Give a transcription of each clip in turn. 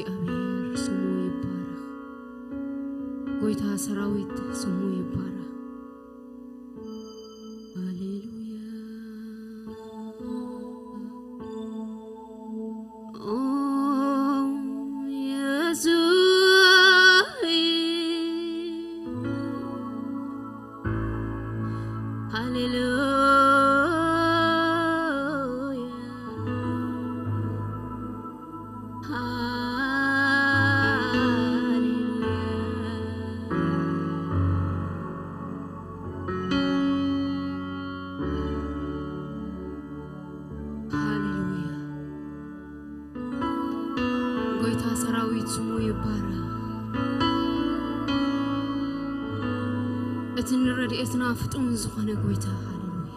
እግዚኣብሔር ስሙ ይባረኽ። ጎይታ ሰራዊት ስሙ ይባረኽ። ሃሌሉያ። ኦ የሱስ፣ ሃሌሉያ። ሃሌሉያ። ሃሌሉያ። ጎይታ ሰራዊት ስሙ ይባረኽ። እቲ ንረድኤትና ፍጡን ዝኾነ ጎይታ፣ ሃሌሉያ።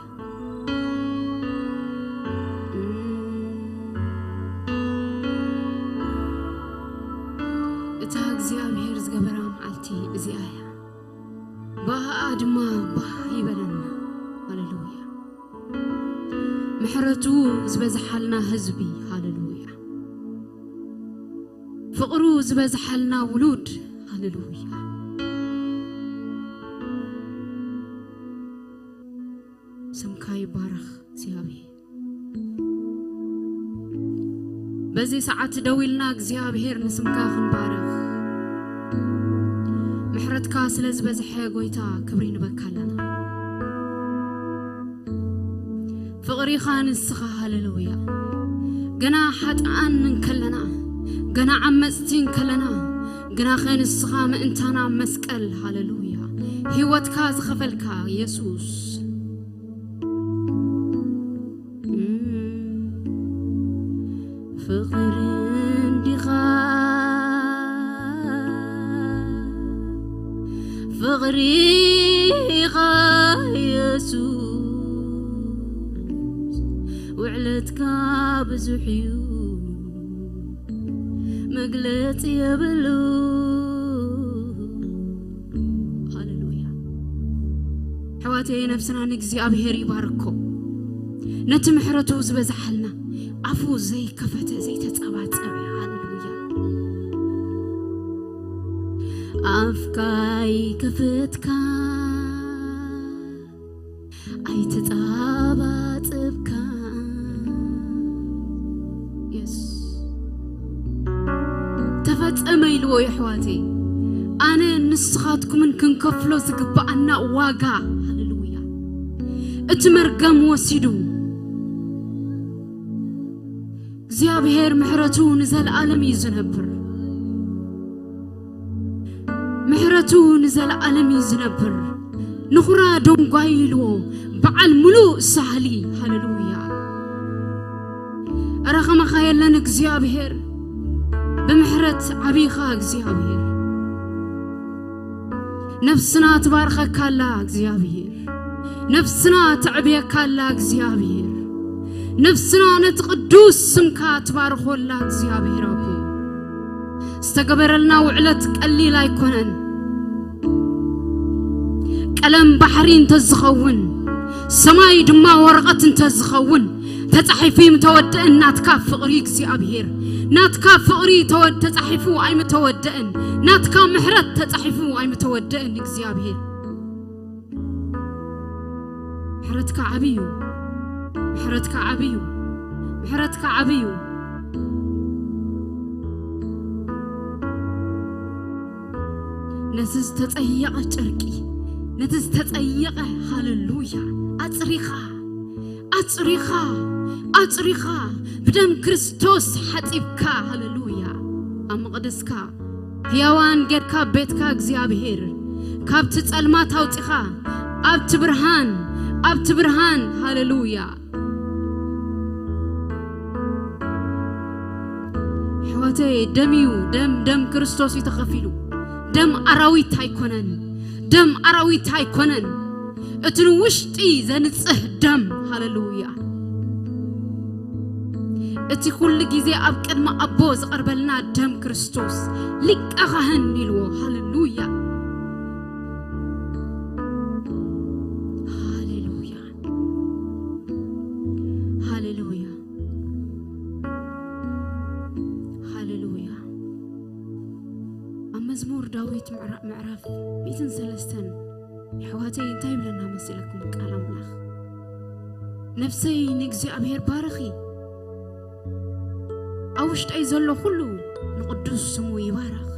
እታ እግዚኣብሔር ዝገበራ መዓልቲ እዚኣ እያ። ብኣኣ ድማ ባህ ይበለና። ሃሌሉያ። ምሕረቱ ዝበዝሓልና ህዝቢ፣ ሃሌሉያ። ፍቕሩ ዝበዝሓልና ውሉድ፣ ሃሌሉያ። ስምካ ይባረኽ እግዚኣብሔር። በዚ ሰዓት ደው ኢልና እግዚኣብሔር ንስምካ ክንባርኽ፣ ምሕረትካ ስለ ዝበዝሐ ጎይታ ክብሪ ንበካ ኣለና። ፍቕሪኻ ንስኻ፣ ሃሌሉያ። ገና ሓጥኣን እንከለና፣ ገና ዓመጽቲ እንከለና፣ ግናኸ ንስኻ ምእንታና ኣብ መስቀል፣ ሃሌሉያ፣ ህይወትካ ዝኸፈልካ የሱስ። ፍቕሪ እንዲኻ፣ ፍቕሪ ኢኻ የሱስ፣ ውዕለትካ ብዙሕ እዩ፣ መግለጺ የብሉ። ሃሌሉያ። ኣሕዋተይ፣ ነፍስና ንእግዚኣብሔር ይባርኮ። ነቲ ምሕረቱ ዝበዝሓልና፣ ኣፉ ዘይከፈተ ዘይተጸባጸበ። ሃሌሉያ። ኣፍካ ይከፈትካ፣ ኣይተጻባጽብካ። የስ። ተፈጸመ ኢልዎ፣ የሕዋተይ። ኣነ ንስኻትኩምን ክንከፍሎ ዝግብኣና ዋጋ። ሃሌሉያ። እቲ መርገም ወሲዱ። እግዚኣብሔር ምሕረቱ ንዘለዓለም እዩ ዝነብር። ምሕረቱ ንዘለዓለም እዩ ዝነብር። ንኹራ ደንጓይ ኢልዎ፣ በዓል ምሉእ ሳህሊ። ሃሌሉያ። እረ ከማኻ የለን እግዚኣብሔር፣ ብምሕረት ዓቢኻ እግዚኣብሔር። ነፍስና ትባርኸካ ኣላ እግዚኣብሔር። ነፍስና ተዕብየካ ኣላ እግዚኣብሔር። ነፍስና ነቲ ቅዱስ ስምካ ትባርኾ ኣላ እግዚኣብሔር ኣቦ። ዝተገበረልና ውዕለት ቀሊል ኣይኮነን። ቀለም ባሕሪ እንተዝኸውን፣ ሰማይ ድማ ወረቐት እንተዝኸውን፣ ተጻሒፉ ኣይምተወደእን ናትካ ፍቕሪ እግዚኣብሔር። ናትካ ፍቕሪ ተወ-፣ ተጻሒፉ ኣይምተወደእን። ናትካ ምሕረት ተጻሒፉ ኣይምተወደእን እግዚኣብሔር። ምሕረትካ ዓብዩ፣ ምሕረትካ ዓብዩ፣ ምሕረትካ ዓብዩ። ነቲ ዝተጸየቐ ጨርቂ፣ ነቲ ዝተጸየቐ፣ ሃሌሉያ፣ ኣጽሪኻ፣ ኣጽሪኻ፣ ኣጽሪኻ፣ ብደም ክርስቶስ ሓጺብካ፣ ሃሌሉያ፣ ኣብ መቕደስካ ህያዋን ጌርካ ቤትካ እግዚኣብሔር፣ ካብቲ ጸልማት ኣውጺኻ፣ ኣብቲ ብርሃን፣ ኣብቲ ብርሃን፣ ሃሌሉያ። ኣሕዋተይ፣ ደም እዩ፣ ደም፣ ደም ክርስቶስ እዩ ተኸፊሉ። ደም ኣራዊት ኣይኮነን፣ ደም ኣራዊት ኣይኮነን። እቲ ንውሽጢ ዘንጽህ ደም፣ ሃሌሉያ። እቲ ኩሉ ግዜ ኣብ ቅድሚ ኣቦ ዝቐርበልና ደም ክርስቶስ ሊቀ ካህን ኢልዎ፣ ሃሌሉያ። ሃሌሉያ። ሃሌሉያ። ሃሌሉያ። ምዕራፍ ምዕራፍ ሚእትን ሰለስተን። የሕዋተይ እንታይ ይብለና መሲለኩም ቃል ኣምላኽ? ነፍሰይ ንእግዚኣብሔር ባርኺ፣ ኣብ ውሽጠይ ዘሎ ኩሉ ንቕዱስ ስሙ ይባርኽ።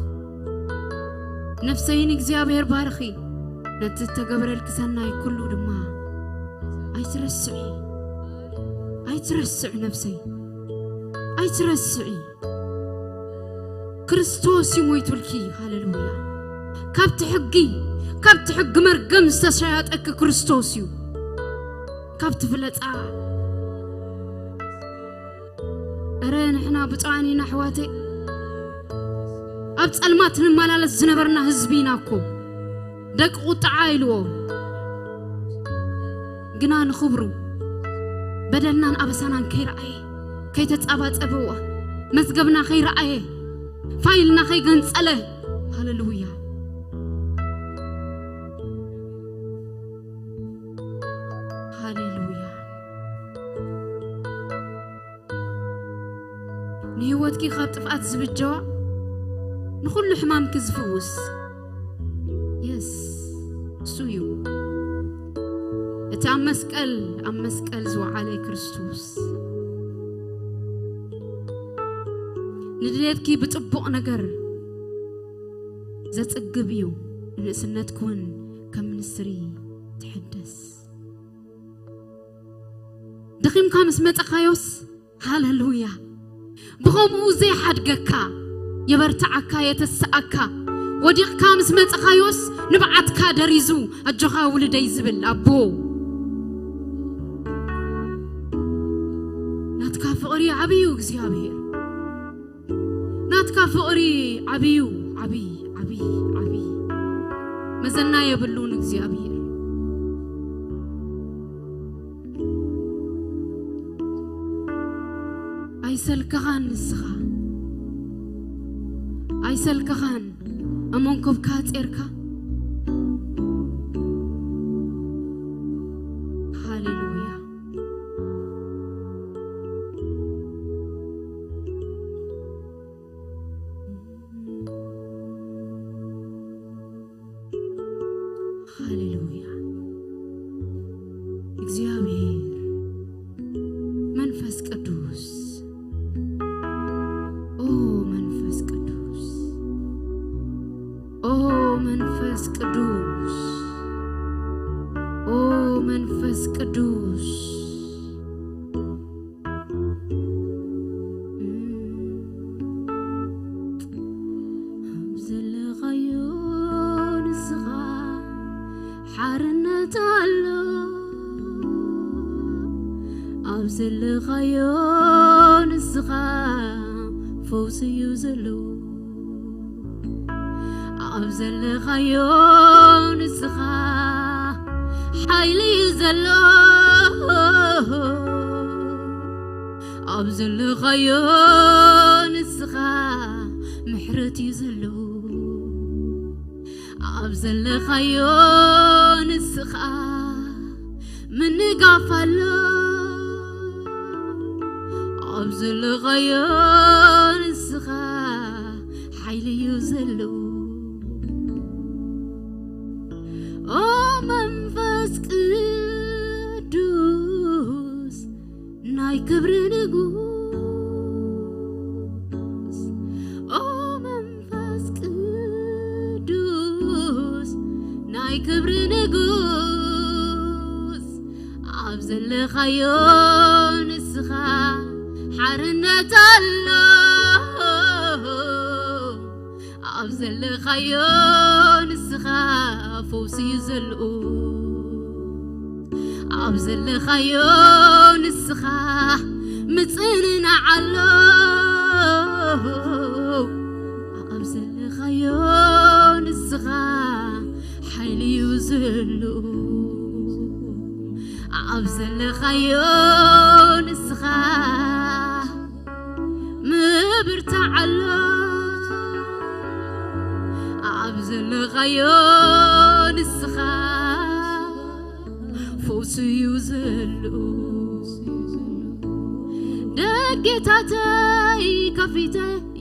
ነፍሰይ ንእግዚኣብሔር ባርኺ፣ ነቲ እተገብረልኪ ሰናይ ኩሉ ድማ ኣይትረስዒ። ኣይትረስዒ ነፍሰይ፣ ኣይትረስዒ። ክርስቶስ እዩ ሞይቱልኪ። ሃሌሉያ። ካብቲ ሕጊ፣ ካብቲ ሕጊ መርገም ዝተሻያጠኪ ክርስቶስ እዩ። ካብቲ ፍለጻ። እረ ንሕና ብፁዓን ኢና ኣሕዋተይ። ኣብ ጸልማት ንመላለስ ዝነበርና ህዝቢ ኢና እኮ። ደቂ ቁጥዓ ኢልዎ። ግና ንኽብሩ በደልናን ኣበሳናን ከይረኣየ፣ ከይተጻባጸበዋ፣ መዝገብና ከይረኣየ፣ ፋይልና ከይገንጸለ። ሃሌሉያ። ሃሌሉያ። ንህይወትኪ ካብ ጥፍኣት ዝብጀዋ፣ ንኹሉ ሕማምኪ ዝፍውስ፣ የስ፣ እሱ እዩ። እቲ ኣብ መስቀል፣ ኣብ መስቀል ዝወዓለ ክርስቶስ፣ ንድሌትኪ ብጽቡቕ ነገር ዘጽግብ እዩ። ንንእስነትኪ እውን ከም ንስሪ ትሕደስ። ደኺምካ ምስ መጸኻዮስ፣ ሃሌሉያ፣ ብኸምኡ ዘይሓድገካ፣ የበርትዓካ፣ የተስኣካ። ወዲቕካ ምስ መጸኻዮስ፣ ንብዓትካ ደሪዙ፣ ኣጆኻ ውልደይ ዝብል ኣቦ። ናትካ ፍቕሪ ዓብዩ እግዚኣብሔር። ናትካ ፍቕሪ ዓብዩ፣ ዓብይ፣ ዓብይ፣ ዓብይ። መዘና የብሉን እግዚኣብሔር። ኣይሰልከኻን ንስኻ። ኣይሰልከኻን ኣብ መንኮብካ ጼርካ። ሃሌሉያ። ሃሌሉያ። እግዚኣብሔር መንፈስ ቅዱስ፣ ኦ መንፈስ ቅዱስ፣ ኦ መንፈስ ቅዱስ፣ ኦ መንፈስ ቅዱስ። ኣብ ዘለኻዮ ንስኻ ሓርነት ኣሎ። ኣብ ዘለኻዮ ንስኻ ፈውሲ እዩ ዘሎ። ኣብ ዘለኻዮ ንስኻ ሓይሊ እዩ ዘሎ። ኣብ ዘለኻዮ ንስኻ ምሕረት እዩ ዘሎ። ኣብ ዘለኻዮ ንስኻ ምንጋፍ ኣሎ። ኣብ ዘለኻዮ ንስኻ ሓይሊ እዩ ዘሎ። ኦ መንፈስ ቅዱስ ናይ ክብሪ ንጉስ፣ ኦ መንፈስ ቅዱስ ናይ ክብሪ ንጉስ፣ ኣብ ዘለኻዮ ንስኻ ሓርነት ኣሎ። ኣብ ዘለኻዮ ንስኻ ፈውሲ እዩ ዘለዉ። ኣብ ዘለኻዮ ንስኻ ምጽንናዕ ኣሎ። ኣብ ዘለኻዮ ንስኻ ሓይሊ እዩ ዘለዉ። ኣብ ዘለኻዮ ንስኻ ምብርታዕ ኣሎ። ኣብ ዘለኻዮ ንስኻ ፈውሲ እዩ ዘለዉ። ደጌታተይ ከፊተ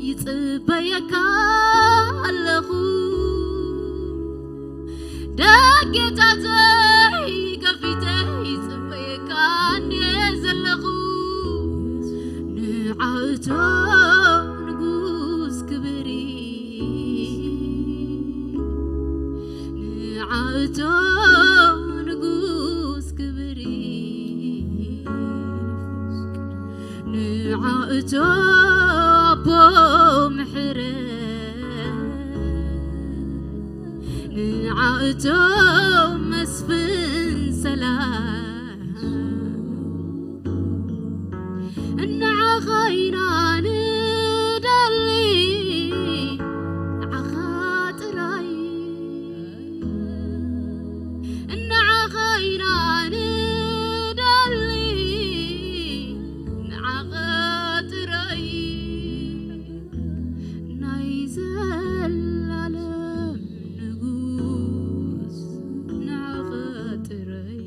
ይጽበየካ ኣለኹ። ደጌታተይ ከፊተ ይጽበየካ እንድየ ዘለኹ። ንዓእቶ ንጉስ ክብሪ፣ ንዓእቶ ንጉስ ክብሪ፣ ንዓእቶ ኣቦ ምሕረት፣ ንዓእቶ መስፍን ሰላም። ንዓኻ ኢና ንደሊ፣ ንዓኻ ጥራይ። ንዓኻ ኢና ንደሊ፣ ንዓኻ ጥራይ። ናይ ዘላለም ንጉስ ንዓኻ ጥራይ።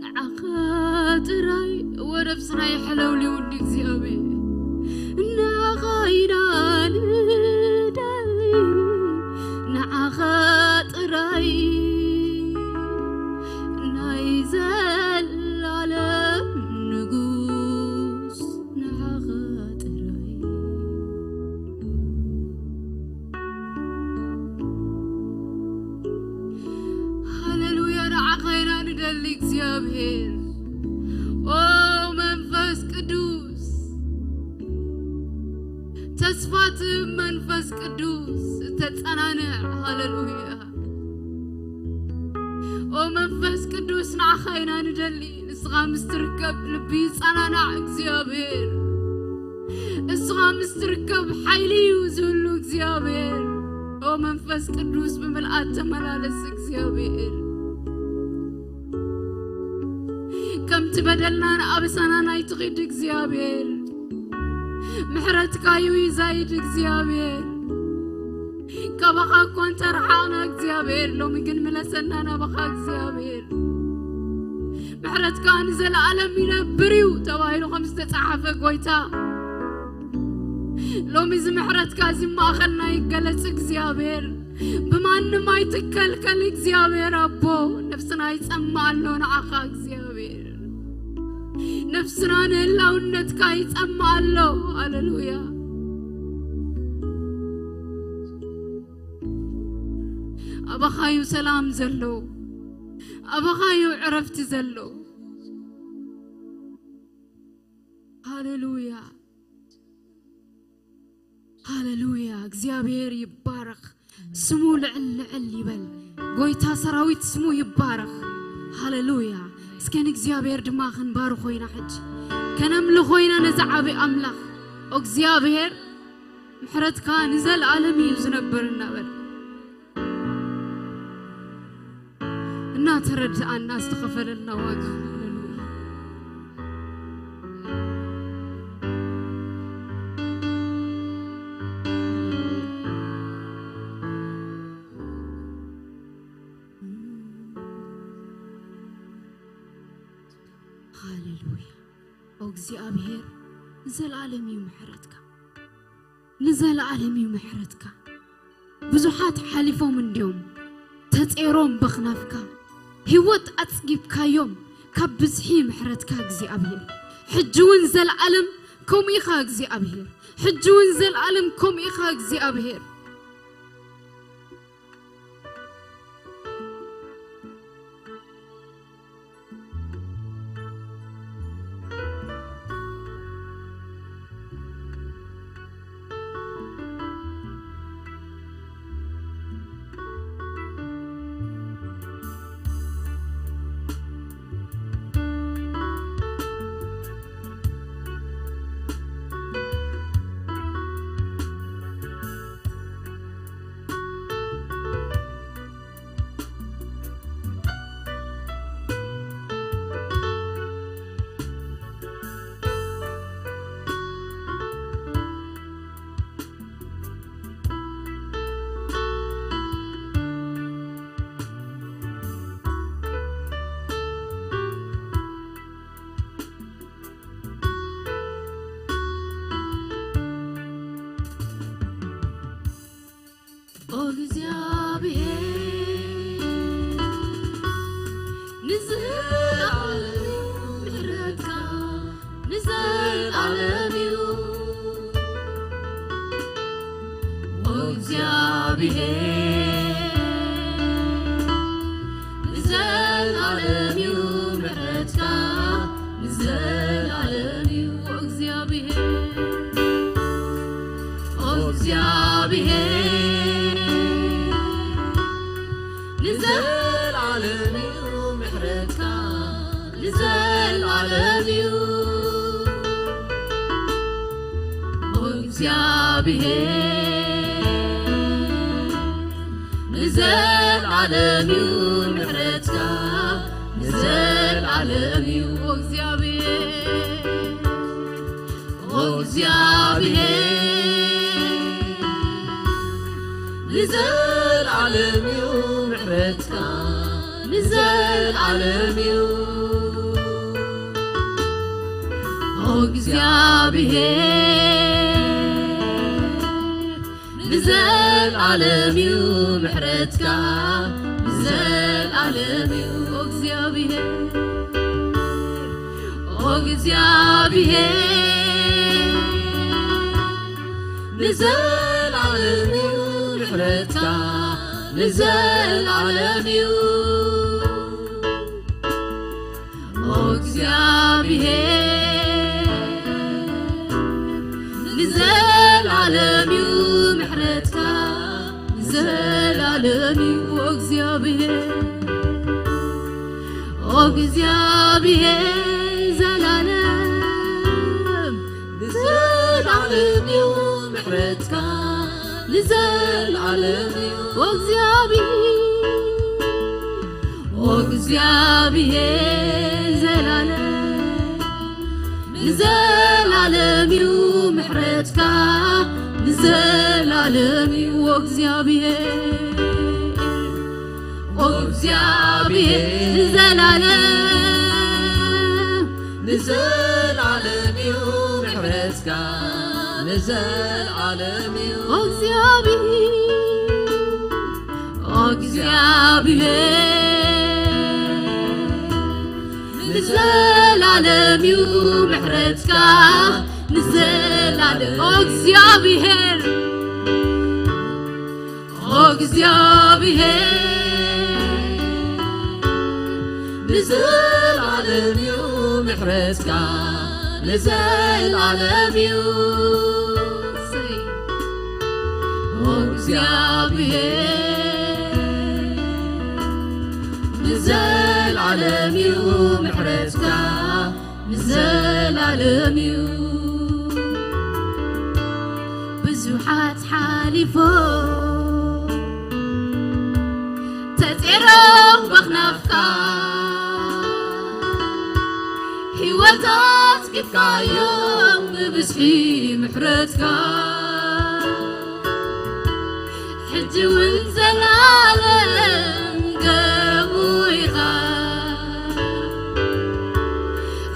ንዓኻ ጥራይ ወደብ ስናይ ሓለውሊው እንዲ እግዚኣብሔር። ንዓኻ ኢና ንደሊ፣ ንዓኻ ጥራይ። ናይ ዘላለም ንጉስ ንዓኻ ጥራይ። ሃሌሉያ፣ ንዓኻ ኢና ንደሊ እግዚኣብሔር። ኦ መንፈስ ቅዱስ፣ ተስፋ ትህብ መንፈስ ቅዱስ፣ ተጸናንዕ። ሃሌሉያ። ኦ መንፈስ ቅዱስ፣ ንዓኻ ኢና ንደሊ። ንስኻ ምስ ትርከብ ልቢ ይጸናናዕ እግዚኣብሔር። ንስኻ ምስ ትርከብ ሓይሊ እዩ ዝህሉ እግዚኣብሔር። ኦ መንፈስ ቅዱስ፣ ብምልኣት ተመላለስ እግዚኣብሔር። ከምቲ በደልናን ኣበሳናን ኣይትኺድ እግዚኣብሔር። ምሕረትካ እዩ ይዛይድ እግዚኣብሔር። ካባኻ እኳ እንተረሓቕና እግዚኣብሔር፣ ሎሚ ግን ምለሰና ናባኻ እግዚኣብሔር። ምሕረትካ ንዘለኣለም ይነብር እዩ ተባሂሉ ከም ዝተጻሓፈ ጎይታ፣ ሎሚ እዚ ምሕረትካ እዚ ማእኸልና ይገለጽ እግዚኣብሔር። ብማንም ኣይትከልከል እግዚኣብሔር ኣቦ። ነፍስና ይጸማ ኣሎ ንዓኻ እግዚኣብሔር። ነፍስና ንህላውነትካ ይጸማ ኣሎ። ሃሌሉያ። ኣባኻዩ ሰላም ዘሎ፣ ኣባኻዩ ዕረፍቲ ዘሎ። ሃሌሉያ፣ ሃሌሉያ። እግዚኣብሔር ይባረኽ፣ ስሙ ልዕል ልዕል ይበል። ጎይታ ሰራዊት ስሙ ይባረኽ። ሃሌሉያ። እስከ ንእግዚኣብሔር ድማ ክንባርኾ ኢና ሕጂ፣ ከነምልኾ ኢና ነዚ ዓቢ ኣምላኽ። ኦ እግዚኣብሔር፣ ምሕረትካ ንዘለኣለም እዩ ዝነብር እናበል እናተረድኣና ዝተኸፈለልና ዋጋ። ሃሌሉያ። ሃሌሉያ። ኦ እግዚኣብሔር፣ ንዘለኣለም እዩ ምሕረትካ። ንዘለኣለም እዩ ምሕረትካ። ብዙሓት ሓሊፎም እንድዮም፣ ተጼሮም በኽናፍካ። ህይወት ኣጽጊብካዮም ካብ ብዝሒ ምሕረትካ እግዚኣብሔር። ሕጂ እውን ዘለኣለም ከምኡ ኢኻ እግዚኣብሔር። ሕጂ እውን ዘለኣለም ከምኡ ኢኻ እግዚኣብሔር። ንዘለዓለም እዩ። እግዚኣብሔር ንዘለዓለም እዩ፣ ምሕረትካ ንዘለዓለም እዩ። እግዚኣብሔር እግዚኣብሔር ንዘለዓለም እዩ፣ ምሕረትካ ንዘለዓለም እዩ። እግዚኣብሔር ንዘለዓለም እዩ፣ ምሕረትካ ንዘለዓለም እዩ። እግዚኣብሔር እግዚኣብሔር ንዘለዓለም እዩ፣ ምሕረትካ ንዘለዓለም እዩ። ኦ እግዚኣብሔር ንዘለዓለም እዩ፣ ምሕረትካ ንዘለዓለም እዩ። ኦ እግዚኣብሔር ኦ እግዚኣብሔር ንዘለዓለም እዩ፣ ምሕረትካ ንዘለዓለም እዩ። ኦ እግዚኣብሔር ንዘለዓለም እዩ፣ ምሕረትካ ንዘለዓለም እዩ። ኦ እግዚኣብሔር ኦ እግዚኣብሔር ዘላለም ንዘላለም እዩ፣ ምሕረትካ ንዘላለም እዩ። ኦ እግዚኣብሔር ኦ እግዚኣብሔር ዘላለም ንዘላለም እዩ፣ ምሕረትካ ንዘላለም እዩ። ኦ እግዚኣብሔር ኦ እግዚኣብሔር ንዘላለም ንዘላለም እዩ፣ ምሕረትካ ንዘላለም እዩ። ኦ እግዚኣብሔር ኦ እግዚኣብሔር ንዘላለም እዩ፣ ምሕረትካ ንዘላለም። ኦ እግዚኣብሔር ኦ እግዚኣብሔር ንዘላለም እዩ፣ ምሕረትካ ንዘላለም እዩ። ኦ እግዚኣብሔር ንዘላለም እዩ፣ ምሕረትካ ንዘላለም እዩ። ብዙሓት ሓሊፎም ተጼሮም በኽናፍካ፣ ህይወት ኣጽጊብካዮም ብብዝሒ ምሕረትካ። ሕጂ እውን ዘላለም ከምኡ ኢኻ፣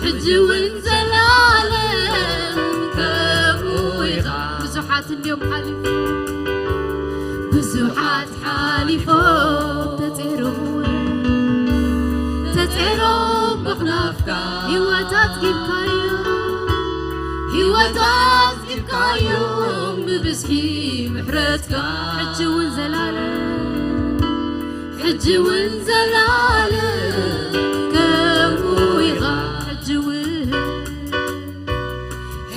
ሕጂ እውን ዘላለም ከምኡ ኢኻ። ብዙሓት እንድዮም ሓሊፎም፣ ብዙሓት ሓሊፎም ተጼሮም፣ ተጼሮም በኽናፍካ፣ ህይወት ኣጽጊብካዮ፣ ህይወት ኣጽጊብካዮም ብብዝሒ ምሕረትካ። ሕጂ እውን ዘላለም፣ ሕጂ እውን ዘላለም ከምኡ ኢኻ። ሕጂ እውን፣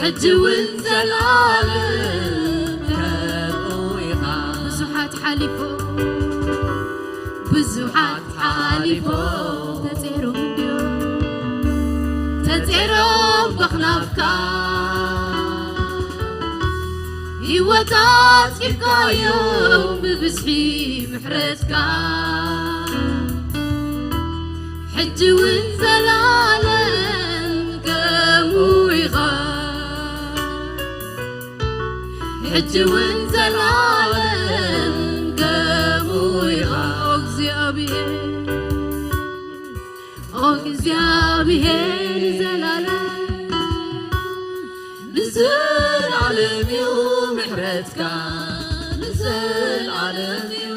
ሕጂ እውን ዘላለም ከምኡ ኢኻ። ብዙሓት ሓሊፎም፣ ብዙሓት ሓሊፎም ተጼሮም እንድዮም፣ ተጼሮም በኽናፍካ፣ ህይወት ኣጽጊብካዮም ብብዝሒ ምሕረትካ። ሕጂ እውን ዘላለም ከምኡ ኢኻ፣ ሕጂ እውን ዘላለም ከምኡ ኢኻ። ኦ እግዚኣብሔር ኦ እግዚኣብሔር ዘላለም ንዘላለም እዩ፣ ምሕረትካ ንዘላለም እዩ።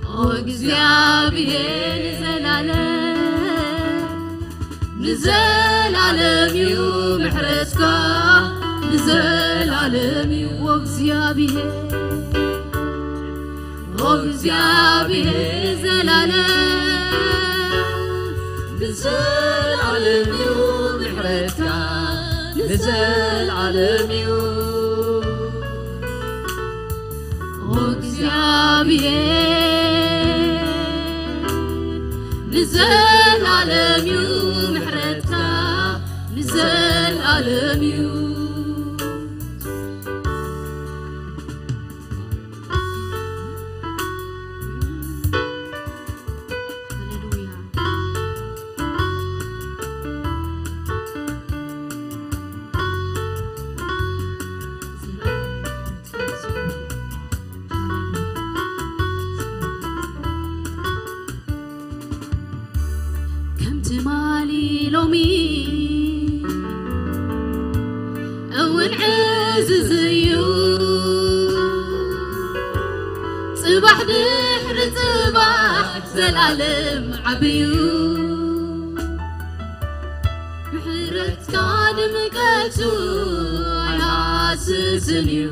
ኦ እግዚኣብሔር ንዘላለም፣ ዘላለም እዩ ምሕረትካ፣ ንዘላለም እዩ። ኦ እግዚኣብሔር፣ ኦ እግዚኣብሔር፣ ዘላለም፣ ንዘላለም እዩ ምሕረትካ፣ ንዘላለም እዩ። ኦ እግዚኣብሔር፣ ንዘላለም እዩ ምሕረትካ፣ ንዘላለም እዩ። ሃሌሉያ። ከም ትማሊ ሎሚ እውን ዕዙዝ እዩ። ጽባሕ ድሕሪ ጽባሕ ዘላለም ዓብዩ። ምሕረትካ ድምቀቱ ኣይሃስስን እዩ።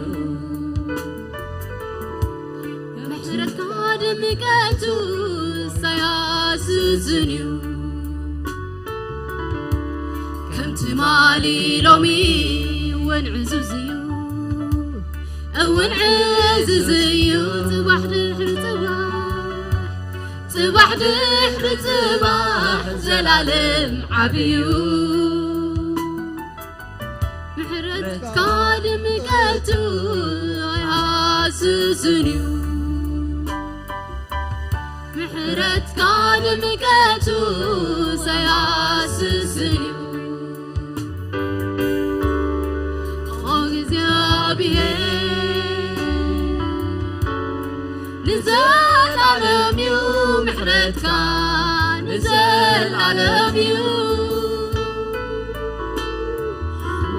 ምሕረትካ ድምቀቱ ኣይሃስስን እዩ። ከም ትማሊ ሎሚ እውን ዕዙዝ እዩ፣ እውን ዕዙዝ እዩ። ጽባሕ ድሕሪ ጽባሕ፣ ጽባሕ ድሕሪ ጽባሕ ዘላለም ዓብዩ። ምሕረትካ ድምቀቱ ኣይሃስስን እዩ። ምሕረትካ ድምቀቱ ኣይሃስስን እዩ። ኦ እግዚኣብሔር፣ ንዘላለም እዩ ምሕረትካ፣ ንዘላለም እዩ።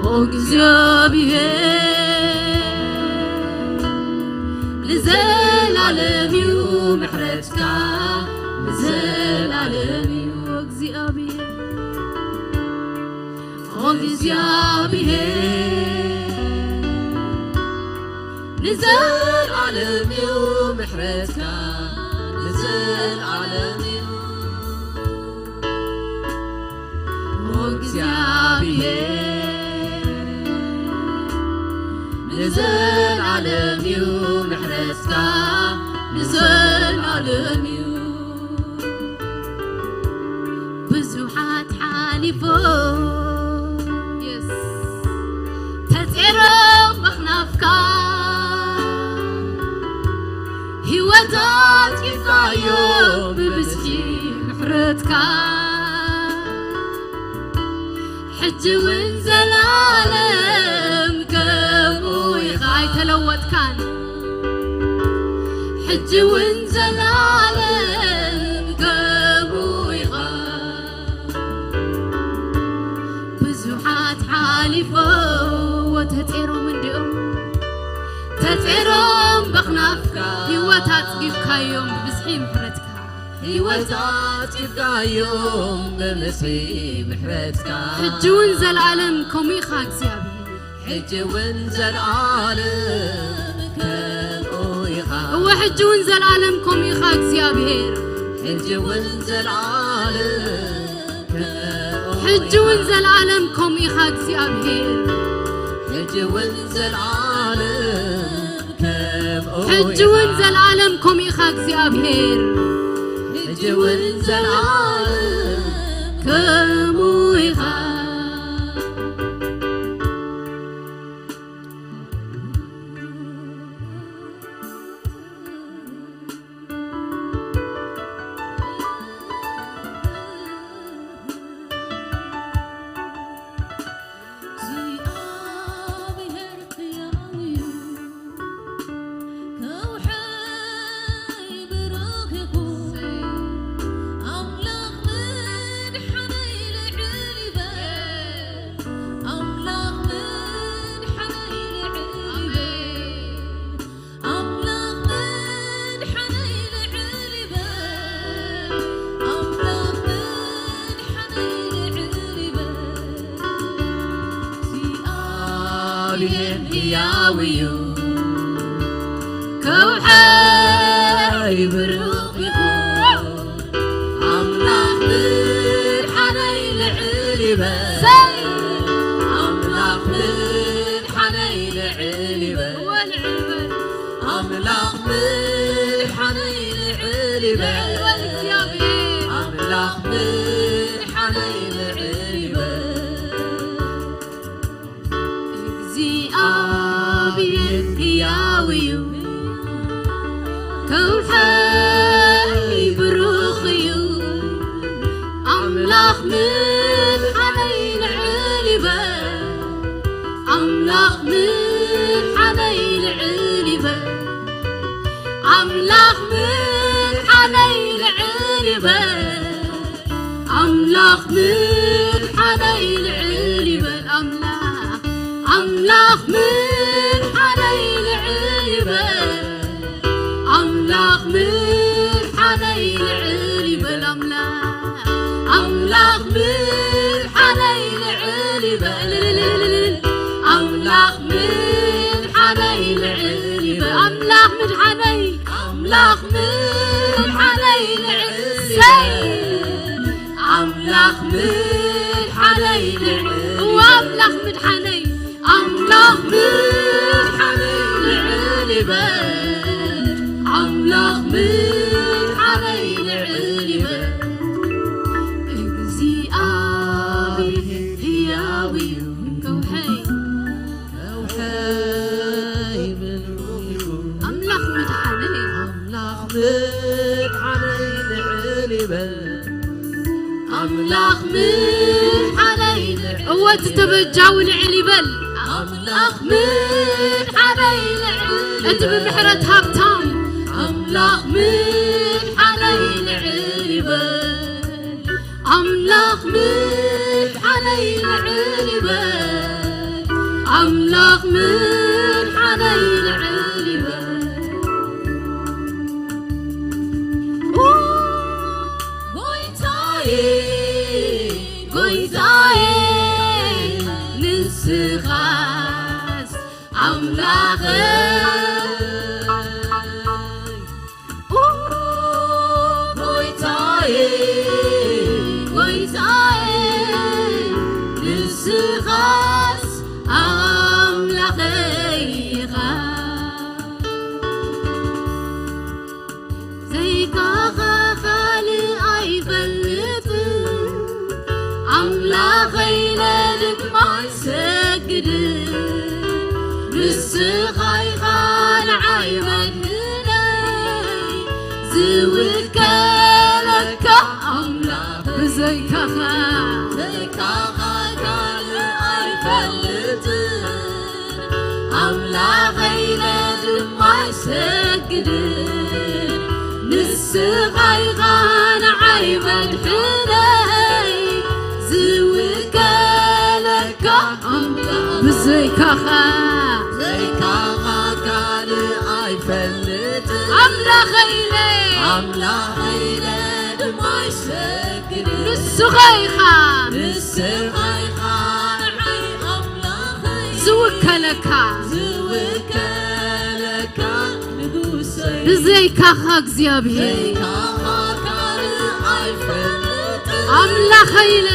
ኦ እግዚኣብሔር፣ ንዘላለም እዩ ምሕረትካ፣ ንዘላለም እዩ። ኦ እግዚኣብሔር፣ ኦ እግዚኣብሔር፣ ንዘላለም እዩ ምሕረትካ፣ ንዘላለም እዩ። ኦ እግዚኣብሔር፣ ንዘላለም እዩ ምሕረትካ፣ ንዘላለም እዩ። ብዙሓት ሓሊፎም፣ የስ፣ ተጼሮም ኣኽናፍካ፣ ህይወት ኣጽጊብካዮም ብብዝሒ ምሕረትካ። ሕጂ እውን ዘላለም ከምኡ ኢኻ፣ ኣይተለወጥካን። ሕጂ እውን ዘላለም ከምኡ ኢኻ። ብዙሓት ሓሊፎዎ ተጼሮም እንዲኦም፣ ተጼሮም በኽናፍካ፣ ህይወት ኣጽጊብካዮም ብብዝሒ ምሕረትካ። ህይወት ኣጽጊብካዮም ብብዝሒ ምሕረትካ። ሕጂ እውን ዘላለም ከምኡ ኢኻ እግዚኣብሔር። ሕጂ እውን ዘላለም ከምኡ ኢኻ። እወ፣ ሕጂ እውን ዘላለም ከምኡ ኢኻ እግዚኣብሔር። ሕጂ እውን ዘላለም ከምኡ ሕጂ እውን ኢኻ። ዘላለም ከምኡ ኢኻ እግዚኣብሔር። ሕጂ እውን ዘላለም ከምኡ ሕጂ እውን ኢኻ። ዘላለም ከምኡ ኢኻ እግዚኣብሔር። ሕጂ እውን ዘላለም ከምኡ ኢኻ። እግዚኣብሔር ሕያው እዩ፣ ከውሒ ብሩኽ ይኹን፣ ኣምላኽ መድሓኒይ ህያው እዩ፣ ከውሐይ ብሩኽ ይኹን። ኣምላኽ ምድሓነይ ልዕል ይበል። ኣምላኽ ምድሓነይ ልዕል ይበል። ኣምላኽ ምድሓነይ ልዕል ይበል። ኣምላኽ ምድሓነይ ልዕል ይበል። እግዚኣብሔር ሕያው እዩ፣ ከውሐይ ብሩኽ እዩ። ኣምላኽ ምድሓነይ ልዕል ይበል። ኣምላኽ ምድሓነይ ልዕል ይበል። ኣምላኽ ምድሓነይ ልዕል ይበል። ኣምላኽ ምድሓነይ ልዕል ይበል። ኣምላኽ፣ ኣምላኽ ምድሓነይ ልዕል ይበል። ኣምላኽ ምድሓነይ ልዕል ይበል። ኣምላኽ፣ ኣምላኽ ምድሓነይ ልዕል ይበል። ኣምላኽ ምድሓነይ ልዕል ይበል። ኣምላኽ ምድሓነይ፣ ኣምላኽ ምድሓነይ ልዕል ይበል። ኣምላኽ ምድሓነይ ልዕል፣ እወ ኣምላኽ ምድሓነይ፣ ኣምላኽ ምድሓነይ ልዕል ይበል። ኣምላኽ ምድሓነይ ልዕል ይበል። እግዚኣብሔር ሕያው እዩ፣ ከውሐይ፣ ከውሐይ ብሩኽ እዩ። ኣምላኽ ምድሓነይ፣ ኣምላኽ ምድሓነይ ልዕል ይበል። ኣምላኽ ምድሓነይ ልዕል፣ እወ እቲ ተበጃዊ ልዕል ይበል። ኣምላኽ ምድሓነይ ልዕል፣ እቲ ብምሕረት ሃብታም። ኣምላኽ ምድሓነይ ልዕል ይበል። ኣምላኽ ምድሓነይ ልዕል ይበል። ኣምላኽ ምድሓነይ ልዕል ይበል። ኦ፣ ጎይታዬ፣ ጎይታዬ፣ ንስኻስ ኣምላኸይ። ኦ፣ ጎይታዬ፣ ጎይታዬ፣ ንስኻስ ኣምላኸይ ኢኻ። ዘይካኻ ካልእ ኣይፈልጥን፣ ኣምላኸይ ኢለ ድማ ኣይሰግድን። ንስኻ ኢኻ ንዓይ መድህነይ፣ ዝውከለካ ኣምላኽ ብዘይካኻ። ዘይካኻ ካልእ ኣይፈልጥን፣ ኣምላኸይ ኢለ ድማ ኣይሰግድን። ንስኻ ኢኻ ንዓይ መድሕነይ፣ ዝውከለካ ኣምላኽ። ብዘይካኻ። ዘይካኻ ካልእ ኣይፈልጥን። ኣምላኸይ ኢለ። ኣምላኸይ ኢለ ድማ ኣይሰግድን። ንስኻ ኢኻ። ንስኻ ኢኻ ንዓይ ኣምላኸይ። ዝውከለካ። ዝውከለካ ንጉሰይ። ብዘይካኻ እግዚኣብሔር። ዘይካኻ ካልእ ኣይፈልጥን። ኣምላኸይ ኢለ።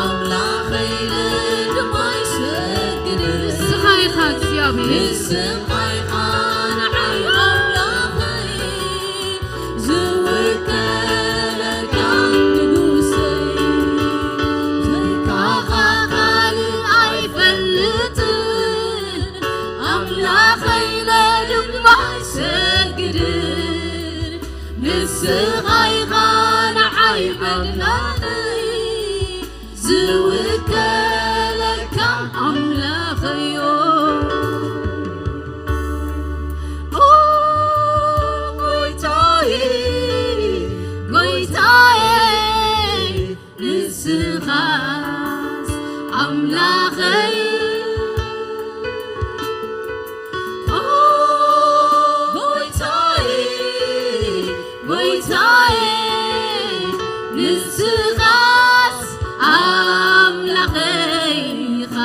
ኣምላኸይ ኢለ ድማ ኣይሰግድን። ንስኻ ኢኻ እግዚኣብሔር። ንስኻ ኢኻ ንዓይ ኣምላኸይ። ዝውከለካ ንጉሰይ፣ ዘይካኻ ካልእ ኣይፈልጥን። ኣምላኸይ ኢለ ድማ ኣይሰግድን። ንስኻ ኢኻ ንዓይ ኣምላኸይ። ዝውከለካ ኣምላኸዮ። ኦ ጎይታዬ፣ ጎይታዬ፣ ንስኻስ ኣምላኸይ። ኦ ጎይታዬ፣ ጎይታዬ፣ ንስኻስ ኣምላኸይ ኢኻ።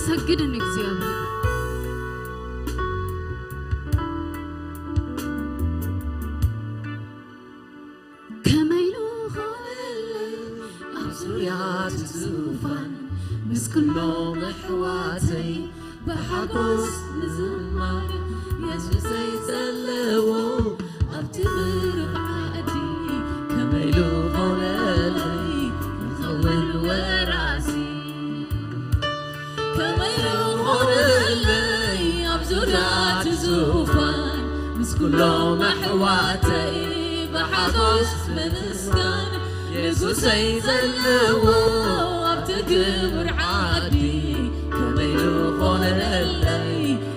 ሰግድ ንእግዚኣብሔር። ከመይ ኢሉ ኾነለይ ኣብ ዙርያ እቲ ዙፋን ምስ ኩሎም ኣሕዋተይ ብሓጎስ ምዝማር የሱሰይ ዘለዎ ኣብቲ ብሩኽ ዓዲ ከመይ ኢሉ ኾነለይ ክኸውን ወራሲ ከመይ ኾነለይ ኣብ ዙርያ እቲ ዙፋን ምስ ኩሎም ኣሕዋተይ ብሓጎስ ብምስጋን የሱሰይ ዘለዎ ኣብቲ ክቡር ዓዲ ከመይ ኾነለይ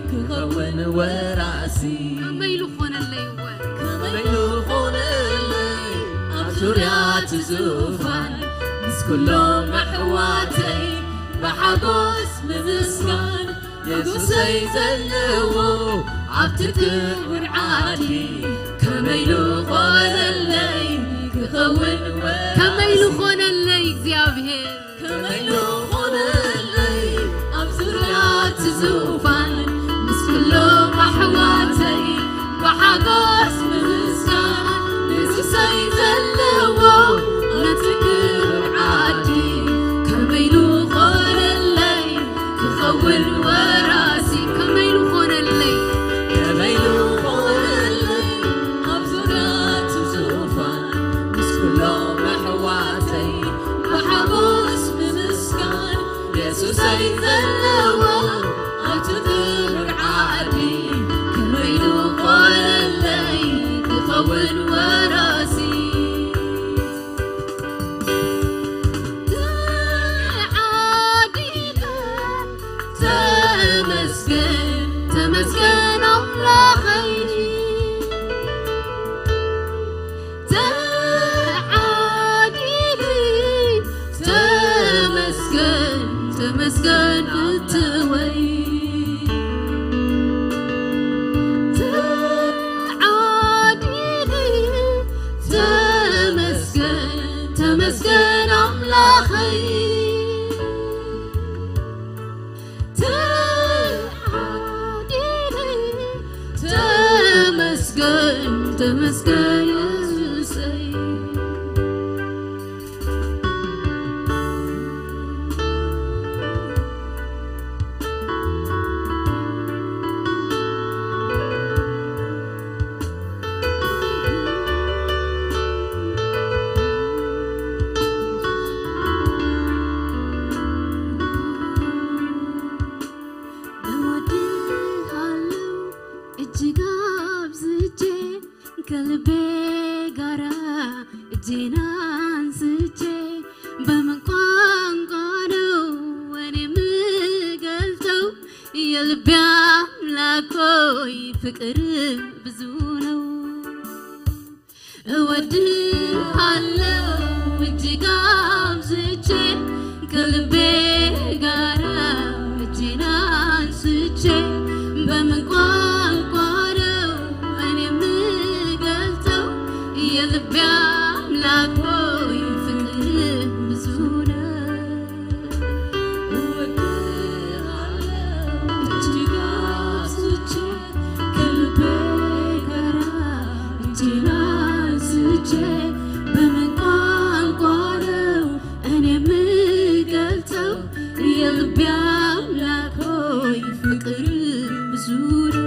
ክኸውን ወራሲ ከመይ ኢሉ ኾነለይ እወ ከመይ ኾነለይ ኣብ ዙርያ እቲ ዙፋን ምስ ኩሎም ኣሕዋተይ ብሓጎስ ብምስጋን ንጉሰይ ዘለዎ ኣብቲ ክቡር ዓዲ ከመይ ኢሉ ኾነለይ ክኸውን ወራሲ ከመይ ኢሉ ኾነለይ እግዚኣብሔር ከመይ ኢሉ ኾነለይ ኣብ ዙርያ እቲ ዙፋን ምስ ኩሎም ኣሕዋተይ ብሓጎስ ብምስጋን ንጉሰይ ዘለዎ ነቲ ክቡር ዓዲ ከመይ ኢሉ ኾነለይ ክኸውን ወራሲ ከመይ ኢሉ ኾነለይ ከመይ ኢሉ ኾነለይ ኣብ ዙርያ እቲ ዙፋን ምስ ኩሎም ኣሕዋተይ ብሓጎስ ብምስጋን የሱሰይ ዘለዎ ኣብቲ ክቡር ዓዲ ከመይ ኢሉ ኾነለይ ክኸውን ወራሲ ተዓዲለ ተመስገን ተመስገን ኣምላኸይ ተዓዲለ ተመስገን ተመስገን ፍትወይ ተዓዲለ ተመስገን ተመስገን ኣምላኸይ ተዓዲለ ተመስገን ተመስገን የሱሰይ እወድሃለሁ እጅግ አብዝቼ ከልቤ ጋራ እጄን አንስቼ በምን ቋንቋ ነው እኔ የምገልጸው የልቤ አምላክ ሆይ ፍቅር ብዙ ነው። እወድሃለሁ እጅግ አብዝቼ ከልቤ ጋራ እጄን አንስቼ በምን ቋንቋ ነው እኔ የምገልጸው የልቤ አምላክ ሆይ ፍቅር ብዙ ነው። እወድሃለሁ እጅግ አብዝቼ ከልቤ ጋራ እጄን አንስቼ በምን ቋንቋ ነው እኔ የምገልጸው የልቤ አምላክ ሆይ ፍቅር ብዙ ነው።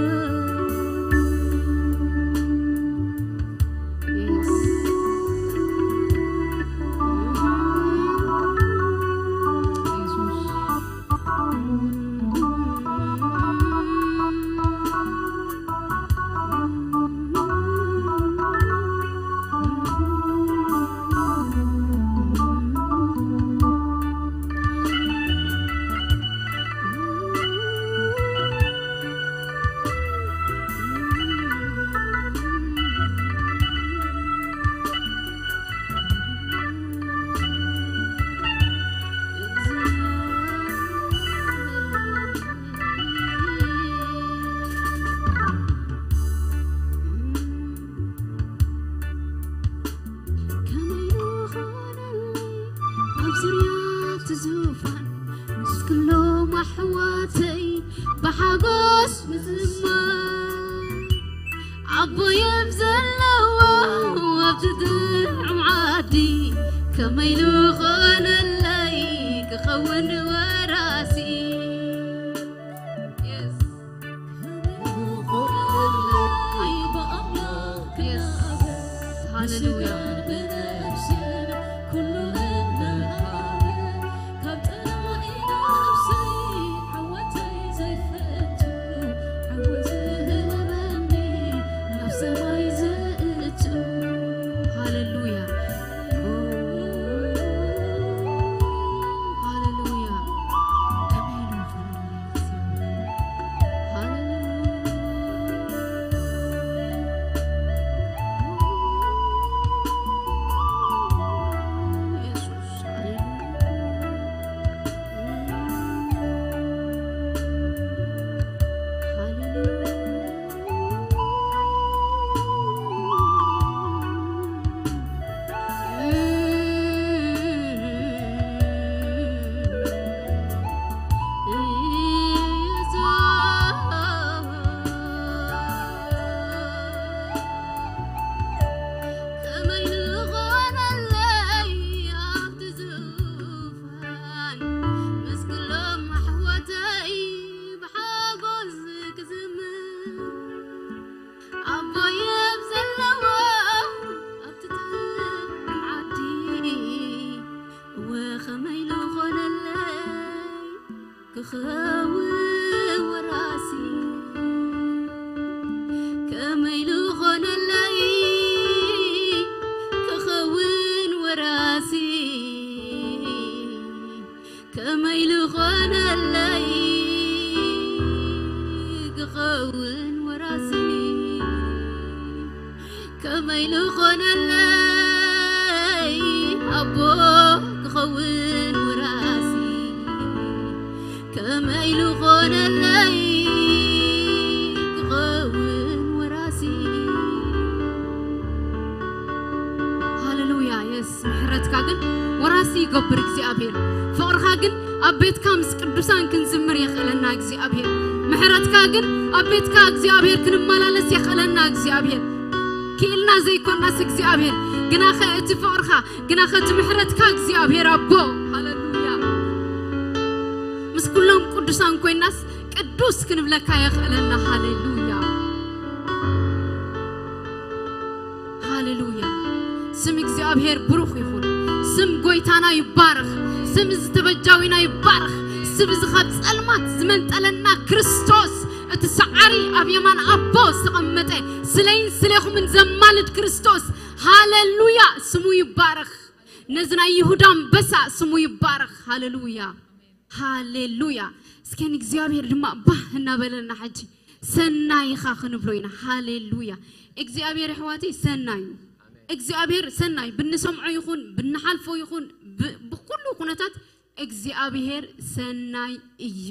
ከመይ ዝኾነለይ ኣብ ዙርያ እቲ ዙፋን ምስ ኩሎም ኣሕዋት ሃሌሉያ። ስጋን ብነፍስን ኩሉ እነሃበ፣ ካብ ጠላኢ ነፍሰይ ዓወተይ ዘይፈትሉ፣ ዓወት ዝህበኒ ናብ ሰማይ ዝእቱ። ሃሌሉያ። ሃሌሉያ። ከመይ ኢሉ ይኾን? ከመይ ዝኾነለይ ኣብቲ ዙፋን ምስ ኩሎም ኣሕዋተይ ብሓጎስ ክዝምር ኣቦይ ኣብ ዘለዎ ኣብቲ ጥዑም ዓዲ እወ ከመይ ዝኾነለይ ክኸውን ወራሲ ከመይ ዝኾነለይ ክኸውን ወራሲ ከመይ ዝኾነለይ ክኸውን ወራሲ ከመይ ዝኾነለይ ኣቦ ክኸውን ወራሲ ከመይ ዝኾነለይ ክኸውን ወራሲ ሃሌሉያ የስ ምሕረትካ ግን ወራሲ ይገብር እግዚኣብሔር ፍቕርኻ ግን ኣብ ቤትካ ምስ ቅዱሳን ክንዝምር የኽእለና እግዚኣብሔር ምሕረትካ ግን ኣብ ቤትካ እግዚኣብሔር ክንመላለስ የኽእለና እግዚኣብሔር ክኢልና ዘይኮናስ እግዚኣብሔር ግናኸ እቲ ፍቕርኻ ግናኸ እቲ ምሕረትካ እግዚኣብሔር ኣቦ ሃሌሉያ ምስ ኩሎም ቅዱሳን ኮይናስ ቅዱስ ክንብለካ የኽእለና ሃሌሉያ ሃሌሉያ ስም እግዚኣብሔር ብሩኽ ይኹን ስም ጎይታና ይባረኽ ስም ዝተበጃዊና ይባረኽ ስም እዚ ካብ ጸልማት ዝመንጠለና ክርስቶስ እቲ ሰዓሪ ኣብ የማን ኣቦ ዝተቐመጠ ስለይን ስሌኹምን ዘማልድ ክርስቶስ ሃሌሉያ ስሙ ይባረኽ ነዚ ናይ ይሁዳ ኣንበሳ ስሙ ይባረኽ ሃሌሉያ ሃሌሉያ እስከ ንእግዚኣብሔር ድማ ባህ እናበለና ሕጂ ሰናይ ኢኻ ክንብሎ ኢና ሃሌሉያ እግዚኣብሔር ኣሕዋተይ ሰናይ እዩ እግዚኣብሔር ሰናይ ብንሰምዖ ይኹን ብንሓልፎ ይኹን ብኩሉ ኩነታት እግዚኣብሔር ሰናይ እዩ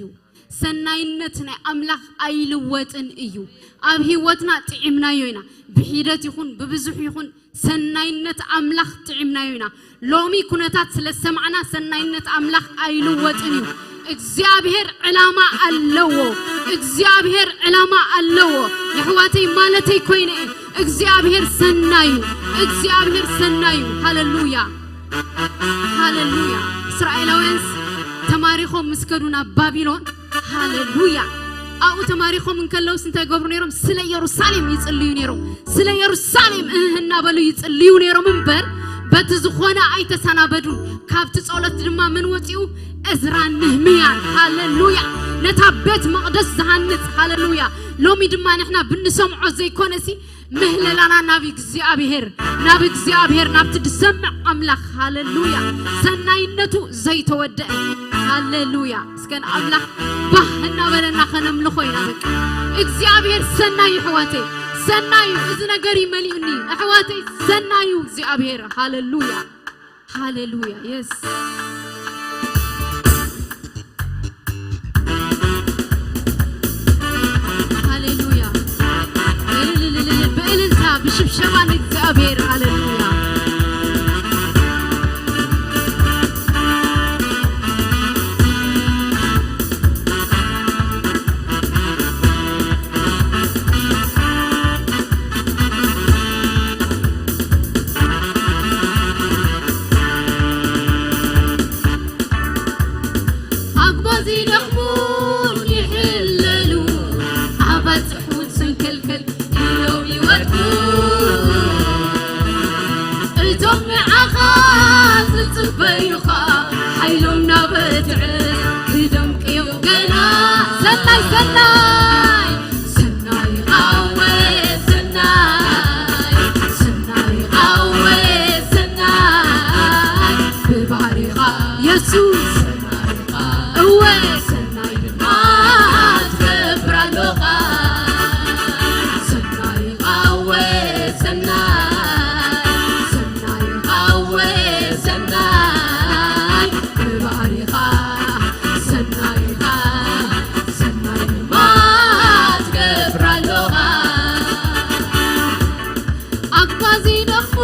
ሰናይነት ናይ ኣምላኽ ኣይልወጥን እዩ ኣብ ህይወትና ጥዒምናዮ ኢና ብሒደት ይኹን ብብዙሕ ይኹን ሰናይነት ኣምላኽ ጥዒምናዮ ኢና ሎሚ ኩነታት ስለ ዝሰማዕና ሰናይነት ኣምላኽ ኣይልወጥን እዩ እግዚኣብሔር ዕላማ ኣለዎ እግዚኣብሔር ዕላማ ኣለዎ የሕዋተይ ማለተይ ኮይነ እየ እግዚኣብሔር ሰናዩ እግዚኣብሔር ሰናዩ ሃለሉያ ሃለሉያ እስራኤላውያንስ ተማሪኾም ምስ ከዱ ናብ ባቢሎን ሃሌሉያ ኣብኡ ተማሪኾም እንከለውስ እንታይ ገብሩ ነይሮም ስለ ኢየሩሳሌም ይጽልዩ ነይሮም ስለ ኢየሩሳሌም እህ እናበሉ ይጽልዩ ነይሮም እምበር በቲ ዝኾነ ኣይተሰናበዱን ካብቲ ጸሎት ድማ ምን ወፂኡ እዝራን ንህምያን ሃሌሉያ ነታ ቤት መቕደስ ዝሃንጽ ሃሌሉያ ሎሚ ድማ ንሕና ብንሰምዖ ዘይኮነሲ ምህለላና ናብ እግዚኣብሔር ናብ እግዚኣብሔር ናብቲ ዝሰምዕ ኣምላኽ ሃለሉያ ሰናይነቱ ዘይተወደአ ሃለሉያ እስከ ንኣምላኽ ባህ እናበለና ከነምልኾ ኢና በቃ እግዚኣብሔር ሰናይ ኣሕዋተይ ሰናዩ እዚ ነገር ይመሊኡኒ ኣሕዋተይ ሰናዩ እግዚኣብሔር ሃለሉያ ሃሌሉያ የስ ሃሌሉያ እልልልልል ብእልልታ ብሽብሸባ ንእግዚኣብሔር ሃሌሉያ ኣግባዝ ይደኽሙን ይሕለሉ ኣባፅሑን ስንክልክል ኢሎም ይወድቁ ሰናይ፣ ሰናይ ኣወ ሰናይ፣ ሰናይ ኣወ ሰናይ፣ ብባህሪኻ የሱስ ሰናይ ኢኻ፣ እወ ሰናይ ድማ ትገብር ኣሎኻ። ሰናይ ኣወ ሰናይ፣ ሰናይ ኣወ ሰናይ፣ ብባህሪኻ ሰናይ ኢኻ፣ ሰናይ ድማ ትገብር ኣሎኻ። ኣጓዚ ደኽሙ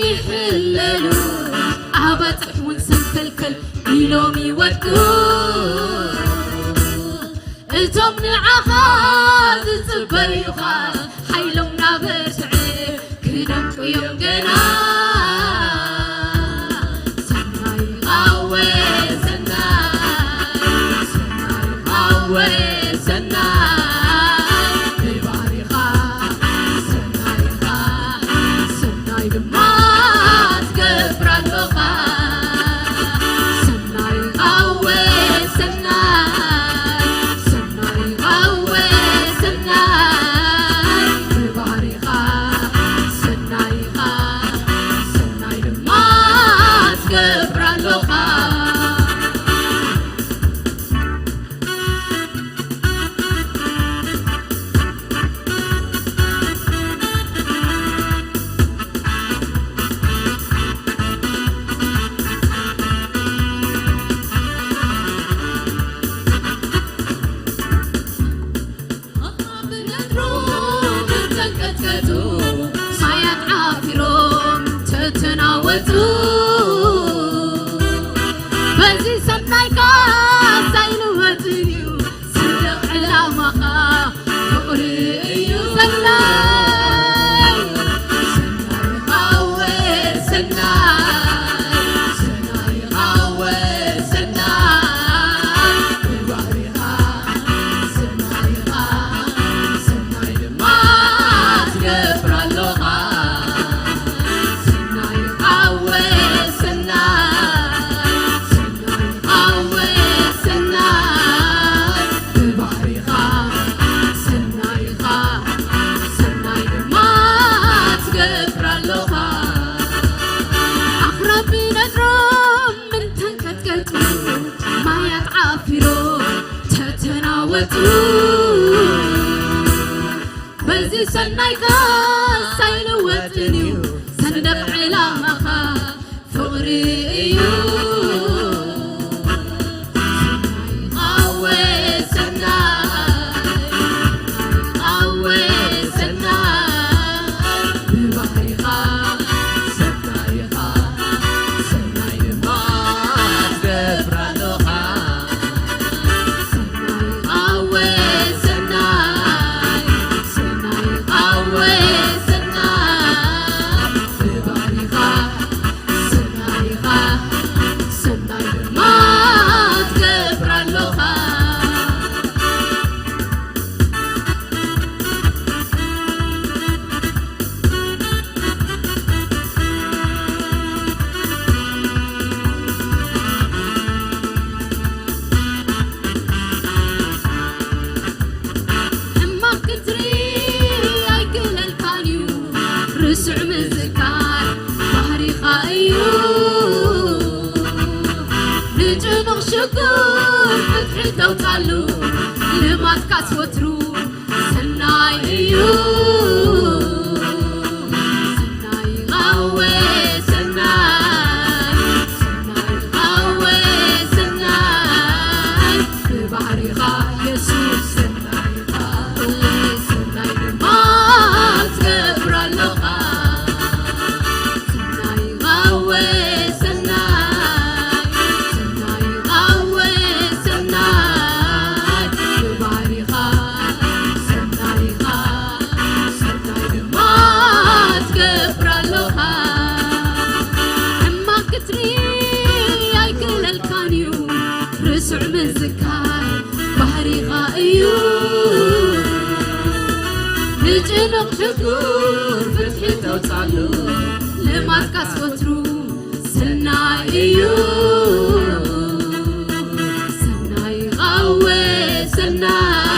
ይሕለሉ፣ ኣባጽሕ እውን ሰንከልከል ኢሎም ይወድቁ። እቶም ንዓኻ ዝጽበዩኻ፣ ሓይሎም ናበርትዐ ክደምቁ እዮም ገና። ሰናይ ኣወ ሰናይ፣ ሰናይ ኣወ ሰናይ፣ ብባህሪኻ ሰናይ ኢኻ፣ ሰናይ ድማ ትገብር ኣሎኻ። ሰናይ ኣወ ሰናይ፣ ሰናይ ኣወ ሰናይ፣ ብባህሪኻ ሰናይ ኢኻ፣ ሰናይ ድማ ትገብር ኣሎኻ። ብነድሮም እንተንቀጥቀጡ፣ ማያት ዓፊሮም ተተናወጡ። በዚ ሰናይካ ሳይልወጥን እዩ፣ ሰንደቕ ዕላማኻ ፍቕሪ እዩ። ሰናይ፣ ሰናይ ኣወ ሰናይ፣ ሰናይ ኣወ ሰናይ፣ ብባህሪኻ ሰናይ ኢኻ፣ ሰናይ ድማ ትገብር ኣሎኻ። ሰናይ ኣወ ሰናይ፣ ሰናይ ኣወ ሰናይ፣ ብባህሪኻ ሰናይ ኢኻ፣ ሰናይ ድማ ትገብር ኣሎኻ። ኣኽራን ብነድሮም እንተንቀጥቀጡ፣ ማያት ዓፊሮም ተተናወጡ። በዚ ሰናይካ ሳይልወጥን እዩ፣ ሰንደቕ ዕላማኻ ፍቕሪ እዩ። ሰናይ ኣወ ሰናይ፣ ኣወ ሰናይ፣ ብባህሪኻ ሰናይ ኢኻ፣ ሰናይ ድማ ትገብር ኣሎኻ። ሰናይ ኣወ ሰናይ፣ ሰናይ ኣወ ሰናይ፣ ብባህሪኻ ሰናይ ኢኻ፣ ሰናይ ድማ ትገብር ኣሎኻ። ሕማቕ ክትርኢ ኣይክእለልካን እዩ፣ ርስዕ ምዝካር ባህሪኻ እዩ። ንጭኑቕ ሽጉር ፍትሒ ተውጻሉ ልማድካስ ወትሩ ሰናይ እዩ። ሰናይ ኣወ ሰናይ፣ ሰናይ ኣወ ሰናይ፣ ብባህሪኻ የሱስ ሰናይ ኢኻ፣ ሰናይ ድማ ትገብር ኣሎኻ። ሰናይ ኣወ ሰናይ፣ ሰናይ ኣወ ሰናይ፣ ብባህሪኻ ሰናይ ኢኻ፣ ሰናይ ድማ ትገብር ኣሎኻ። ሕማቕ ክትርኢ ኣይክእለልካን እዩ፣ ርስዕ ምዝካር ባህሪኻ እዩ። ንጭኑቕ ሽጉር ፍትሒ ተውጻሉ ልማድካስ ወትሩ ሰናይ እዩ። ሰናይ ኣወ ሰናይ፣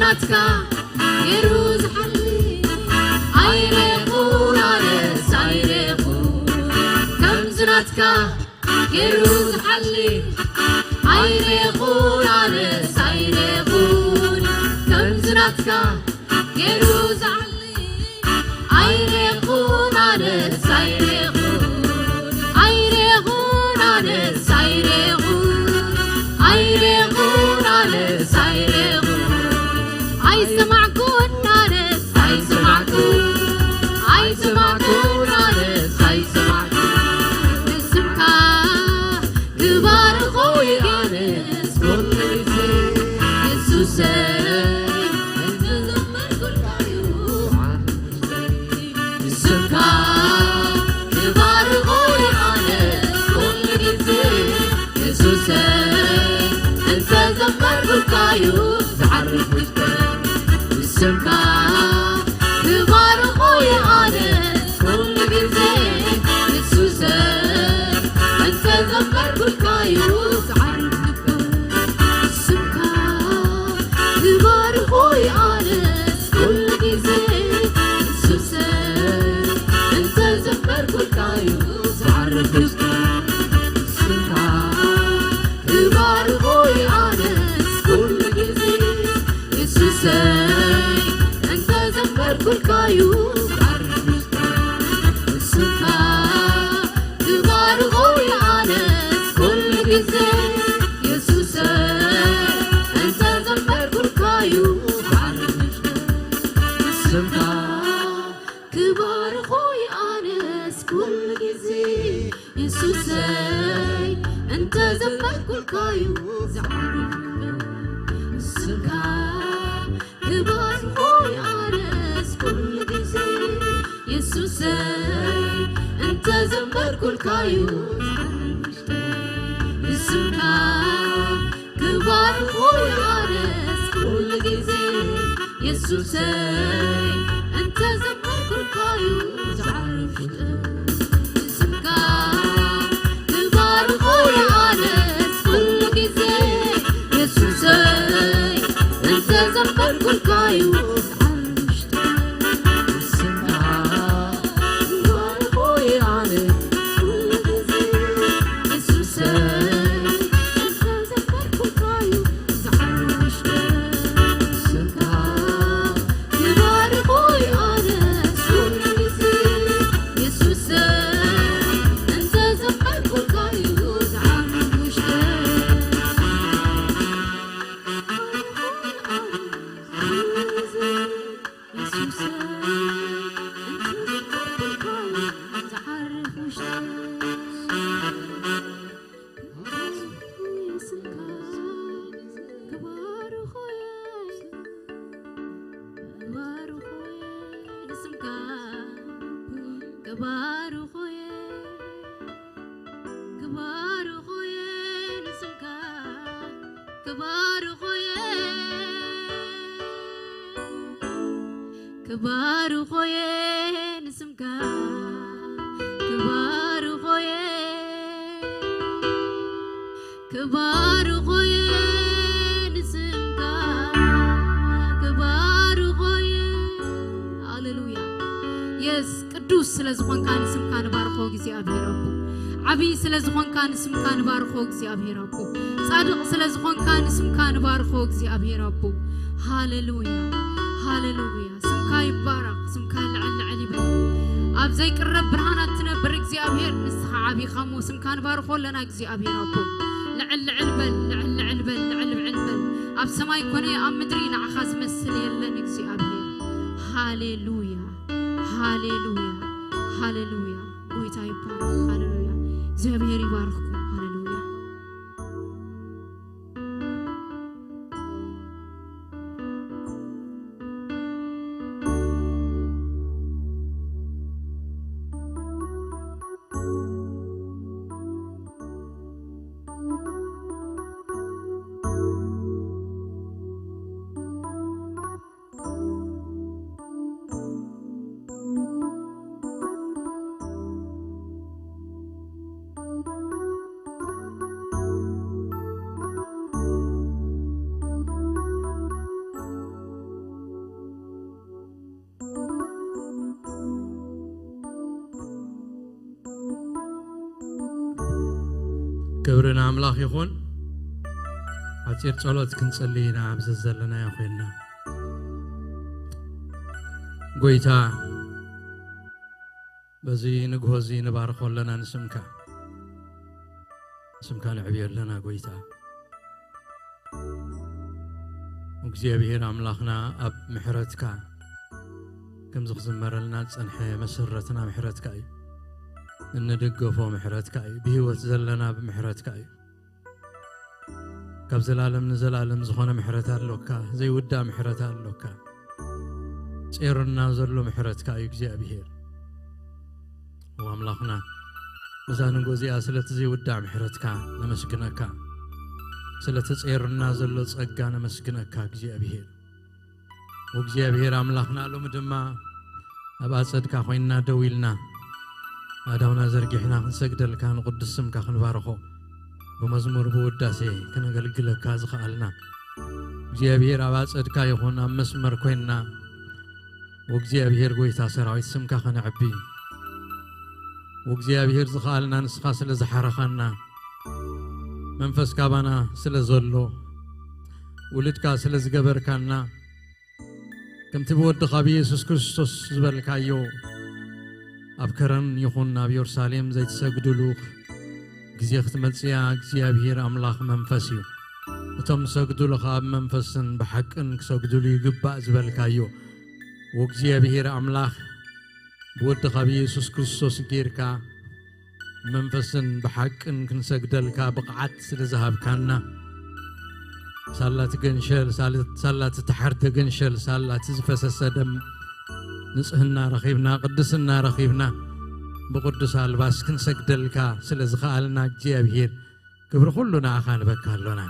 ናትካ ገይሩ ዝሓሊ ኣይረኹን ኣነስ ኣይረኹን ከምዚ ናትካ ገይሩ ዝሓሊ ኣይረኹን ኣነስ ኣይረኹን ከምዚ ናትካ ገይሩ ዝሓሊ ኣይረኹን ኣነስ ኣይረኹን ኣይረኹን ኣነስ ኣይረኹን ኣይረኹን ኣነስ ኣይረኹን ኣይሰማዕኩን ኣነስ ኣይሰማዕኩን ኣይሰማዕኩን ኣነስ ኣይሰማዕኩን ንስምካ ክባርኾ ኣነስ ኩሉ ግዜ የሱሰይ እንተዘመርኩልካዩ ስምካ ክባርኾ ኣነስ ኩሉ ግዜ የሱሰይ እንተዘመርኩልካዩ ዝዓርፍ ውሽጠይ ስምካ ክባርኾ ኣነስ ኩሉ ግዜ የሱሰይ እንተዘመርኩልካዩ ዝዓርፍ ልበይ ስምካ ክባርኾ ኣነስ ኩሉ ግዜ የሱሰይ እንተዘመርኩልካዩ ዝዓርፍ ልበይ ስምካ ክባርኾ ኣነስ ኩሉ ግዜ የሱሰይ እንተዘመርኩልካዩ ዝዓርፍ ልበይ ስምካ ክባርኾ ኣነስ ኩሉ ግዜ የሱሰይ እንተዘመርኩልካዩ ዝዓርፍ ልበይ ስምካ ክባርኾ ኣነስ ኩሉ ግዜ የሱሰይ እንተዘመርኩልካዩ ዝዓርፍ ስምካ ክባርኾ ኣነስ ኩሉ ግዜ የሱሰይ እንተዘመርኩልካዩ ዝዓርፍ ስምካ ክባርኾ ኣነስ ኩሉ ግዜ የሱሰይ እንተዘመርኩልካዩ ዝዓርፍ ስምካ ክባርኾ ኣነስ ኩሉ ግዜ የሱሰይ እንተዘመርኩልካዩ ዝዓርፍ ስምካ ክባርኾ ኣነስ ኩሉ ግዜ የሱሰይ ክባርኾየ ንስምካ ክባርኾየ ክባርኾየ ንስምካ ክባርኾየ ክባርኾየ ንስምካ ክባርኾየ ሃሌሉያ የስ ቅዱስ ስለ ዝኾንካ ንስምካ ንባርኾ እግዚኣብሔር ኣቦ ዓብዪ ስለ ዝኾንካ ንስምካ ንባርኾ እግዚኣብሔር ኣቦ ጻድቕ ስለ ዝኾንካ ንስምካ ንባርኾ እግዚኣብሔር ኣቦ ሃሌሉያ ሃሌሉያ ስምካ ይባረኽ ስምካ ልዕል ልዕል ይበል ኣብ ዘይቅረብ ብርሃናት ትነብር እግዚኣብሔር ንስኻ ዓብኻ እሞ ስምካ ንባርኾ ኣለና እግዚኣብሔር ኣቦ ልዕል ልዕል በል ልዕል ልዕል በል ልዕል ልዕል በል ኣብ ሰማይ ኮነ ኣብ ምድሪ ንዓኻ ዝመስል የለን እግዚኣብሔር ሃሌሉያ ሃሌሉያ ሃሌሉያ ጎይታ ይባረኽ ሃሌሉያ እግዚኣብሔር ይባርኽኩም ሃሌሉያ ርና ኣምላኽ ይኹን። ሓጺር ጸሎት ክንጸሊ ኢና ኣብዚ ዘለናዮ ኮይንና። ጎይታ፣ በዚ ንግሆ እዚ ንባርኾ ኣለና ንስምካ። ስምካ ነዕብዮ ኣለና ጎይታ። እግዚኣብሔር ኣምላኽና ኣብ ምሕረትካ፣ ከምዚ ክዝመረልና ዝጸንሐ መሰረትና ምሕረትካ እዩ። እንድገፎ ምሕረትካ እዩ። ብህይወት ዘለና ብምሕረትካ እዩ። ካብ ዘላለም ንዘላለም ዝኾነ ምሕረት ኣሎካ፣ ዘይውዳእ ምሕረት ኣሎካ። ጼርና ዘሎ ምሕረትካ እዩ እግዚኣብሔር። ኦ ኣምላኽና፣ በዛ ንጎ እዚኣ ስለቲ ዘይውዳእ ምሕረትካ ነመስግነካ። ስለቲ ጼርና ዘሎ ጸጋ ነመስግነካ እግዚኣብሔር። ኦ እግዚኣብሔር ኣምላኽና፣ ሎሚ ድማ ኣብ ኣጸድካ ኮይንና ደው ኢልና፣ ኣእዳውና ዘርጊሕና ክንሰግደልካ፣ ንቅዱስ ስምካ ክንባርኾ፣ ብመዝሙር ብውዳሴ ክነገልግለካ ዝኸኣልና፣ እግዚኣብሔር ኣብ ኣጸድካ ይኹን ኣብ መስመር ኮይንና፣ ኦ እግዚኣብሔር ጎይታ ሰራዊት ስምካ ከነዕቢ፣ ኦ እግዚኣብሔር ዝኸኣልና ንስኻ ስለ ዝሓረኻና፣ መንፈስካ ባና ስለ ዘሎ፣ ውሉድካ ስለ ዝገበርካና፣ ከምቲ ብወድኻ ብየሱስ ክርስቶስ ዝበልካዮ፣ ኣብ ከረን ይኹን ኣብ የሩሳሌም ዘይትሰግድሉ ግዜ ክትመጽእ እያ። እግዚኣብሔር ኣምላኽ መንፈስ እዩ። እቶም ዝሰግዱሉ ኸኣ ብመንፈስን ብሓቅን ክሰግዱሉ ይግባእ ዝበልካዮ፣ ወእግዚኣብሔር ኣምላኽ ብወድኻ ብየሱስ ክርስቶስ ጌርካ ብመንፈስን ብሓቅን ክንሰግደልካ ብቕዓት ስለ ዝሃብካና፣ ሳላ እቲ ገንሸል፣ ሳል-፣ ሳላ እቲ ተሓርደ ገንሸል፣ ሳላ እቲ ዝፈሰሰ ደም፣ ንጽህና ረኺብና፣ ቅድስና ረኺብና፣ ብቕዱስ ኣልባስ ክንሰግደልካ ስለ ዝኸኣልና እግዚኣብሔር ክብሪ ኩሉ ንኣኻ ንበካ ኣሎና።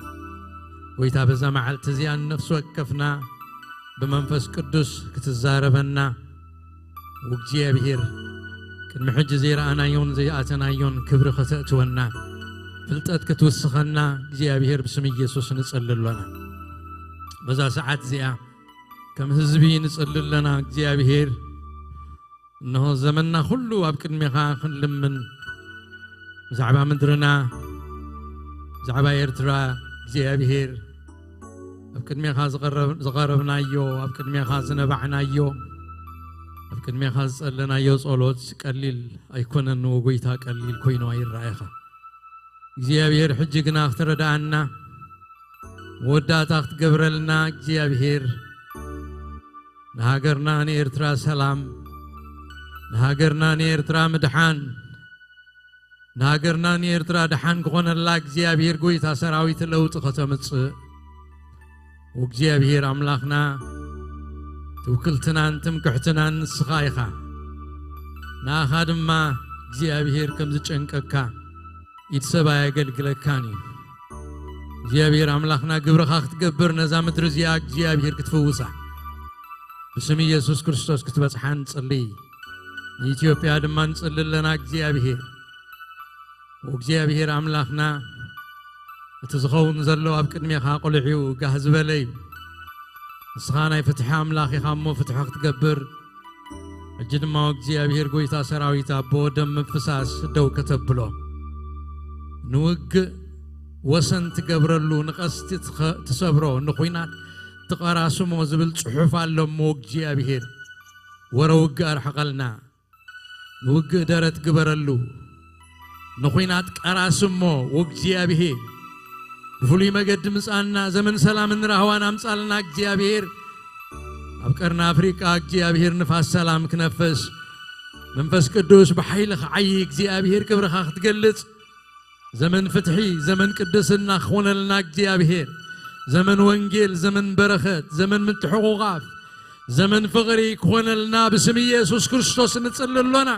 ጎይታ በዛ መዓልቲ እዚኣ ንነፍሲ ወከፍና ብመንፈስ ቅዱስ ክትዛረበና፣ እግዚኣብሔር ቅድሚ ሕጂ ዘይረኣናዮን ዘይኣተናዮን ክብሪ ከተእትወና፣ ፍልጠት ክትውስኸና እግዚኣብሔር ብስም ኢየሱስ ንጸሊ ኣሎና። በዛ ሰዓት እዚኣ ከም ህዝቢ ንጸሊ ኣለና እግዚኣብሔር። እንሆ ዘመንና ኩሉ ኣብ ቅድሜኻ ክንልምን፣ ብዛዕባ ምድርና፣ ብዛዕባ ኤርትራ እግዚኣብሔር ኣብ ቅድሜኻ ዝቐረብ-፣ ዝቐረብናዮ፣ ኣብ ቅድሜኻ ዝነባዕናዮ፣ ኣብ ቅድሜኻ ዝጸለናዮ ጸሎት ቀሊል ኣይኮነን፣ ወጎይታ ቀሊል ኮይኑ ኣይረኣየኻ። እግዚኣብሔር ሕጂ ግና ክትረድኣና፣ መወዳእታ ክትገብረልና እግዚኣብሔር ንሃገርና ንኤርትራ ሰላም፣ ንሃገርና ንኤርትራ ምድሓን፣ ንሃገርና ንኤርትራ ደሓን ክኾነላ እግዚኣብሔር ጎይታ ሰራዊት ለውጢ ከተምጽእ፣ ወእግዚኣብሔር ኣምላኽና ትውክልትናን ትምክሕትናን ንስኻ ኢኻ። ንኣኻ ድማ እግዚኣብሔር ከም ዝጨንቀካ ኢድ ሰብ ኣየገልግለካን እዩ። እግዚኣብሔር ኣምላኽና ግብርኻ ክትገብር ነዛ ምድሪ እዚኣ እግዚኣብሔር ክትፍውሳ ብስም ኢየሱስ ክርስቶስ ክትበጽሓ ንጽሊ። ንኢትዮጵያ ድማ ንጽሊ ኣለና እግዚኣብሔር። ወእግዚኣብሔር ኣምላኽና እቲ ዝኸውን ዘሎ ኣብ ቅድሜኻ ቁልዕ እዩ፣ ጋህ ዝበለ እዩ። ንስኻ ናይ ፍትሒ ኣምላኽ ኢኻ እሞ ፍትሒ ክትገብር፣ ሕጂ ድማ እግዚኣብሔር ጎይታ ሰራዊት ኣቦ ደም ምፍሳስ ደው ከተብሎ፣ ንውግእ ወሰን ትገብረሉ፣ ንቐስቲ ትኸ-፣ ትሰብሮ፣ ንኹናት ትቐራስሞ ዝብል ጽሑፍ ኣሎ እሞ እግዚኣብሔር ወረ ውግእ ኣርሕቐልና። ንውግእ ደረት ግበረሉ። ንኹናት ቀራስሞ ወእግዚኣብሔር ብፍሉይ መገዲ ምጻና፣ ዘመን ሰላምን ራህዋን ኣምጻልና እግዚኣብሔር። ኣብ ቀርኒ ኣፍሪቃ እግዚኣብሔር ንፋስ ሰላም ክነፍስ፣ መንፈስ ቅዱስ ብሓይሊ ክዓዪ እግዚኣብሔር ክብርኻ ክትገልጽ፣ ዘመን ፍትሒ፣ ዘመን ቅድስና ክኾነልና እግዚኣብሔር፣ ዘመን ወንጌል፣ ዘመን በረኸት፣ ዘመን ምትሕቑቓፍ፣ ዘመን ፍቕሪ ክኾነልና ብስም ኢየሱስ ክርስቶስ ንጽሊ ኣሎና።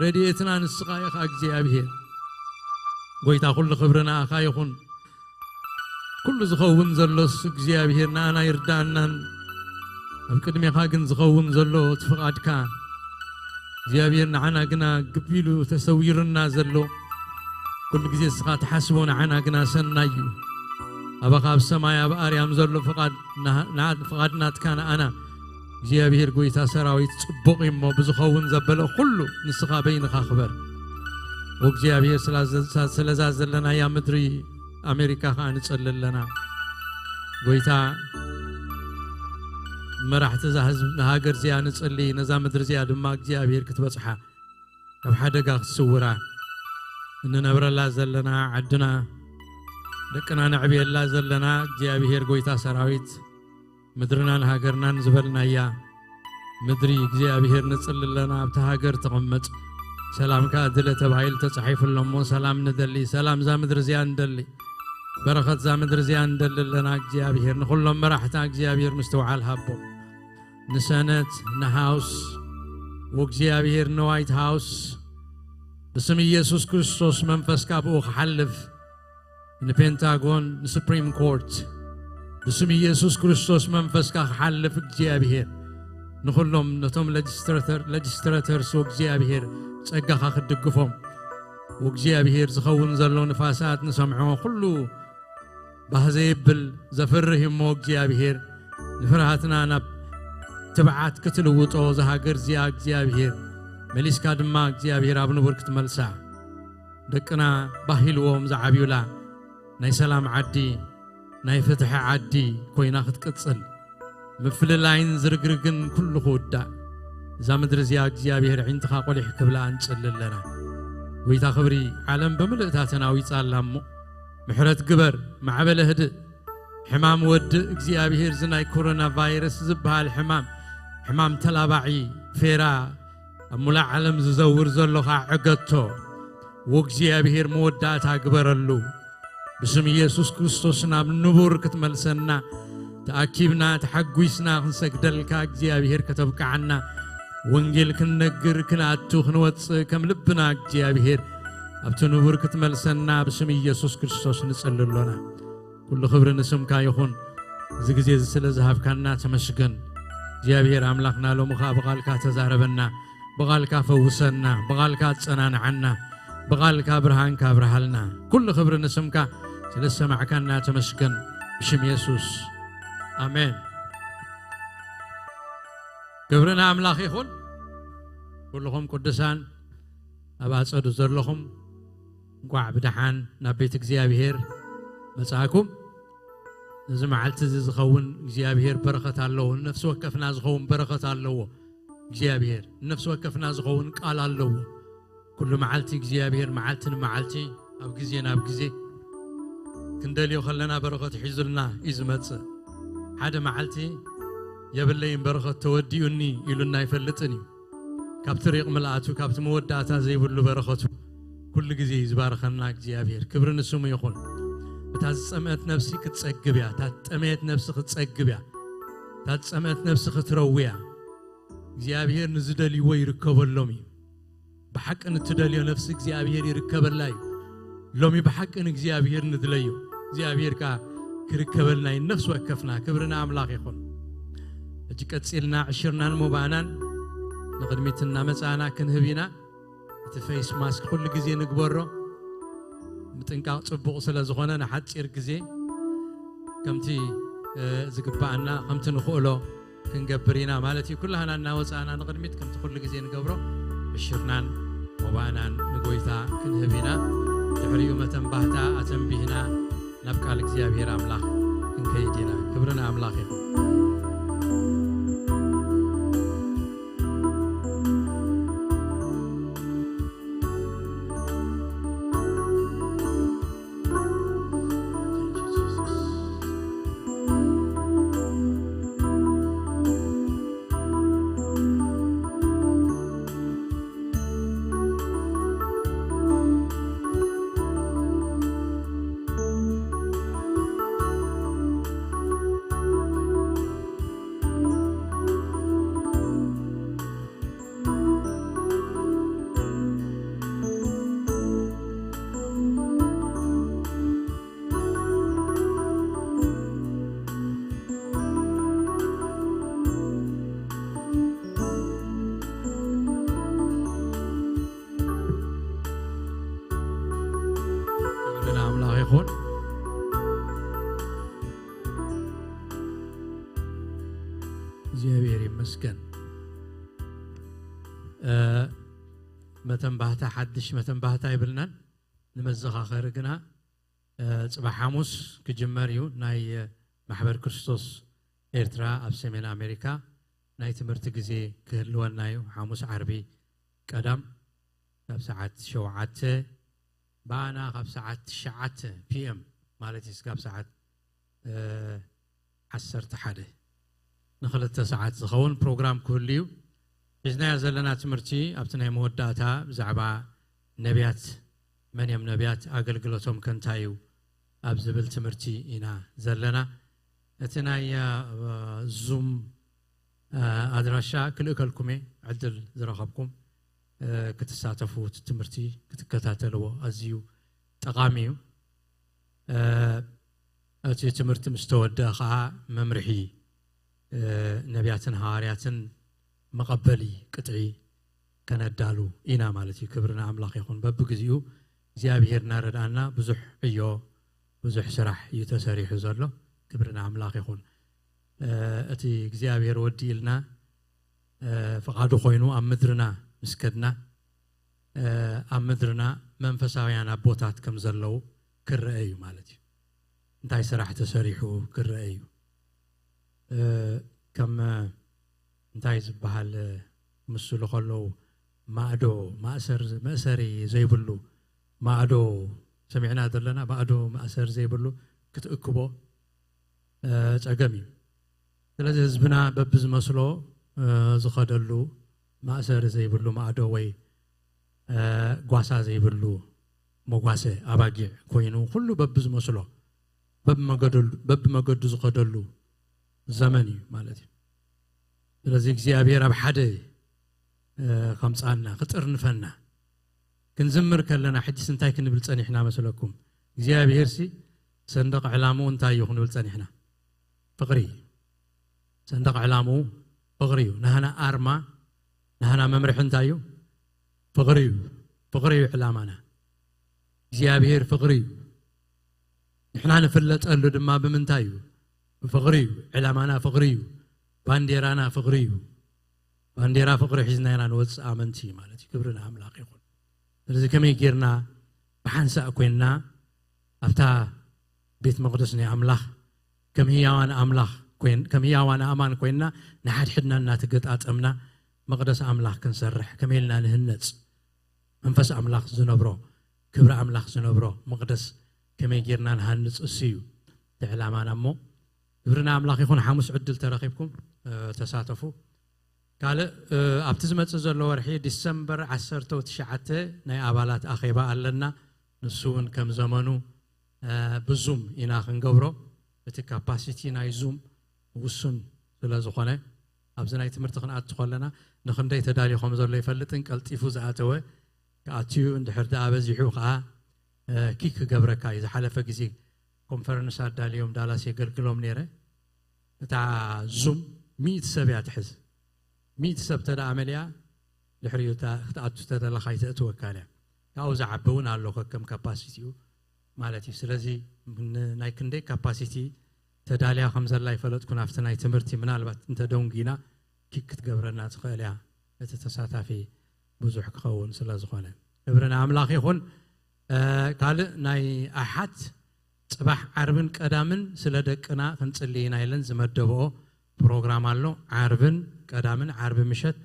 ረድኤትና ንስኻ ኢኻ እግዚኣብሔር። ጎይታ፣ ኩሉ ክብሪ ንኣኻ ይኹን። ኩሉ ዝኸውን ዘሎስ እግዚኣብሔር ንኣና ይርዳእናን፣ ኣብ ቅድሜኻ ግን ዝኸውን ዘሎ እቲ ፍቓድካ። እግዚኣብሔር ንዓና ግና ግብ ኢሉ ተሰዊሩና ዘሎ፣ ኩሉ ግዜ እስኻ ትሓስቦ ንዓና ግና ሰናይ እዩ። ኣባኻ ኣብ ሰማይ ኣብ ኣርያም ዘሎ ፍቓድ ንሃ-፣ ንዓ-፣ ፍቓድ ናትካ ንኣና እግዚኣብሔር ጎይታ ሰራዊት ጽቡቕ እዩ እሞ፣ ብዝኸውን ዘበለ ኩሉ ንስኻ በይንኻ ክበር። ወእግዚኣብሔር ስላ-፣ ስለዛ ዘለናያ ምድሪ ኣሜሪካ ከዓ ንጸሊ ኣለና። ጎይታ፣ መራሕቲ እዛ ህዝብ፣ ንሃገር እዚኣ ንጸሊ፣ ነዛ ምድሪ እዚኣ ድማ እግዚኣብሔር ክትበጽሓ፣ ካብ ሓደጋ ክትስውራ፣ እንነብረላ ዘለና ዓድና፣ ደቅና ነዕብየላ ዘለና እግዚኣብሔር ጎይታ ሰራዊት፣ ምድርናን ሃገርናን ዝበልናያ ምድሪ እግዚኣብሔር ንጽሊ ኣለና። ኣብታ ሃገር ትቕመጥ ሰላም ከኣ ድለ ተባሂሉ ተጻሒፉ ኣሎ እሞ፣ ሰላም ንደሊ፣ ሰላም እዛ ምድሪ እዚኣ ንደሊ፣ በረኸት እዛ ምድሪ እዚኣ ንደሊ ኣለና። እግዚኣብሔር ንኹሎም መራሕታ እግዚኣብሔር ምስትውዓል ሃቦም። ንሰነት፣ ንሃውስ፣ ወእግዚኣብሔር ንዋይት ሃውስ፣ ብስም ኢየሱስ ክርስቶስ መንፈስካ ብኡ ክሓልፍ፣ ንፔንታጎን፣ ንሱፕሪም ኮርት፣ ብስም ኢየሱስ ክርስቶስ መንፈስካ ክሓልፍ እግዚኣብሔር፣ ንኹሎም ነቶም ሌጅስትሬተር-፣ ሌጅስትሬተርስ ወእግዚኣብሔር ጸጋኻ ክትድግፎም፣ ወእግዚኣብሔር ዝኸውን ዘሎ ንፋሳት ንሰምዖ ኩሉ ባህ ዘየብል ዘፍርህ እሞ እግዚኣብሔር ንፍርሃትና ናብ ትብዓት ክትልውጦ እዛ ሃገር እዚኣ እግዚኣብሔር መሊስካ ድማ እግዚኣብሔር ኣብ ንቡር ክትመልሳ ደቅና ባህ ኢልዎም ዝዓብዩላ ናይ ሰላም ዓዲ፣ ናይ ፍትሒ ዓዲ ኮይና ክትቅጽል፣ ምፍልላይን ዝርግርግን ኩሉ ክውዳእ፣ እዛ ምድሪ እዚኣ እግዚኣብሔር ዒንትኻ ቆሊሕ ክብላ ንጽሊ ኣለና። ጎይታ ክብሪ፣ ዓለም ብምልእታ ተናዊጻ ኣላ እሞ፣ ምሕረት ግበር፣ ማዕበለ ህድእ፣ ሕማም ወድእ እግዚኣብሔር፣ እዚ ናይ ኮሮና ቫይረስ ዝበሃል ሕማም፣ ሕማም ተላባዒ ፌራ፣ ኣብ ሙላእ ዓለም ዝዘውር ዘሎ ኸዓ ዕገቶ፣ ወእግዚኣብሔር መወዳእታ ግበረሉ። ብስም ኢየሱስ ክርስቶስ ናብ ንቡር ክትመልሰና፣ ተኣኪብና ተሓጒስና ክንሰግደልካ እግዚኣብሔር ከተብቅዓና፣ ወንጌል ክንነግር፣ ክንኣቱ፣ ክንወጽእ ከም ልብና እግዚኣብሔር ኣብቲ ንቡር ክትመልሰና ብስም ኢየሱስ ክርስቶስ ንጽሊ ኣሎና። ኩሉ ክብሪ ንስምካ ይኹን። እዚ ግዜ እዚ ስለ ዝሃብካና ተመስገን። እግዚኣብሔር ኣምላኽና ሎሚ ኸኣ ብቓልካ ተዛረበና፣ ብቓልካ ፈውሰና፣ ብቓልካ ኣጸናንዓና፣ ብቓልካ ብርሃንካ ኣብርሃልና። ኩሉ ክብሪ ንስምካ ስለ ዝሰማዕካና ተመስገን። ብሽም የሱስ ኣሜን። ክብሪ ንኣምላኽ ይኹን። ኩልኹም ቅዱሳን ኣብ ኣጸዱ ዘለኹም እንቋዕ ብደሓን ናብ ቤት እግዚኣብሔር መጻእኩም። ነዚ መዓልቲ እዚ ዝኸውን እግዚኣብሔር በረኸት ኣለዎ። ንነፍሲ ወከፍና ዝኸውን በረኸት ኣለዎ እግዚኣብሔር። ንነፍሲ ወከፍና ዝኸውን ቃል ኣለዎ። ኩሉ መዓልቲ እግዚኣብሔር መዓልቲ ንመዓልቲ ኣብ ግዜ ናብ ግዜ ክንደልዮ ከለና በረኸት ሒዙልና እዩ ዝመጽእ። ሓደ መዓልቲ የብለይን በረኸት ተወዲኡኒ ኢሉና ኣይፈልጥን እዩ። ካብቲ ሪቕ ምልኣቱ፣ ካብቲ መወዳእታ ዘይብሉ በረኸቱ ኩሉ ግዜ እዩ ዝባርኸና እግዚኣብሔር። ክብሪ ንስሙ ይኹን። እታ ዝጸምአት ነፍሲ ክትጸግብ እያ። እታ ዝጠመየት ነፍሲ ክትጸግብ እያ። እታ ዝጸምአት ነፍሲ ክትረዊ እያ። እግዚኣብሔር ንዝደልይዎ ይርከበሎም እዩ። ብሓቂ ንትደልዮ ነፍሲ እግዚኣብሔር ይርከበላ እዩ። ሎሚ ብሓቂ ንእግዚኣብሔር ንድለዮ። እግዚኣብሔር ከኣ ክርከበልና እዩ ነፍሲ ወከፍና። ክብሪ ንኣምላኽ ይኹን። ሕጂ ቀጺልና ዕሽርናን ሞባእናን ንቕድሚት እናመጻእና ክንህብ ኢና። እቲ ፌስ ማስክ ኩሉ ግዜ ንግበሮ። ምጥንቃቕ ጽቡቕ ስለ ዝኾነ ንሓጺር ግዜ ከምቲ፣ እ፣ ዝግባኣና፣ ከምቲ ንኽእሎ ክንገብር ኢና ማለት እዩ። ኩላህና እናወጻእና ንቕድሚት ከምቲ ኩሉ ግዜ ንገብሮ ዕሽርናን ሞባእናን ንጎይታ ክንህብ ኢና። ድሕሪኡ መተንባህታ ኣተንቢህና ናብ ቃል እግዚኣብሔር ኣምላኽ ክንከይድ ኢና። ክብሪ ንኣምላኽ ይኹን። ክብሪ ንኣምላኽ ይኹን። እግዚኣብሔር ይመስገን። እ፣ መተንባህታ፣ ሓድሽ መተንባህታ ይብልናን። ንመዘኻኸሪ ግና፣ እ፣ ጽባሕ ሓሙስ ክጅመር እዩ። ናይ፣ እ፣ ማሕበር ክርስቶስ ኤርትራ ኣብ ሰሜን ኣሜሪካ ናይ ትምህርቲ ግዜ ክህልወና እዩ። ሓሙስ፣ ዓርቢ፣ ቀዳም ካብ ሰዓት ሸውዓተ፣ ብኣና ካብ ሰዓት ትሽዓተ ፒ ኤም ማለት እዩ፣ ስጋብ ሰዓት፣ እ፣ ዓሰርተ ሓደ ንኽልተ ሰዓት ዝኸውን ፕሮግራም ክህሉ እዩ። ሒዝናዮ ዘለና ትምህርቲ ኣብቲ ናይ መወዳእታ ብዛዕባ ነቢያት፣ መን እዮም ነቢያት፣ ኣገልግሎቶም ከ እንታይ እዩ ኣብ ዝብል ትምህርቲ ኢና ዘለና። እቲ ናይ፣ እ፣ ዙም፣ እ፣ ኣድራሻ ክልእከልኩም እየ፣ ዕድል ዝረኸብኩም፣ እ፣ ክትሳተፉ፣ እቲ ትምህርቲ ክትከታተልዎ ኣዝዩ ጠቓሚ እዩ። እ፣ እቲ ትምህርቲ ምስ ተወደአ ኸዓ መምርሒ፣ እ፣ ነቢያትን ሃዋርያትን መቐበሊ ቅጥዒ ከነዳሉ ኢና ማለት እዩ። ክብሪ ንኣምላኽ ይኹን። በብግዜኡ እግዚኣብሄር እናረድኣና ብዙሕ ዕዮ፣ ብዙሕ ስራሕ እዩ ተሰሪሑ ዘሎ። ክብሪ ንኣምላኽ ይኹን። እ፣ እቲ እግዚኣብሄር ወዲእልና፣ እ፣ ፍቓዱ ኮይኑ ኣብ ምድርና ምስ ከድና፣ እ፣ ኣብ ምድርና መንፈሳውያን ኣቦታት ከም ዘለዉ ክረአ እዩ ማለት እዩ። እንታይ ስራሕ ተሰሪሑ ክረአ እዩ። እ፣ ከም፣ እ፣ እንታይ ዝበሃል፣ እ፣ ክምስሉ ከለዉ ማእዶ፣ ማእሰር፣ መእሰሪ ዘይብሉ ማእዶ ሰሚዕና ዘለና፣ ማእዶ ማእሰር ዘይብሉ ክትእክቦ፣ እ፣ ጸገም እዩ። ስለዚ ህዝብና በብዝመስሎ፣ እ፣ ዝኸደሉ ማእሰሪ ዘይብሉ ማእዶ ወይ፣ እ፣ ጓሳ ዘይብሉ መጓሰ ኣባጊዕ ኮይኑ ኩሉ በብዝመስሎ በብመገደሉ-፣ በብመገዱ ዝኸደሉ ዘመን እዩ ማለት እዩ። ስለዚ እግዚኣብሔር ኣብ ሓደ፣ እ፣ ከምጽኣና፣ ክጥርንፈና። ክንዝምር ከለና ሕጅስ እንታይ ክንብል ጸኒሕና መስለኩም? እግዚኣብሔርሲ ሰንደቕ ዕላምኡ እንታይ እዩ ክንብል ጸኒሕና? ፍቕሪ። ሰንደቕ ዕላምኡ ፍቕሪ እዩ። ናህና ኣርማ፣ ናህና መምርሒ እንታይ እዩ? ፍቕሪ እዩ። ፍቕሪ እዩ ዕላማና። እግዚኣብሔር ፍቕሪ እዩ። ንሕና ንፍለጠሉ ድማ ብምንታይ እዩ? ብፍቕሪ እዩ። ዕላማና ፍቕሪ እዩ። ባንዴራና ፍቕሪ እዩ። ባንዴራ ፍቕሪ ሒዝና ኢና ንወፅእ ኣመንቲ ማለት እዩ። ክብሪ ንኣምላኽ ይኹን። ስለዚ ከመይ ጌርና ብሓንሳእ ኮይንና ኣብታ ቤት መቕደስ ናይ ኣምላኽ ከም ህያዋን ኣምላኽ ኮይን-፣ ከም ህያዋን ኣእማን ኮይንና ንሓድሕድና እናተገጣጠምና መቕደስ ኣምላኽ ክንሰርሕ ከመይ ኢልና ንህነጽ? መንፈስ ኣምላኽ ዝነብሮ፣ ክብሪ ኣምላኽ ዝነብሮ መቕደስ ከመይ ጌርና ንሃንጽ? እሱ እዩ እቲ ዕላማና። እሞ ክብሪ ንኣምላኽ ይኹን። ሓሙስ ዕድል ተረኺብኩም፣ እ፣ ተሳተፉ። ካልእ፣ እ፣ ኣብቲ ዝመጽእ ዘሎ ወርሒ ዲሰምበር ዓሰርተ ትሽዓተ ናይ ኣባላት ኣኼባ ኣለና። ንሱ እውን ከም ዘመኑ፣ እ፣ ብዙም ኢና ክንገብሮ። እቲ ካፓሲቲ ናይ ዙም ውሱን ስለ ዝኾነ፣ ኣብዚ ናይ ትምህርቲ ክንኣቱ ከለና ንኽንደይ ተዳልዩ ከም ዘሎ ይፈልጥን ቀልጢፉ ዝኣተወ ክኣትዩ፣ እንድሕር ደኣ በዚሑ ከኣ፣ እ፣ ኪክ ክገብረካ እዩ። ዝሓለፈ ግዜ ኮንፈረንስ ኣዳልዮም ዳላስ የገልግሎም ነይረ። እታ ዙም ሚእቲ ሰብ እያ ትሕዝ። ሚእቲ ሰብ ተደኣ መሊኣ፣ ድሕሪኡ እታ ክትኣቱ ተደለኻ ኣይተእትወካን እያ። ካብኡ ዝዓቢ እውን ኣሎ ከከም ካፓሲቲኡ ማለት እዩ። ስለዚ ን-፣ ናይ ክንደይ ካፓሲቲ ተዳልያ ከም ዘላ ኣይፈለጥኩን። ኣብቲ ናይ ትምህርቲ ምናልባት እንተደንጒና ኪክ ክትገብረና ትኽእል እያ፣ እቲ ተሳታፊ ብዙሕ ክኸውን ስለ ዝኾነ። ክብሪ ንኣምላኽ ይኹን። እ፣ ካልእ ናይ ኣሓት ጽባሕ ዓርብን ቀዳምን ስለ ደቅና ክንጽሊ ኢና ኢለን ዝመደብኦ ፕሮግራም ኣሎ። ዓርብን ቀዳምን፣ ዓርቢ ምሸት፣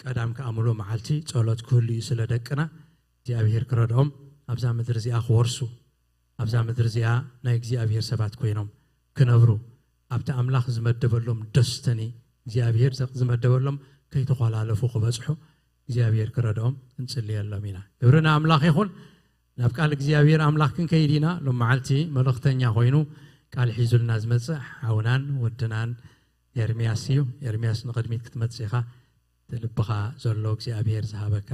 ቀዳም ከኣ ምሉእ መዓልቲ ጸሎት ክህሉ እዩ ስለ ደቅና። እግዚኣብሔር ክረድኦም፣ ኣብዛ ምድሪ እዚኣ ክወርሱ፣ ኣብዛ ምድሪ እዚኣ ናይ እግዚኣብሔር ሰባት ኮይኖም ክነብሩ፣ ኣብቲ ኣምላኽ ዝመደበሎም ደስተኒ፣ እግዚኣብሔር ዘ-፣ ዝመደበሎም ከይተኾላለፉ ክበጽሑ እግዚኣብሔር ክረድኦም ክንጽልየሎም ኢና። ክብሪ ንኣምላኽ ይኹን። ናብ ቃል እግዚኣብሔር ኣምላኽ ክንከይድ ኢና። ሎም መዓልቲ መልእኽተኛ ኮይኑ ቃል ሒዙልና ዝመጽእ ሓውናን ወድናን ኤርምያስ እዩ። ኤርምያስ፣ ንቕድሚት ክትመጽእ ኢኻ። እቲ ልብኻ ዘሎ እግዚኣብሔር ዝሃበካ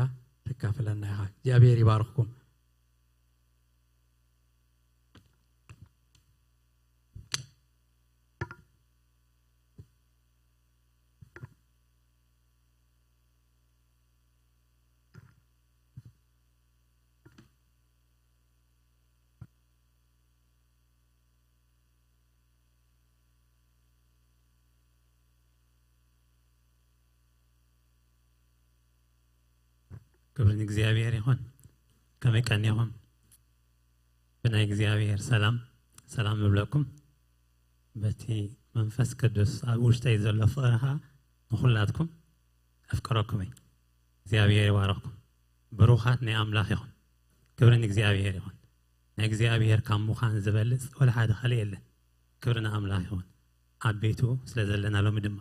ተካፍለና ኢኻ። እግዚኣብሔር ይባርኽኩም። ክብሪ ንእግዚኣብሔር ይኹን። ከመይ ቀኒኹም? ብናይ እግዚኣብሔር ሰላም ሰላም ንብለኩም። በቲ መንፈስ ቅዱስ ኣብ ውሽጠይ ዘሎ ፍቕሪ ኸዓ ንኹላትኩም ኣፍቅረኩም እየ። እግዚኣብሔር ይባረኽኩም። ብሩኻት ናይ ኣምላኽ ይኹን። ክብሪ ንእግዚኣብሔር ይኹን። ናይ እግዚኣብሔር ካብ ምዃን ዝበልጽ ወላ ሓደ ካልእ የለን። ክብሪ ንኣምላኽ ይኹን። ኣብ ቤቱ ስለ ዘለና ሎሚ ድማ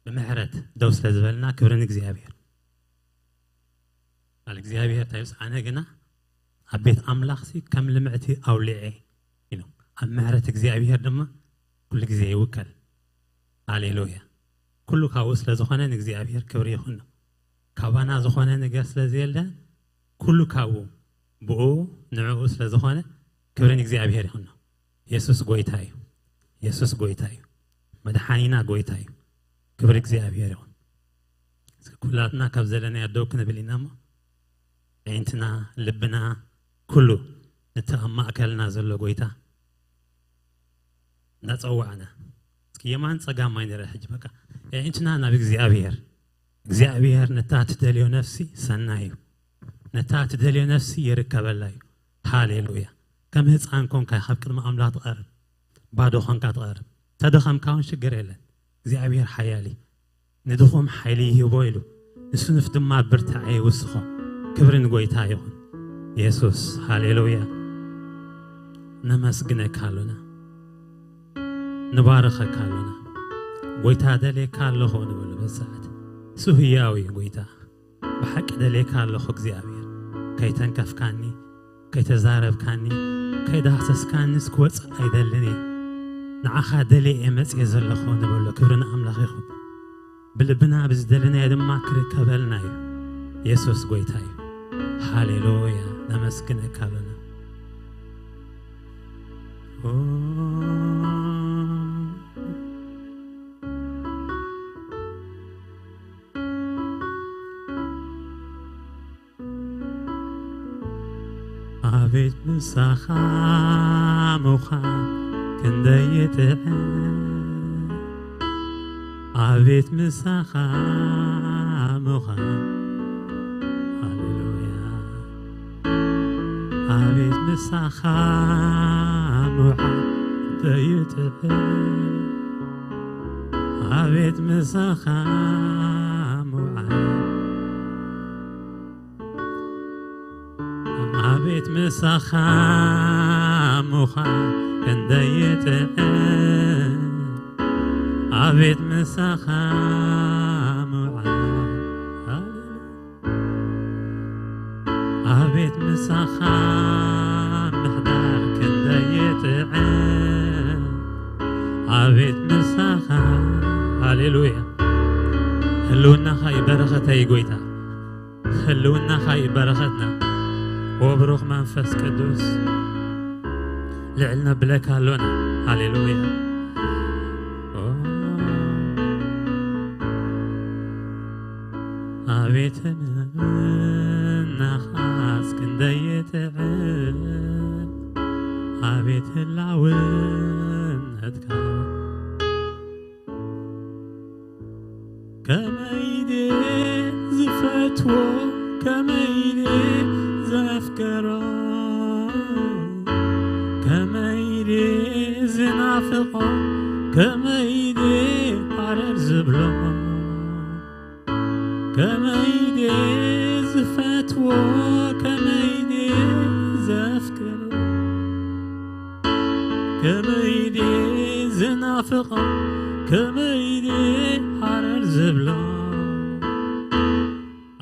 ብምሕረት ደው ስለ ዝበልና ክብሪ ንእግዚኣብሔር። ቃል እግዚኣብሔር እንታይ ይብስ? ኣነ ግና ኣብ ቤት ኣምላኽሲ ከም ልምዕቲ ኣውሊዐ ኢሉ። ኣብ ምሕረት እግዚኣብሔር ድማ ኩሉ ግዜ ይውከል። ሃሌሉያ። ኩሉ ካብኡ ስለ ዝኾነ ንእግዚኣብሔር ክብሪ ይኹኖ። ካባና ዝኾነ ነገር ስለ ዘየለ ኩሉ ካብኡ ብኡ ንዕኡ ስለ ዝኾነ ክብሪ ንእግዚኣብሔር ይኹኖ። የሱስ ጎይታ እዩ። የሱስ ጎይታ እዩ። መድሓኒና ጎይታ እዩ። ክብሪ እግዚኣብሔር ይኹን። እስኪ ኩላትና ካብ ዘለናዮ ደው ክንብል ኢና እሞ ኣዒንትና፣ ልብና፣ ኩሉ ነቲ ኣብ ማእከልና ዘሎ ጎይታ እናጸዋዕና፣ እስኪ የማን ጸጋም ኣይንርኣ ሕጂ በቃ። ኣዒንትና ናብ እግዚኣብሔር። እግዚኣብሔር ነታ ትደልዮ ነፍሲ ሰናይ እዩ። ነታ ትደልዮ ነፍሲ ይርከበላ እዩ። ሃሌሉያ። ከም ህፃን ኮንካ ካብ ቅድሚ ኣምላኽ ትቐርብ። ባዶ ኮንካ ትቐርብ። ተደኸምካ እውን ሽግር የለን። እግዚኣብሔር ሓያል እዩ። ንድኹም ሓይሊ ይህቦ ኢሉ፣ ንስኑፍ ድማ ብርታዐ ይውስኾ። ክብሪ ንጎይታ ይኹን። የሱስ፣ ሃሌሉያ። ነመስግነካ ኣሎና። ንባርኸካ ኣሎና። ጎይታ ደልየካ ኣለኹ ንበሎ በዚ ሰዓት። እሱ ህያው እዩ ጎይታ። ብሓቂ ደልየካ ኣለኹ እግዚኣብሔር። ከይተንከፍካኒ፣ ከይተዛረብካኒ፣ ከይዳህሰስካኒስ ክወፅእ ኣይደልን እየ። ንዓኻ ደልየ እየ መፅየ ዘለኹ ንበሎ። ክብሪ ንኣምላኽ ይኹን። ብልብና ብዝደለናዮ ድማ ክርከበልና እዩ። የሱስ ጎይታ እዩ። ሃሌሉያ። ነመስግነካ ኣሎና። ኦ፣ ኣቤት ምሳኻ ምዃን ክንደይ ይጥዕም። ኣቤት ምሳኻ ምዃን። ሃሌሉያ። ኣቤት ምሳኻ ምውዓል ክንደይ ይጥዕም። ኣቤት ምሳኻ ምውዓል። ኣቤት ምሳኻ ምዃን ክንደይ ይጥዕም። ኣቤት ምሳኻ ምውዓል። ሃሌሉያ። ኣቤት ምሳኻ ምሕዳር ክንደይ ይጥዕም። ኣቤት ምሳኻ። ሃሌሉያ። ህልውናኻ እዩ በረኸተይ ጎይታ። ህልውናኻ እዩ በረኸትና። ወብሩኽ መንፈስ ቅዱስ ልዕል ነብለካ ኣሎና። ሃሌሉያ። ኦ፣ ኣቤት ህልውናኻስ ክንደይ ይጥዕም። ኣቤት ህላውነትካ ከመይ ድየ ዝፈትዎ፣ ከመይ ድየ ዘፍቅሮ፣ ከመይ ድየ ዝናፍቆ፣ ከመይ ድየ ሃረር ዝብሎ፣ ከመይ ድየ ዝፈትዎ፣ ከመይ ድየ ዘፍቅሮ፣ ከመይ ድየ ዝናፍቆ፣ ከመይ ድየ ሃረር ዝብሎ።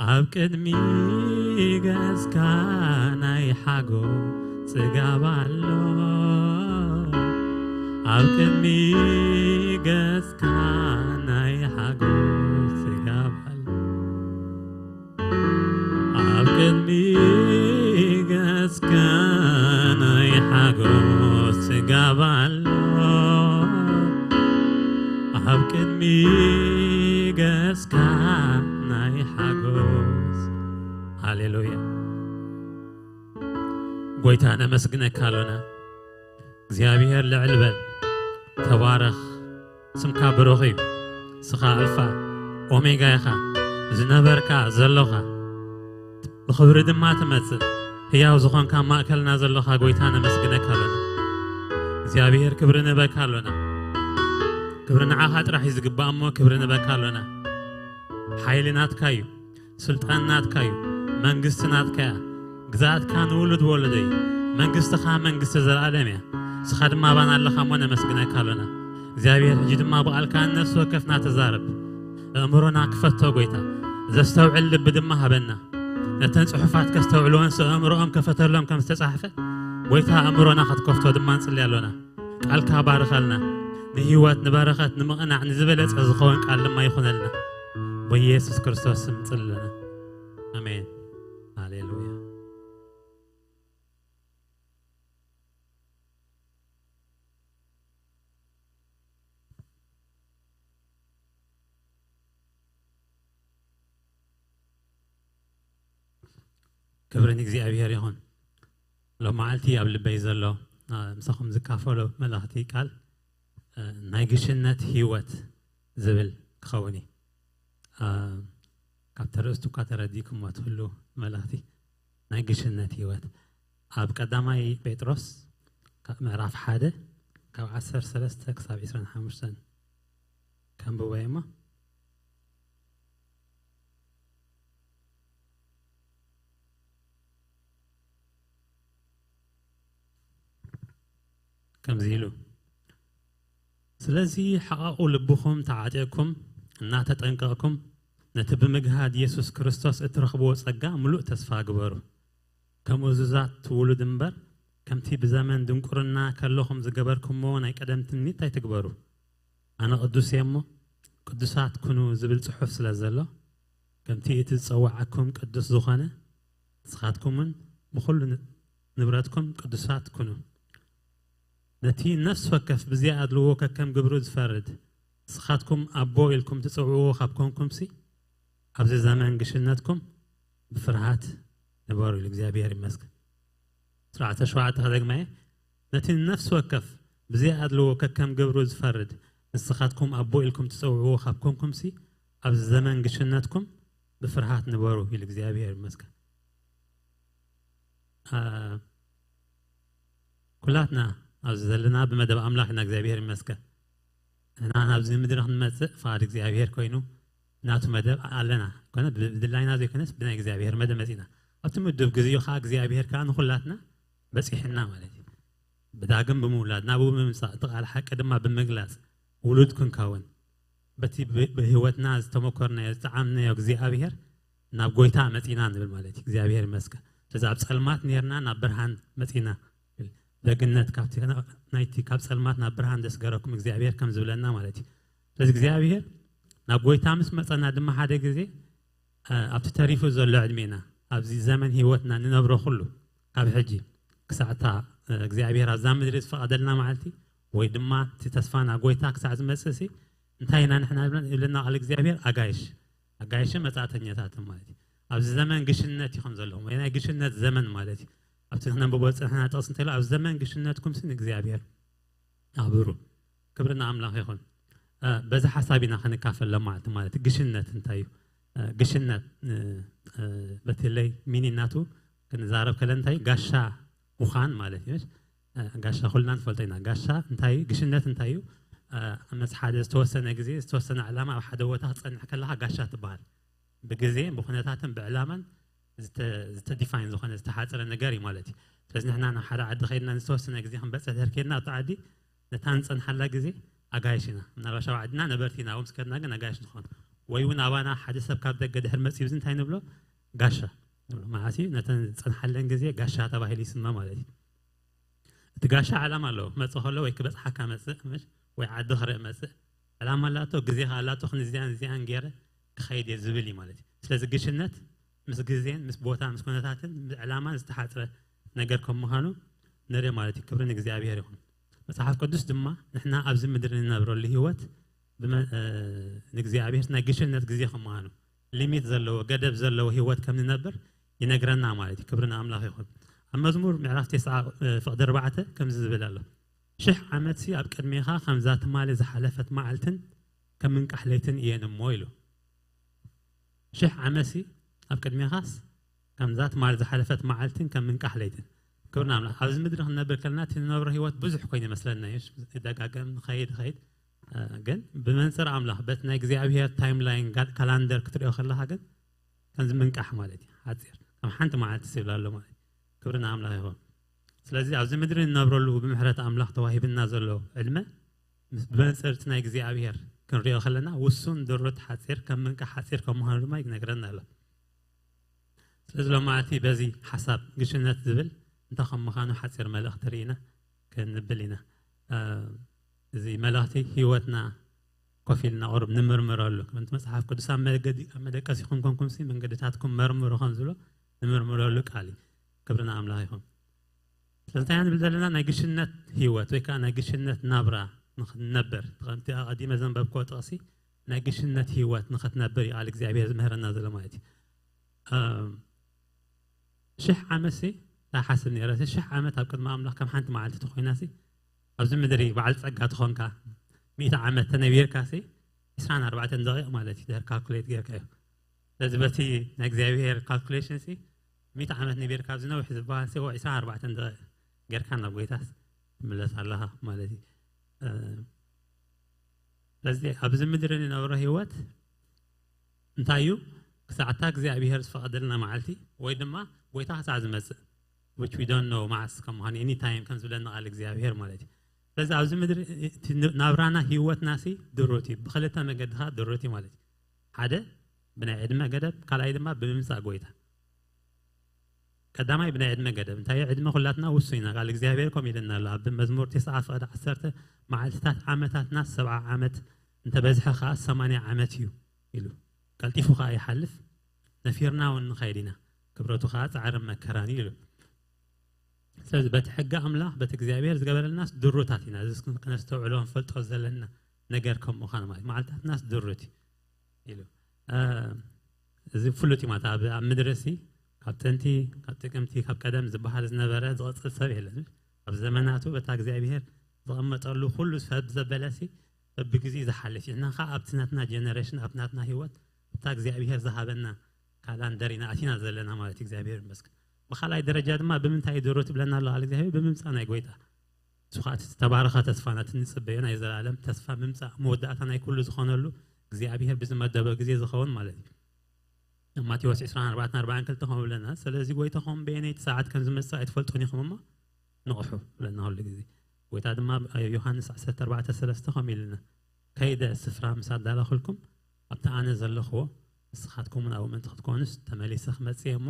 ኣብ ቅድሚ ገጽካ ናይ ሓጎስ ጽጋብ ኣሎ። ኣብ ቅድሚ ገጽካ ናይ ሓጎስ ጽጋብ ኣሎ። ኣብ ቅድሚ ገጽካ ናይ ሓጎስ ጽጋብ ኣሎ። ኣብ ቅድሚ ገጽካ ናይ ሓጎስ። ሃሌሉያ። ጎይታ ነመስግነካ ኣሎና። እግዚኣብሔር ልዕል በል። ተባረኽ። ስምካ ብሩኽ እዩ። ንስኻ ኣልፋ ኦሜጋ ኢኻ። ዝነበርካ ዘሎኻ። ብኽብሪ ድማ ትመጽእ። ህያው ዝኾንካ ኣብ ማእከልና ዘለኻ ጎይታ ነመስግነካ ኣሎና። እግዚኣብሔር ክብሪ ንህበካ ኣሎና። ክብሪ ንዓኻ ጥራሕ እዩ ዝግባእ እሞ ክብሪ ንህበካ ኣሎና። ሓይሊ ናትካ እዩ። ስልጣን ናትካ እዩ። መንግስቲ ናትካ እያ። ግዛትካ ንውሉድ ወለዶ እዩ። መንግስትኻ መንግስቲ ዘለኣለም እያ። ንስኻ ድማ ኣባና ኣለኻ እሞ ነመስግነካ ኣሎና። እግዚኣብሔር ሕጂ ድማ ብቓልካ ንነፍሲ ወከፍና ተዛረብ። ኣእምሮና ክፈቶ ጎይታ። ዘስተውዕል ልቢ ድማ ሃበና። ነተን ጽሑፋት ከስተውዕልዎን ስእምሮኦም ከፈተሎም ከም ዝተጻሕፈ፣ ጎይታ ኣእምሮና ክትከፍቶ ድማ ንጽሊ ኣሎና። ቃልካ ባርኸልና። ንህይወት፣ ንበረኸት፣ ንምቕናዕ፣ ንዝበለጸ ዝኸውን ቃል ድማ ይኹነልና። ብኢየሱስ ክርስቶስ ስም ንጽሊ ኣለና። ኣሜን። ሃሌሉያ። ክብሪ ንእግዚኣብሔር ይኹን። ሎም መዓልቲ ኣብ ልበይ ዘሎ፣ አ፣ ምሳኹም ዝካፈሎ መልእኽቲ ቃል፣ አ፣ ናይ ግሽነት ህይወት ዝብል ክኸውን እዩ። አ፣ ካብቲ ኣርእስቱ እኳ ተረዲእኩሞ ትህሉ መልእኽቲ ናይ ግሽነት ህይወት። ኣብ ቀዳማይ ጴጥሮስ ካብ ምዕራፍ ሓደ ካብ ዓሰርተ ሰለስተ ክሳብ ዕስራን ሓሙሽተን ከንብቦ እየ እሞ፣ ከምዚ ኢሉ፣ ስለዚ ሓቓቑ ልብኹም ተዓጢቕኩም እናተጠንቀቕኩም፣ ነቲ ብምግሃድ የሱስ ክርስቶስ እትረኽብዎ ጸጋ ምሉእ ተስፋ ግበሩ። ከም እዙዛት ውሉድ እምበር፣ ከምቲ ብዘመን ድንቁርና ከለኹም ዝገበርኩምዎ ናይ ቀደም ትምኒት ኣይትግበሩ። ኣነ ቅዱስ እየ እሞ፣ ቅዱሳት ኩኑ ዝብል ጽሑፍ ስለ ዘሎ፣ ከምቲ እቲ ዝጸውዓኩም ቅዱስ ዝኾነ፣ ንስኻትኩምን ብኹሉ ን-፣ ንብረትኩም ቅዱሳት ኩኑ። ነቲ ነፍሲ ወከፍ ብዘይኣድልዎ ከከም ግብሩ ዝፈርድ፣ ንስኻትኩም ኣቦ ኢልኩም ትጽውዕዎ ካብ ኮንኩምሲ፣ ኣብዚ ዘመን ግሽነትኩም ብፍርሃት ንበሩ ኢሉ እግዚኣብሔር ይመስገን። ስርዓተ ሸውዓተ ከደግመየ፣ ነቲ ነፍሲ ወከፍ ብዘይኣድልዎ ከከም ግብሩ ዝፈርድ፣ ንስኻትኩም ኣቦ ኢልኩም ትጸውዕዎ ካብ ኮንኩምሲ፣ ኣብዚ ዘመን ግሽነትኩም ብፍርሃት ንበሩ ኢሉ እግዚኣብሔር ይመስገን። አ፣ ኩላትና ኣብዚ ዘለና ብመደብ ኣምላኽ ኢና፣ እግዚኣብሔር ይመስገን። እና ናብዚ ምድሪ ክንመጽእ ፍቓድ እግዚኣብሔር ኮይኑ ናቱ መደብ ኣለና። ኮነ ብ-፣ ብድላይና ዘይኮነስ ብናይ እግዚኣብሔር መደብ መጺና። ኣብቲ ምዱብ ግዜኡ ኸዓ እግዚኣብሔር ከኣ ንኹላትና በጺሕና ማለት እዩ። ብዳግም ብምውላድ፣ ናብኡ ብምምጻእ፣ እቲ ቃል ሓቂ ድማ ብምግላጽ፣ ውሉድ ክንከውን፣ በቲ ብ-፣ ብህይወትና ዝተመኮርናዮ፣ ዝጠዓምናዮ እግዚኣብሔር ናብ ጎይታ መጺና ንብል ማለት እዩ። እግዚኣብሔር ይመስገን። ስለዚ ኣብ ጸልማት ኔርና ናብ ብርሃን መጺና። ደግነት ካብቲ፣ ናይቲ ካብ ጸልማት ናብ ብርሃን ዘስገረኩም እግዚኣብሔር ከም ዝብለና ማለት እዩ። ስለዚ እግዚኣብሔር ናብ ጎይታ ምስ መጸና ድማ ሓደ ግዜ፣ እ፣ ኣብቲ ተሪፉ ዘሎ ዕድሜና፣ ኣብዚ ዘመን ህይወትና ንነብሮ ኩሉ፣ ካብ ሕጂ ክሳዕ እታ፣ እ፣ እግዚኣብሔር ኣብዛ ምድሪ ዝፈቐደልና መዓልቲ፣ ወይ ድማ እቲ ተስፋና ጎይታ ክሳዕ ዝመጽእሲ፣ እንታይ ኢና ንሕና ንብለን? ይብለና ቃል እግዚኣብሔር፣ ኣጋይሽ፣ ኣጋይሽን መጻእተኛታትን ማለት እዩ። ኣብዚ ዘመን ግሽነት ኢኹም ዘለኹም፣ ወይ ናይ ግሽነት ዘመን ማለት እዩ። ኣብቲ ክነንብቦ ዝጸናሕና ጥቕሲ እንተሎ፣ ኣብ ዘመን ግሽነትኩምሲ ንእግዚኣብሔር ኣብሩ። ክብሪ ንኣምላኽ ይኹን። እ፣ በዚ ሓሳብ ኢና ክንካፈል ሎማዕልቲ ማለት እዩ። ግሽነት እንታይ እዩ? እ፣ ግሽነት፣ እ፣ እ፣ በተለይ ሚኒ እናቱ ክንዛረብ ከለና እንታይ እዩ? ጋሻ ምዃን ማለት እዩ። እ፣ ጋሻ ኩልና ንፈልጦ ኢና። ጋሻ እንታይ እዩ? ግሽነት እንታይ እዩ? እ፣ ኣብ መስ ሓደ ዝተወሰነ ግዜ፣ ዝተወሰነ ዕላማ ኣብ ሓደ ቦታ ክትጸንሕ ከለኻ ጋሻ ትበሃል። ብግዜ፣ ብኹነታትን ብዕላማን ዝተ-፣ ዝተዲፋይን ዝኾነ፣ ዝተሓጽረ ነገር እዩ ማለት እዩ። ስለዚ ንሕና ናብ ሓደ ዓዲ ከይድና ዝተወሰነ ግዜ ክንበጽሕ ድሕር ከይድና ኣብቲ ዓዲ፣ ነታ ንጸንሓላ ግዜ ኣጋይሽ ኢና። ምናልባት ኣብ ዓድና ነበርቲ ኢና፣ ኣብኡ ምስ ከድና ግን ኣጋይሽ ንኾን። ወይ እውን ኣባና ሓደ ሰብ ካብ ደገ ድሕር መጺኡ፣ እዚ እንታይ ንብሎ? ጋሻ ንብሎ። መዓስ እዩ? ነተን ዝጸንሓለን ግዜ ጋሻ ተባሂሉ ይስመ ማለት እዩ። እቲ ጋሻ ዕላማ ኣለዎ። ክመጽእ ከሎ ወይ ክበጽሓካ መጽእ፣ ምሽ? ወይ ዓዲ ክርኢ መጽእ። ዕላማ ኣላቶ፣ ግዜ ከኣ ኣላቶ፣ ክንዚያን እዚያን ገይረ ክኸይድ እየ ዝብል እዩ ማለት እዩ። ስለዚ ግሽነት ምስ ግዜን ምስ ቦታ፣ ምስ ኩነታትን ዕላማን ዝተሓጽረ ነገር ከም ምዃኑ ንርኢ ማለት እዩ። ክብሪ ንእግዚኣብሔር ይኹን። መጽሓፍ ቅዱስ ድማ ንሕና ኣብዚ ምድሪ ንነብረሉ ህይወት ብመ-፣ እ፣ ንእግዚኣብሔር ናይ ግሽነት ግዜ ከም ምዃኑ፣ ሊሚት ዘለዎ፣ ገደብ ዘለዎ ህይወት ከም ንነብር ይነግረና ማለት እዩ። ክብሪ ንኣምላኽ ይኹን። ኣብ መዝሙር ምዕራፍ ተስዓ፣ እ፣ ፍቕዲ ኣርባዕተ ከምዚ ዝብል ኣሎ። ሽሕ ዓመትሲ ኣብ ቅድሜኻ ከምዛ ትማሊ ዝሓለፈት መዓልትን ከም ምንቃሕ ለይትን እየን እሞ ኢሉ። ሽሕ ዓመትሲ ኣብ ቅድሜኻስ ከምዛ ትማል ዝሓለፈት መዓልትን ከም ምንቃሕ ለይትን። ክብርና ኣምላኽ። ኣብዚ ምድሪ ክንነብር ከለና እቲ ንነብሮ ህይወት ብዙሕ ኮይኑ ይመስለና እዩ። ይደጋገም፣ ንኸይድ፣ ኸይድ። እ፣ ግን ብመንጽር ኣምላኽ፣ በቲ ናይ እግዚኣብሔር ታይም ላይን፣ ጋ-፣ ካላንደር ክትሪኦ ከለኻ ግን ከምዚ ምንቃሕ ማለት እዩ። ሓጺር፣ ከም ሓንቲ መዓልቲ ስብል ኣሎ ማለት እዩ። ክብርና ኣምላኽ ይኹን። ስለዚ ኣብዚ ምድሪ እንነብረሉ ብምሕረት ኣምላኽ ተዋሂብና ዘሎ ዕድመ፣ ምስ ብመንጽር እቲ ናይ እግዚኣብሔር ክንሪኦ ከለና፣ ውሱን፣ ድሩት፣ ሓጺር፣ ከም ምንቃሕ ሓጺር ከም ምዃኑ ድማ ይነግረና ኣሎ። ስለዚ ሎማዓንቲ በዚ ሓሳብ ግሽነት ዝብል እንታይ ከም ምዃኑ ሓጺር መልእኽቲ ርኢና ክንብል ኢና። እ፣ እዚ መልእኽቲ ህይወትና ኮፍ ኢልና ቁሩብ ንምርምረሉ። ከምቲ መጽሓፍ ቅዱስ ኣብ መገዲ-፣ ኣብ መደቀሲኹም ኮንኩምሲ መንገድታትኩም መርምሩ ከም ዝብሎ ንምርምረሉ ቃል እዩ። ክብሪ ንኣምላኽ ይኹን። ስለዚ እንታይ ንብል ዘለና? ናይ ግሽነት ህይወት ወይ ከዓ ናይ ግሽነት ናብራ ንኽንነብር፣ ከምቲ ኣቐዲመ ዘንበብክዎ ጥቕሲ፣ ናይ ግሽነት ህይወት ንኽትነብር እዩ ቃል እግዚኣብሔር ዝምህረና ዘሎ ማለት እዩ። እም፣ ሽሕ ዓመትሲ፣ ዳሓስብ ነይረ፣ ሽሕ ዓመት ኣብ ቅድሚ ኣምላኽ ከም ሓንቲ መዓልቲ ተኾይናሲ፣ ኣብዚ ምድሪ በዓል ጸጋ ተኾንካ፣ ሚእቲ ዓመት ተነቢርካሲ፣ ዕስራን ኣርባዕተን ደቂቕ ማለት እዩ፣ ድሕር ካልኩሌት ጌርካዮ። ስለዚ በቲ ናይ እግዚኣብሔር ካልኩሌሽንሲ፣ ሚእቲ ዓመት ነቢርካ ኣብዚ ነዊሕ ዝበሃልሲ፣ እዎ ዕስራን ኣርባዕተን ደቂቕ ጌርካ ናብ ጎይታስ ትምለስ ኣለኻ ማለት እዩ። እ፣ ስለዚ ኣብዚ ምድሪ ንነብሮ ህይወት እንታይ እዩ? ክሳዕታ እግዚኣብሔር ዝፈቐደልና መዓልቲ፣ ወይ ድማ ጎይታ ክሳዕ ዝመጽእ፣ which we don't know መዓስ ከም ምዃኑ፣ any time ከም ዝብለና ቃል እግዚኣብሔር ማለት እዩ። ስለዚ ኣብዚ ምድሪ እቲ ን-፣ ናብራና ህይወትናሲ ድሩት እዩ። ብኽልተ መገዲ ኸዓ ድሩት እዩ ማለት እዩ። ሓደ ብናይ ዕድመ ገደብ፣ ካልኣይ ድማ ብምምጻእ ጎይታ። ቀዳማይ ብናይ ዕድመ ገደብ። እንታይ እዩ? ዕድመ ኩላትና ውሱን ኢና። ቃል እግዚኣብሔር ከምኡ ኢልና ኣሎ። ኣብ መዝሙር ተስዓ ፍቕዲ ዓሰርተ፣ "መዓልትታት ዓመታትና ሰብዓ ዓመት፣ እንተበዝሐ ኸዓ ሰማንያ ዓመት እዩ" ኢሉ። "ቀልጢፉ ኸዓ ይሓልፍ፣ ነፊርና እውን ንኸይድ ኢና፣ ክብረቱ ኸዓ ጻዕርን መከራን እዩ" ኢሉ። ስለዚ በቲ ሕጊ ኣምላኽ፣ በቲ እግዚኣብሔር ዝገበረልናስ ድሩታት ኢና። እዚ ከነስተውዕሎ ክንፈልጦ ዘለና ነገር ከም ምዃኑ ማለት፣ መዓልትታትናስ ድሩት እዩ ኢሉ። እ፣ እዚ ፍሉጥ እዩ ማለት፣ ኣብ፣ ኣብ ምድሪ ሲ ካብ ጥንቲ፣ ካብ ጥቅምቲ፣ ካብ ቀደም ዝበሃል ዝነበረ ዝቐጽል ሰብ የለን። ኣብ ዘመናቱ በታ እግዚኣብሔር ዘቐመጠሉ ኩሉ ሰብ ዘበለ ሲ በብግዜ ዝሓልፍ እዩ። እና ኸዓ ኣብቲ ናትና ጀነሬሽን፣ ኣብ ናትና ህይወት፣ ኣብታ እግዚኣብሔር ዝሃበና ካላንደር ኢና ኣቲና ዘለና ማለት እዩ። እግዚኣብሔር ይመስገን። ብኻልኣይ ደረጃ ድማ ብምንታይ እዩ ድሩት ይብለና ኣሎ ቃል እግዚኣብሔር? ብምምጻእ ናይ ጎይታ። እሱ ኸዓ እቲ ዝተባረኸ ተስፋና፣ እቲ ንጽበዮ ናይ ዘላለም ተስፋ ምምጻእ፣ መወዳእታ ናይ ኩሉ ዝኾነሉ፣ እግዚኣብሔር ብዝመደቦ ግዜ ዝኸውን ማለት እዩ። ኣብ ማቴዎስ ዕስራን ኣርባዕተን ኣርባዓን ክልተ ከምኡ ብለና፣ "ስለዚ ጎይታኹም በየነይቲ ሰዓት ከም ዝመጽእ ኣይትፈልጡን ኢኹም እሞ ንቕሑ" ብለና ኩሉ ግዜ። ጎይታ ድማ ኣብ ዮሃንስ ዓሰርተ ኣርባዕተ ሰለስተ ከምኡ ኢሉና፣ "ከይደ ስፍራ ምስ ኣዳለኹልኩም፣ ኣብቲ ኣነ ዘለኽዎ ንስኻትኩም እውን ኣብኡ ምእንቲ ክትኮኑስ፣ ተመሊሰ ክመጽእ እየ እሞ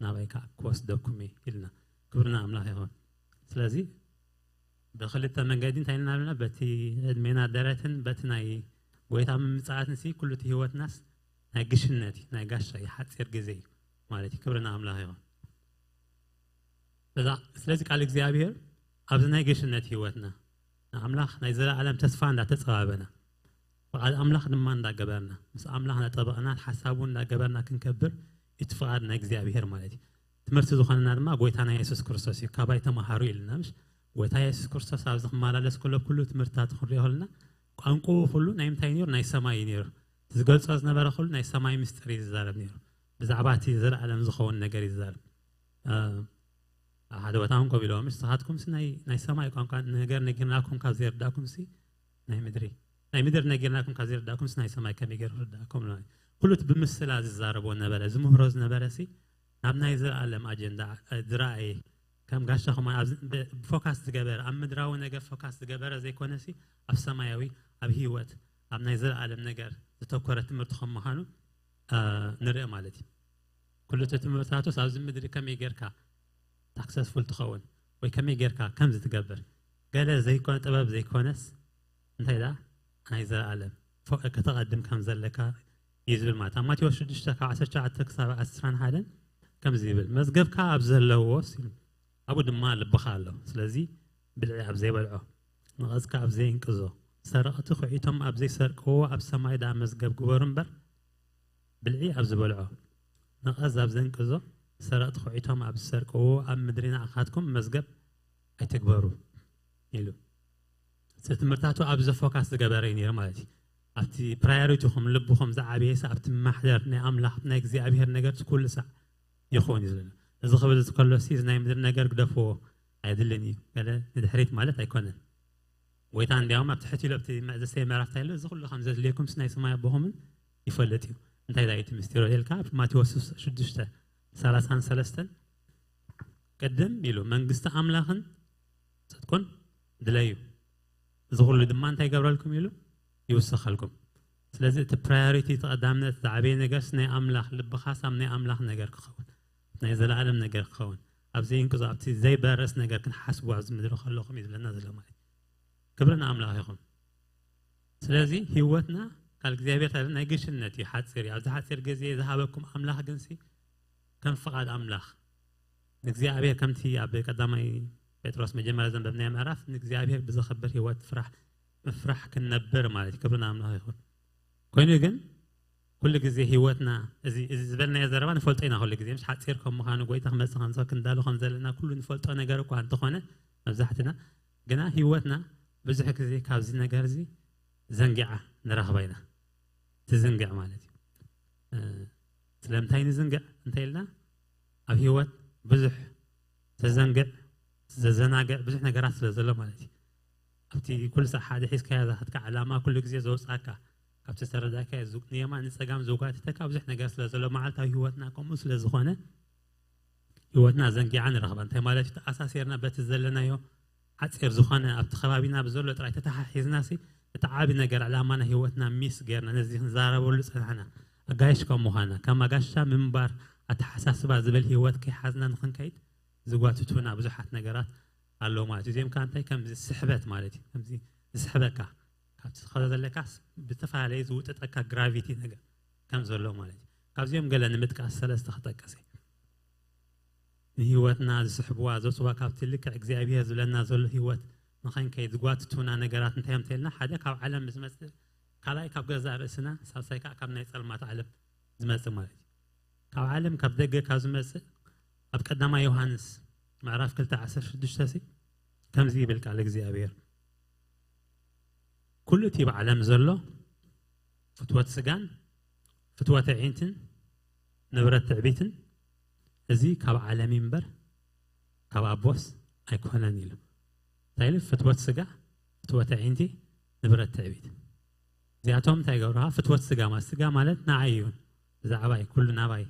ናባይ ከዓ ክወስደኩም እየ" ኢልና። ክብሪ ንኣምላኽ ይኹን። ስለዚ ብኽልተ መንገዲ እንታይ ኢልና ኣለና? በቲ ዕድሜና ደረትን በቲ ናይ ጎይታ ምምጽኣትን ሲ ኩሉ እቲ ህይወትናስ ናይ ግሽነት እዩ፣ ናይ ጋሻ እዩ፣ ሓጺር ግዜ እዩ ማለት እዩ። ክብሪ ንኣምላኽ ይኹን። በዛ፣ ስለዚ ቃል እግዚኣብሔር ኣብዚ ናይ ግሽነት ህይወትና ንኣምላኽ ናይ ዘለኣለም ተስፋ እንዳተጸባበና፣ ፍቓድ ኣምላኽ ድማ እንዳገበርና፣ ምስ ኣምላኽ እንዳጠበቕና፣ ሓሳቡ እንዳገበርና ክንከብር እቲ ፍቓድ ናይ እግዚኣብሔር ማለት እዩ። ትምህርቲ ዝኾነና ድማ ጎይታና የሱስ ክርስቶስ እዩ። "ካባይ ተማሃሩ" ኢልና፣ ምሽ? ጎይታ የሱስ ክርስቶስ ኣብዚ ክመላለስ ከሎ ኩሉ ትምህርትታቱ ክንሪኦ ከለና ቋንቋኡ ኩሉ ናይ ምንታይ ነይሩ? ናይ ሰማይ እዩ ነይሩ። ዝገልጾ ዝነበረ ኩሉ ናይ ሰማይ ምስጢር እዩ ዝዛረብ ነይሩ። ብዛዕባ እቲ ዘለኣለም ዝኸውን ነገር እዩ ዝዛረብ። እ፣ ኣብ ሓደ ቦታ እውን ከምኡ ኢሎም፣ "ንስኻትኩምስ ናይ፣ ናይ ሰማይ ቋንቋ ነገር ነጊርናኩም ካብ ዘይርዳእኩምሲ ናይ ምድሪ፣ ናይ ምድሪ ነጊርናኩም ካብ ዘይርዳእኩምስ ናይ ሰማይ ከመይ ገይሩ ክርዳእኩም?" ኢሎም። ኩሉ እቲ ብምስላ ዝዛረቦ ነበረ፣ ዝምህሮ ዝነበረ ሲ ናብ ናይ ዘለኣለም ኣጀንዳ፣ እ፣ ዝረኣየ፣ ከም ጋሻ ከማን ኣብዚ ብ-፣ ፎካስ ዝገበረ፣ ኣብ ምድራዊ ነገር ፎካስ ዝገበረ ዘይኮነ ሲ ኣብ ሰማያዊ፣ ኣብ ህይወት፣ ኣብ ናይ ዘለኣለም ነገር ዝተኮረ ትምህርቲ ከም ምዃኑ፣ እ፣ ንርኢ ማለት እዩ። ኩሉ እቲ ትምህርትታቱስ ኣብዚ ምድሪ ከመይ ጌርካ ሳክሰስፉል ትኸውን ወይ ከመይ ጌርካ ከምዚ ትገብር፣ ገለ ዘይኮነ፣ ጥበብ ዘይኮነስ እንታይ ደኣ ናይ ዘለኣለም ፎ-፣ ከተቐድም ከም ዘለካ እዩ ዝብል ማለት። ኣብ ማቴዎስ ሽዱሽተ ካብ ዓሰርተ ትሽዓተ ክሳብ ዕስራን ሓደን ከምዚ ይብል፣ "መዝገብካ ኣብ ዘለዎስ" ኢሉ፣ "ኣብኡ ድማ ልብኻ ኣሎ። ስለዚ ብልዒ ኣብ ዘይበልዖ፣ ነቐዝካ ኣብ ዘይንቅዞ፣ ሰረቕቲ ኹዒቶም ኣብ ዘይሰርቅዎ ኣብ ሰማይ ደኣ መዝገብ ግበሩ እምበር፣ ብልዒ ኣብ ዝበልዖ፣ ነቐዝ ኣብ ዘንቅዞ፣ ሰረቕቲ ኹዒቶም ኣብ ዝሰርቅዎ ኣብ ምድሪ ንዓኻትኩም መዝገብ ኣይትግበሩ" ኢሉ። እቲ ትምህርትታቱ ኣብዚ ፎካስ ዝገበረ እዩ ነይሩ ማለት እዩ። ኣብቲ ፕራዮሪቲኹም፣ ልብኹም ዝዓበየ ሲ ኣብቲ ማሕደር ናይ ኣምላኽ፣ ናይ እግዚኣብሔር ነገር ኩሉ ሳዕ ይኸውን እዩ ዝብለና። እዚ ክብል እዚ ከሎ ሲ እዚ ናይ ምድሪ ነገር ግደፍዎ፣ ኣይድልን እዩ፣ ገለ ንድሕሪት ማለት ኣይኮነን። ጎይታ እንዲያውም ኣብ ትሕቲ ኢሉ ኣብቲ መእዘዝተይ ምዕራፍ እንታይ ኢሉ፣ እዚ ኩሉ ከም ዘድልየኩም ሲ ናይ ሰማይ ኣቦኹምን ይፈልጥ እዩ። እንታይ ዳይ እቲ ምስጢር ኢልካ ኣብ ማቴዎስ ሽዱሽተ ሰላሳን ሰለስተን ቅድም ኢሉ መንግስቲ ኣምላኽን ጽድቁን ድለዩ፣ እዚ ኩሉ ድማ እንታይ ይገብረልኩም ኢሉ ይውሰኸልኩም። ስለዚ እቲ ፕራዮሪቲ፣ እቲ ቀዳምነት፣ ዝዓበየ ነገርስ ናይ ኣምላኽ፣ ልብኻስ ኣብ ናይ ኣምላኽ ነገር ክኸውን፣ ናይ ዘለኣለም ነገር ክኸውን፣ ኣብ ዘይንቅዞ ኣብቲ ዘይበርስ ነገር ክንሓስቡ ኣብዚ ምድሪ ከለኹም እዩ ዝብለና ዘሎ ማለት እዩ። ክብሪ ንኣምላኽ ይኹን። ስለዚ ህይወትና ካብ እግዚኣብሔር ተለ ናይ ግሽነት እዩ፣ ሓፂር እዩ። ኣብዚ ሓፂር ግዜ ዝሃበኩም ኣምላኽ ግንሲ ከም ፍቓድ ኣምላኽ ንእግዚኣብሔር ከምቲ ኣብ ቀዳማይ ጴጥሮስ መጀመርያ ዘንበብናዮ ምዕራፍ ንእግዚኣብሔር ብዘኸብር ህይወት ፍራሕ ምፍራሕ ክንነብር ማለት እዩ። ክብሪ ንኣምላኽ ይኹን። ኮይኑ ግን ኩሉ ግዜ ህይወትና እዚ እዚ ዝበልናዮ ዘረባ ንፈልጦ ኢና። ኩሉ ግዜ ምስ ሓፂር ከም ምዃኑ ጎይታ ክመፅእ ከም ክንዳሎ ከም ዘለና ኩሉ ንፈልጦ ነገር እኳ እንተኾነ መብዛሕትና ግና ህይወትና ብዙሕ ግዜ ካብዚ ነገር እዚ ዘንጊዓ ንረኽባ ኢና። ትዝንግዕ ማለት እዩ። እ፣ ስለምንታይ ንዝንግዕ እንተ ኢልና ኣብ ህይወት ብዙሕ ተዘንግዕ ዘዘናግዕ ብዙሕ ነገራት ስለ ዘሎ ማለት እዩ። ኣብቲ ኩሉ ሳዕ ሓደ ሒዝካያ ዝኸድካ ዕላማ ኩሉ ግዜ ዘውፅኣካ ካብቲ ዝተረዳእካዮ ዙ- ንየማን ንፀጋም ዘጓትተካ ብዙሕ ነገር ስለ ዘሎ መዓልታዊ ህይወትና ከምኡ ስለ ዝኾነ ህይወትና ዘንጊዓ ንረኽባ። እንታይ ማለት እዩ? ተኣሳሲርና በቲ ዘለናዮ ሓፂር ዝኾነ ኣብቲ ከባቢና ብዘሎ ጥራይ ተተሓሒዝና ሲ እቲ ዓቢ ነገር ዕላማና ህይወትና ሚስ ጌርና ነዚ ክንዛረበሉ ፀናሕና። ኣጋይሽ ከም ምዃና ከም ኣጋሻ ምንባር ኣተሓሳስባ ዝብል ህይወት ከይሓዝና ንክንከይድ ዝጓትቱና ብዙሓት ነገራት ኣለዉ ማለት እዩ። እዚኦም ከዓ እንታይ ከምዚ ስሕበት ማለት እዩ። ከምዚ ዝስሕበካ ካብቲ ዝኸዶ ዘለካስ ብዝተፈላለየ ዝውጥጠካ ግራቪቲ ነገር ከም ዘሎ ማለት እዩ። ካብዚኦም ገለ ንምጥቃስ ሰለስተ ክጠቀሰ ንህይወትና ዝስሕብዋ ዘውፅዋ ካብቲ ልክዕ እግዚኣብሔር ዝብለና ዘሎ ህይወት ንኸንከይድ ዝጓትቱና ነገራት እንታይ እዮም ተልና ሓደ ካብ ዓለም ዝመፅእ ካልኣይ ካብ ገዛእ ርእስና ሳልሳይ ከዓ ካብ ናይ ፀልማት ዓለም ዝመፅእ ማለት እዩ። ካብ ዓለም ካብ ደገ ካብ ዝመፅእ ኣብ ቀዳማይ ዮሃንስ ምዕራፍ ክልተ ዓሰርተ ሽዱሽተ ሲ ከምዚ ይብል ቃል እግዚኣብሔር ኩሉ እቲ ብዓለም ዘሎ ፍትወት ስጋን ፍትወት ኣዒንትን ንብረት ትዕቢትን እዚ ካብ ዓለም እዩ እምበር ካብ ኣቦስ ኣይኮነን ኢሉ እንታይ ኢሉ ፍትወት ስጋ ፍትወት ኣዒንቲ ንብረት ትዕቢት እዚኣቶም እንታይ ይገብሩካ ፍትወት ስጋ ማለት ስጋ ማለት ንዓይ እዩ ብዛዕባይ ኩሉ ናባይ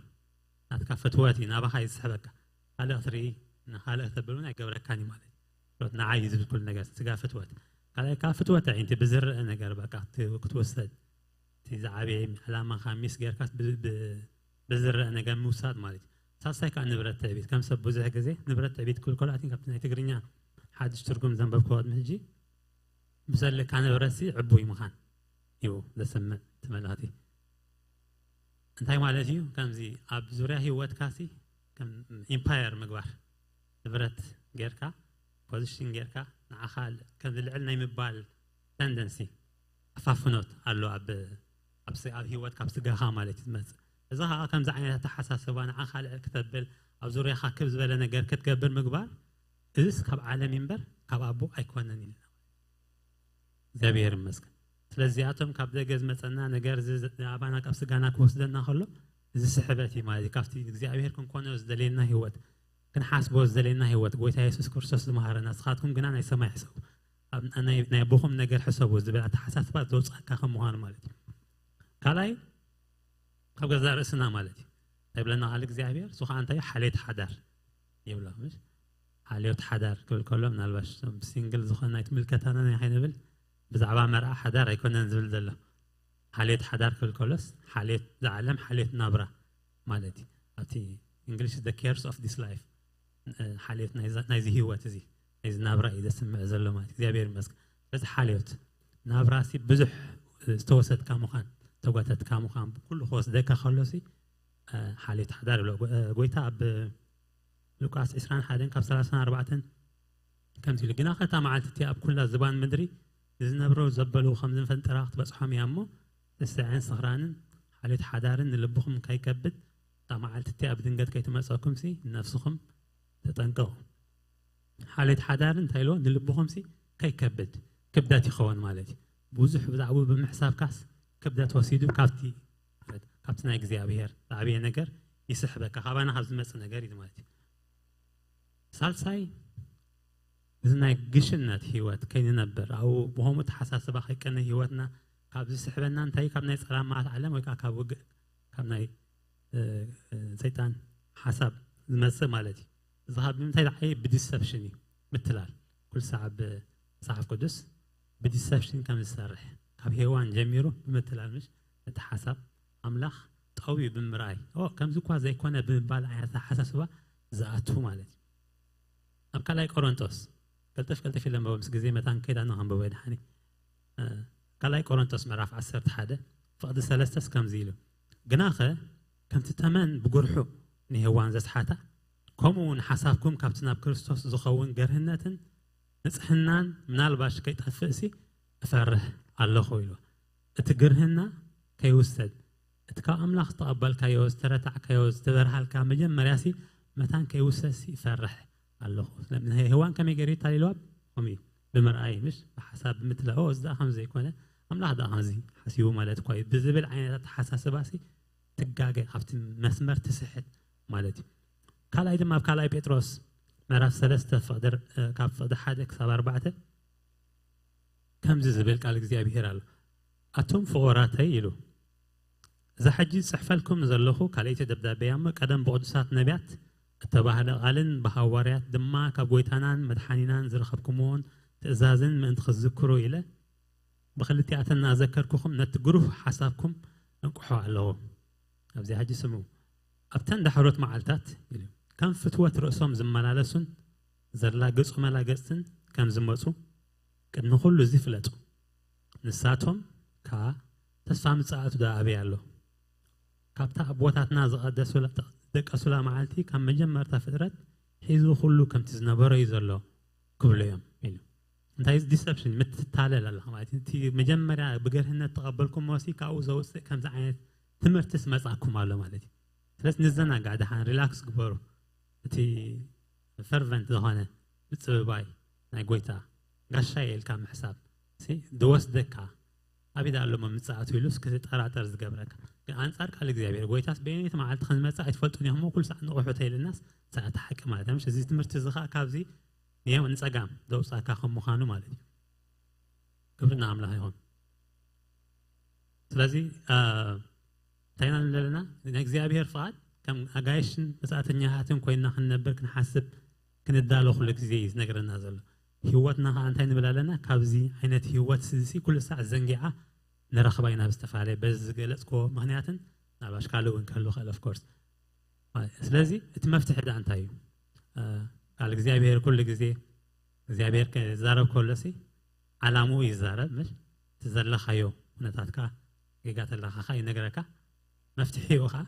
ናትካ ፍትወት እዩ ናባኻ እዩ ዝስሕበካ ካልእ ክትርኢ ንካልእ ከተብል እውን ኣይገብረካን እዩ ማለት እዩ ንዓይ እዩ ዝብል ኩሉ ነገር ስጋ ፍትወት ካልኣይ ከዓ ፍትወት ኣዒንቲ ብዝረአ ነገር በቃ ክትወሰድ እቲ ዝዓበየ ዕላማኻ ሚስ ጌርካስ ብዝረአ ነገር ምውሳድ ማለት እዩ። ሳልሳይ ከዓ ንብረት ትዕቢት ከም ሰብ ብዙሕ ግዜ ንብረት ትዕቢት ክብል ከሎ ኣቲን ካብቲ ናይ ትግርኛ ሓድሽ ትርጉም ዘንበብክዎ ቅድሚ ሕጂ ብዘለካ ንብረትሲ ዕቡይ ምዃን እዩ ዘስምዕ እቲ መልእኽቲ። እንታይ ማለት እዩ? ከምዚ ኣብ ዙርያ ህይወትካሲ ከም ኢምፓየር ምግባር ንብረት ጌርካ ፖዚሽን ጌርካ ንዓኻ ከም ልዕል ናይ ምባል ተንደንሲ ኣፋፍኖት ኣሎ ኣብ ኣብ ስ- ኣብ ህይወት ካብ ስጋኻ ማለት እዩ ዝመፅእ። እዚ ከዓ ከምዚ ዓይነት ኣተሓሳስባ ንዓኻ ልዕል ክተብል ኣብ ዙርያኻ ክብ ዝበለ ነገር ክትገብር ምግባር እዚስ ካብ ዓለም እዩ እምበር ካብ ኣቦ ኣይኮነን ኢልና እግዚኣብሔር ይመስገን። ስለዚ እዚኣቶም ካብ ደገ ዝመፀና ነገር እዚ ዝ- ኣባና ካብ ስጋና ክወስደና ከሎ እዚ ስሕበት እዩ ማለት እዩ። ካብቲ እግዚኣብሔር ክንኮኖ ዝደልየና ህይወት ክንሓስቦ ዝደልየና ህይወት ጎይታ የሱስ ክርስቶስ ዝመሃረና ንስኻትኩም ግና ናይ ሰማይ ሕሰቡ ኣብ- ናይ ናይ ኣቦኹም ነገር ሕሰቡ ዝብል ኣተሓሳስባ ዘውፅኣካ ከም ምዃኑ ማለት እዩ። ካልኣይ ካብ ገዛ ርእስና ማለት እዩ። እንታይ ብለና ቃል እግዚኣብሔር እሱ ከዓ እንታይ ሓልዮት ሓዳር ይብሎ ምሽ ሓልዮት ሓዳር ክብል ከሎ ምናልባሽ እቶም ሲንግል ዝኾነ ናይ ትምልከታና ናይ ከይንብል ብዛዕባ መርዓ ሓዳር ኣይኮነን ዝብል ዘሎ ሓልዮት ሓዳር ክብል ከሎስ ሓልዮት ዝዓለም ሓልዮት ናብራ ማለት እዩ ኣብቲ English the cares of this life ሓልዮት ናይዚ ህይወት እዚ ናይዚ ናብራ እዩ ዘስምዕ ዘሎ ማለት እግዚኣብሔር ይመስገን ስለዚ ሓልዮት ናብራሲ ብዙሕ ዝተወሰድካ ምዃን ተጓተትካ ምዃን ብኩሉ ክወስደካ ከሎሲ ሓልዮት ሓዳር ይብሎ ጎይታ ኣብ ሉቃስ ዕስራን ሓደን ካብ ሰላሳን ኣርባዕተን ከምዚ ኢሉ ግናኸ እታ መዓልቲ እቲኣ ኣብ ኩላ ዝባን ምድሪ ንዝነብሩ ዘበሉ ከም ዝንፈንጠራ ክትበፅሖም እያ እሞ ስስዐን ስኽራንን ሓልዮት ሓዳርን ንልብኹም ከይከብድ እታ መዓልቲ እቲኣ ብድንገት ከይትመፀኩም ሲ ንነፍስኹም ተጠንቀቑ ሓልዮት ሓዳርን እንታይ ኢልዎ ንልብኹም ሲ ከይከብድ ክብደት ይኸውን ማለት እዩ ብዙሕ ብዛዕባኡ ብምሕሳብካስ ክብደት ወሲዱ ካብቲ ካብቲ ናይ እግዚኣብሔር ዝዓበየ ነገር ይስሕበካ፣ ካባና ካብ ዝመጽእ ነገር እዩ ማለት እዩ። ሳልሳይ፣ እዚ ናይ ግሽነት ህይወት ከይንነብር፣ ኣብኡ ብኸምኡ ተሓሳስባ ከይቀነ ህይወትና ካብ ዝስሕበና እንታይ እዩ? ካብ ናይ ጸላማት ዓለም ወይ ከዓ ካብ ውግእ፣ ካብ ናይ፣ እ፣ እ፣ ሰይጣን ሓሳብ ዝመጽእ ማለት እዩ። እዚ ካብ ብምንታይ ዝዓየ? ብዲሰፕሽን እዩ። ምትላል። ኩሉ ሰዓብ መጽሓፍ ቅዱስ ብዲሰፕሽን ከም ዝሰርሕ፣ ካብ ሄዋን ጀሚሩ ብምትላል፣ ምሽ፣ እቲ ሓሳብ ኣምላኽ ጠውዩ ብምርኣይ፣ "ኦ፣ ከምዚ እኳ ዘይኮነ" ብምባል ዓይነት ኣተሓሳስባ ዝኣቱ ማለት እዩ። ኣብ ካልኣይ ቆሮንቶስ፣ ቀልጠፍ ቀልጠፍ ኢለ ኣንብቦ፣ ምስ ግዜ መታን ከይዳ ንኸንብቦ የድሓኒ። እ፣ ካልኣይ ቆሮንቶስ ምዕራፍ ዓሰርተ ሓደ ፍቕዲ ሰለስተስ ከምዚ ኢሉ፣ "ግናኸ ከምቲ ተመን ብጉርሑ ንሄዋን ዘስሓታ፣ ከምኡ እውን ሓሳብኩም ካብቲ ናብ ክርስቶስ ዝኸውን ገርህነትን ንጽሕናን ምናልባሽ ከይጠፍእሲ እፈርህ ኣለኹ" ኢሉ። እቲ ግርህና ከይውሰድ፣ እቲ ካብ ኣምላኽ ዝተቐበልካዮ፣ ዝተረታዕካዮ፣ ዝተበርሃልካ መጀመርያሲ መታን ከይውሰድሲ እፈርሕ ኣለኹ። ስለ-፣ ንሄዋን ከመይ ገይሩ እዩ ታሊልዋ? ከምኡ እዩ። ብምርኣይ፣ ምሽ? ብሓሳብ ብምትላእ፣ "ኦ፣ እዚ ደኣ ከምዚ ዘይኮነ፣ ኣምላኽ ደኣ ከምዚ ሓሲቡ ማለት እኳ እዩ" ብዝብል ዓይነት ኣተሓሳስባሲ ትጋገ፣ ካብቲ መስመር ትስሕት ማለት እዩ። ካልኣይ ድማ ኣብ ካልኣይ ጴጥሮስ ምዕራፍ ሰለስተ ፍቕዲ፣ እ፣ ካብ ፍቕዲ ሓደ ክሳብ ኣርባዕተ ከምዚ ዝብል ቃል እግዚኣብሄር ኣሎ። "ኣቱም ፍቑራተይ" ኢሉ፣ "እዛ ሕጂ ዝጽሕፈልኩም ዘለኹ ካልኣይቲ ደብዳቤ እያ እሞ፣ ቀደም ብቕዱሳት ነቢያት እተባህለ ቃልን ብሃዋርያት ድማ ካብ ጐይታናን መድሓኒናን ዝረኸብኩምዎን ትእዛዝን ምእንቲ ክትዝክሩ ኢለ፣ ብኽልቲኣተን እናዘከርኩኹም ነቲ ግሩህ ሓሳብኩም እንቅሖ ኣለኹ። ኣብዚ ሕጂ ስምዑ። ኣብተን ዳሕሮት መዓልታት" ኢሉ፣ "ከም ፍትወት ርእሶም ዝመላለሱን ዘላግጹ መላገጽትን ከም ዝመጹ ቅድሚ ኩሉ እዚ ፍለጡ። ንሳቶም ከኣ ተስፋ ምጽኣቱ ደኣ ኣበይ ኣሎ? ካብታ ኣቦታትና ዝቐደሱላ፣ ዝደቀሱላ መዓልቲ ካብ መጀመርታ ፍጥረት ሒዙ ኩሉ ከምቲ ዝነበሮ እዩ ዘሎ ክብሉ እዮም" ኢሉ። እንታይ እዚ ዲሰፕሽን፣ ምትታለል ኣለኻ ማለት እዩ። እቲ መጀመርያ ብገርህነት ተቐበልኩሞ ሲ ካብኡ ዘውፅእ ከምዚ ዓይነት ትምህርትስ መጻኩም ኣሎ ማለት እዩ። ስለዚ ንዘናጋዕ፣ ደሓን ሪላክስ ግበሩ። እቲ ፈርቨንት ዝኾነ ምጽብባይ ናይ ጎይታ ጋሻ ኢልካ ምሕሳብ ሲ ድወስደካ ኣበይ ደኣ ኣሎ ምምጽኣቱ ኢሉ እስኪ ጠራጠር ዝገብረካ። ግን ኣንጻር ቃል እግዚኣብሔር፣ ጎይታስ በየነይቲ መዓልቲ ከም ዝመጽእ ኣይትፈልጡን ኢኹም፣ ኩሉ ሳዕ ንቑሑ ተይልናስ፣ ሳዕ እቲ ሓቂ ማለት እዩ። ምሽ? እዚ ትምህርቲ እዚ ኸኣ ካብዚ ንየም-፣ ንጸጋም ዘውጻካ ከም ምዃኑ ማለት እዩ። ክብሪ ንኣምላኽ ይኹን። ስለዚ፣ እ፣ እንታይ ኢና ንብል ዘለና? ናይ እግዚኣብሔር ፍቓድ ከም ኣጋይሽን መጻእተኛታትን ኮይንና ክንነብር ክንሓስብ ክንዳሎ ኩሉ ግዜ እዩ ዝነግረና ዘሎ። ህይወትና ኸኣ እንታይ ንብል ኣለና? ካብዚ ዓይነት ህይወት እዚ ኩሉ ሳዕ ዘንጊዓ ንረኽባ ኢና ብዝተፈላለየ፣ በዚ ዝገለጽክዎ ምኽንያትን ምናልባሽ ካልእ እውን ክህሉ ይኽእል፣ ኦፍ ኮርስ። ስለዚ እቲ መፍትሒ ደኣ እንታይ እዩ? እ፣ ቃል እግዚኣብሔር ኩሉ ግዜ እግዚኣብሔር ክዛረብ ከሎ ሲ ዓላምኡ ይዛረብ፣ ምሽ? እቲ ዘለኻዮ ኩነታትካ ጌጋ ተለኻ ኸኣ ይነግረካ፣ መፍትሒኡ ኸኣ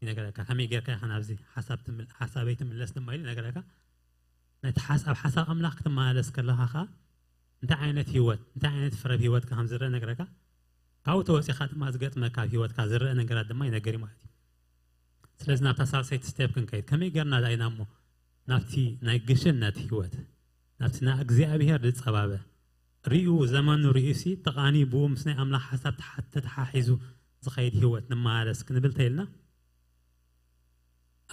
ይነግረካ። ከመይ ጌርካ ኢኻ ናብዚ ሓሳብ ትምል-፣ ሓሳበይ ትምለስ ድማ ኢሉ ይነግረካ። ነቲ ሓስ-፣ ኣብ ሓሳብ ኣምላኽ ክትመላለስ ከለኻ ኸኣ እንታይ ዓይነት ህይወት፣ እንታይ ዓይነት ፍረ ኣብ ህይወትካ ከም ዝረአ ይነግረካ። ካብኡ ተወጺኻ ድማ ዝገጥመካ ኣብ ህይወትካ ዝረአ ነገራት ድማ ይነግር እዩ ማለት እዩ። ስለዚ ናብታ ሳልሰይቲ ስቴፕ ክንከይድ፣ ከመይ ጌርና ደኣ ኢና እሞ ናብቲ ናይ ግሽነት ህይወት፣ ናብቲ ናይ እግዚኣብሔር ዝጸባበ ርእዩ፣ ዘመኑ ርእዩሲ ተቓንዩ ብኡ ምስ ናይ ኣምላኽ ሓሳብ ተሓ-፣ ተተሓሒዙ ዝኸይድ ህይወት ንመላለስ ክንብል ተይልና፣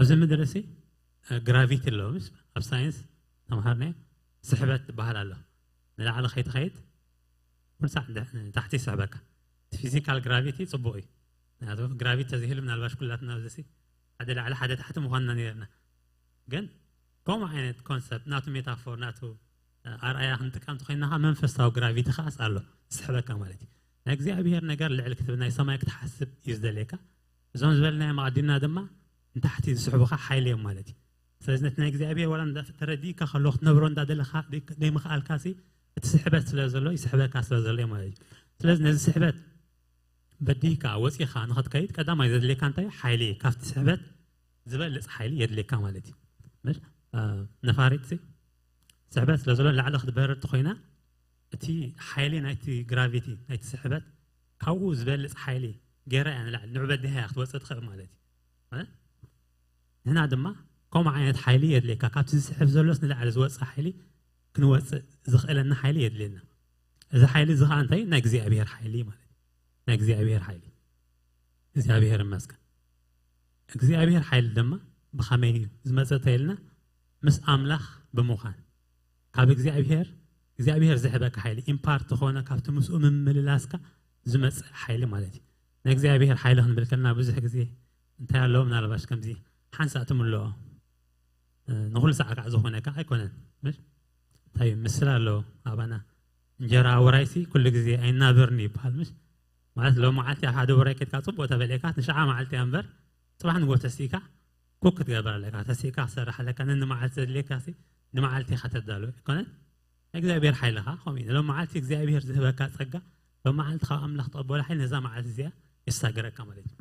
ኣብዚ ምድሪ ሲ፣ እ፣ ግራቪቲ ኣሎ፣ ምስ ኣብ ሳይንስ ተምሃርናዮ፣ ስሕበት ዝበሃል ኣሎ። ንላዕሊ ከይትኸይድ ኩሉ ሳዕ ንደ-፣ ንታሕቲ ይስሕበካ። እቲ ፊዚካል ግራቪቲ ጽቡቕ እዩ። ምክንያቱ ግራቪቲ ተዘይህሉ ምናልባሽ ኩላትና ኣብዚ ሲ ሓደ ላዕሊ ሓደ ታሕቲ ምዃንና ነይርና። ግን ከምኡ ዓይነት ኮንሰፕት፣ ናቱ ሜታፎር፣ ናቱ፣ እ፣ ኣርኣያ ክንጥቀም እንተኾይንና ኸዓ መንፈሳዊ ግራቪቲ ኸዓስ ኣሎ፣ ዝስሕበካ ማለት እዩ። ናይ እግዚኣብሔር ነገር ልዕሊ ክትብል፣ ናይ ሰማይ ክትሓስብ እዩ ዝደልየካ። እዞም ዝበልናዮም ኣቐዲምና ድማ ንታሕቲ ዝስሕቡኻ ሓይሊ እዮም ማለት እዩ። ስለዚ ነቲ ናይ እግዚኣብሔር ዋላ እንዳ ተረዲእካ ከሎ ክትነብሮ እንዳደለኻ ደይ-፣ ደይምኽኣልካ ሲ እቲ ስሕበት ስለ ዘሎ ይስሕበካ ስለ ዘሎ እዩ ማለት እዩ። ስለዚ ነዚ ስሕበት በዲህካ ወፂኻ ንኽትከይድ ቀዳማይ ዘድልየካ እንታይ እዩ? ሓይሊ እዩ። ካብቲ ስሕበት ዝበልፅ ሓይሊ የድልየካ ማለት እዩ። ምሽ? አ፣ ነፋሪት ሲ ስሕበት ስለ ዘሎ ንላዕሊ ክትበርር እንተኾይና እቲ ሓይሊ ናይቲ ግራቪቲ ናይቲ ስሕበት ካብኡ ዝበልፅ ሓይሊ ገይራ እያ ንላዕሊ ንዑ በዲሃ እያ ክትወፅእ ትኽእል ማለት እዩ። እ? ንሕና ድማ ከምኡ ዓይነት ሓይሊ የድልየካ። ካብቲ ዝስሕብ ዘሎስ ንላዕሊ ዝወፅእ ሓይሊ ክንወፅእ ዘኽእለና ሓይሊ የድልየና። እዚ ሓይሊ እዚ ኸዓ እንታይ? ናይ እግዚኣብሔር ሓይሊ ማለት እዩ። ናይ እግዚኣብሔር ሓይሊ። እግዚኣብሔር ይመስገን። እግዚኣብሔር ሓይሊ ድማ ብኸመይ እዩ ዝመጸ ተይልና፣ ምስ ኣምላኽ ብምዃን፣ ካብ እግዚኣብሔር እግዚኣብሔር ዝህበካ ሓይሊ፣ ኢምፓርት ዝኾነ ካብቲ ምስኡ ምምልላስካ ዝመጽእ ሓይሊ ማለት እዩ። ንእግዚኣብሔር ሓይሊ ክንብል ከለና ብዙሕ ግዜ እንታይ ኣለዎ? ምናልባሽ ከምዚ ሓንሳእ ትምልኦ፣ ንኹሉ ሳዕ ከዓ ዝኾነካ ኣይኮነን። ምሽ እንታይ ምስል ኣለዎ ኣባና? እንጀራ ውራይሲ ኩሉ ግዜ ኣይናበርን ይበሃል። ምሽ ማለት ሎም መዓልቲ ኣብ ሓደ ውራይ ከድካ ጽቡቅ ተበልዕካ ንሽዓ መዓልቲ እያ እምበር፣ ጽባሕ ንጎ ተሲእካ ኩክ ክትገብር ኣለካ። ተሲእካ ክትሰርሕ ኣለካ። ነንመዓልቲ ዘድልየካ ሲ ንመዓልቲ ኢኻ ተዳሉ ኣይኮነን? እግዚኣብሔር ሓይልኻ ከምኡ እዩ። ሎም መዓልቲ እግዚኣብሔር ዝህበካ ጸጋ ሎም መዓልቲ ካብ ኣምላኽ ትቐበሎ ሓይሊ ነዛ መዓልቲ እዚኣ የሳግረካ ማለት እዩ።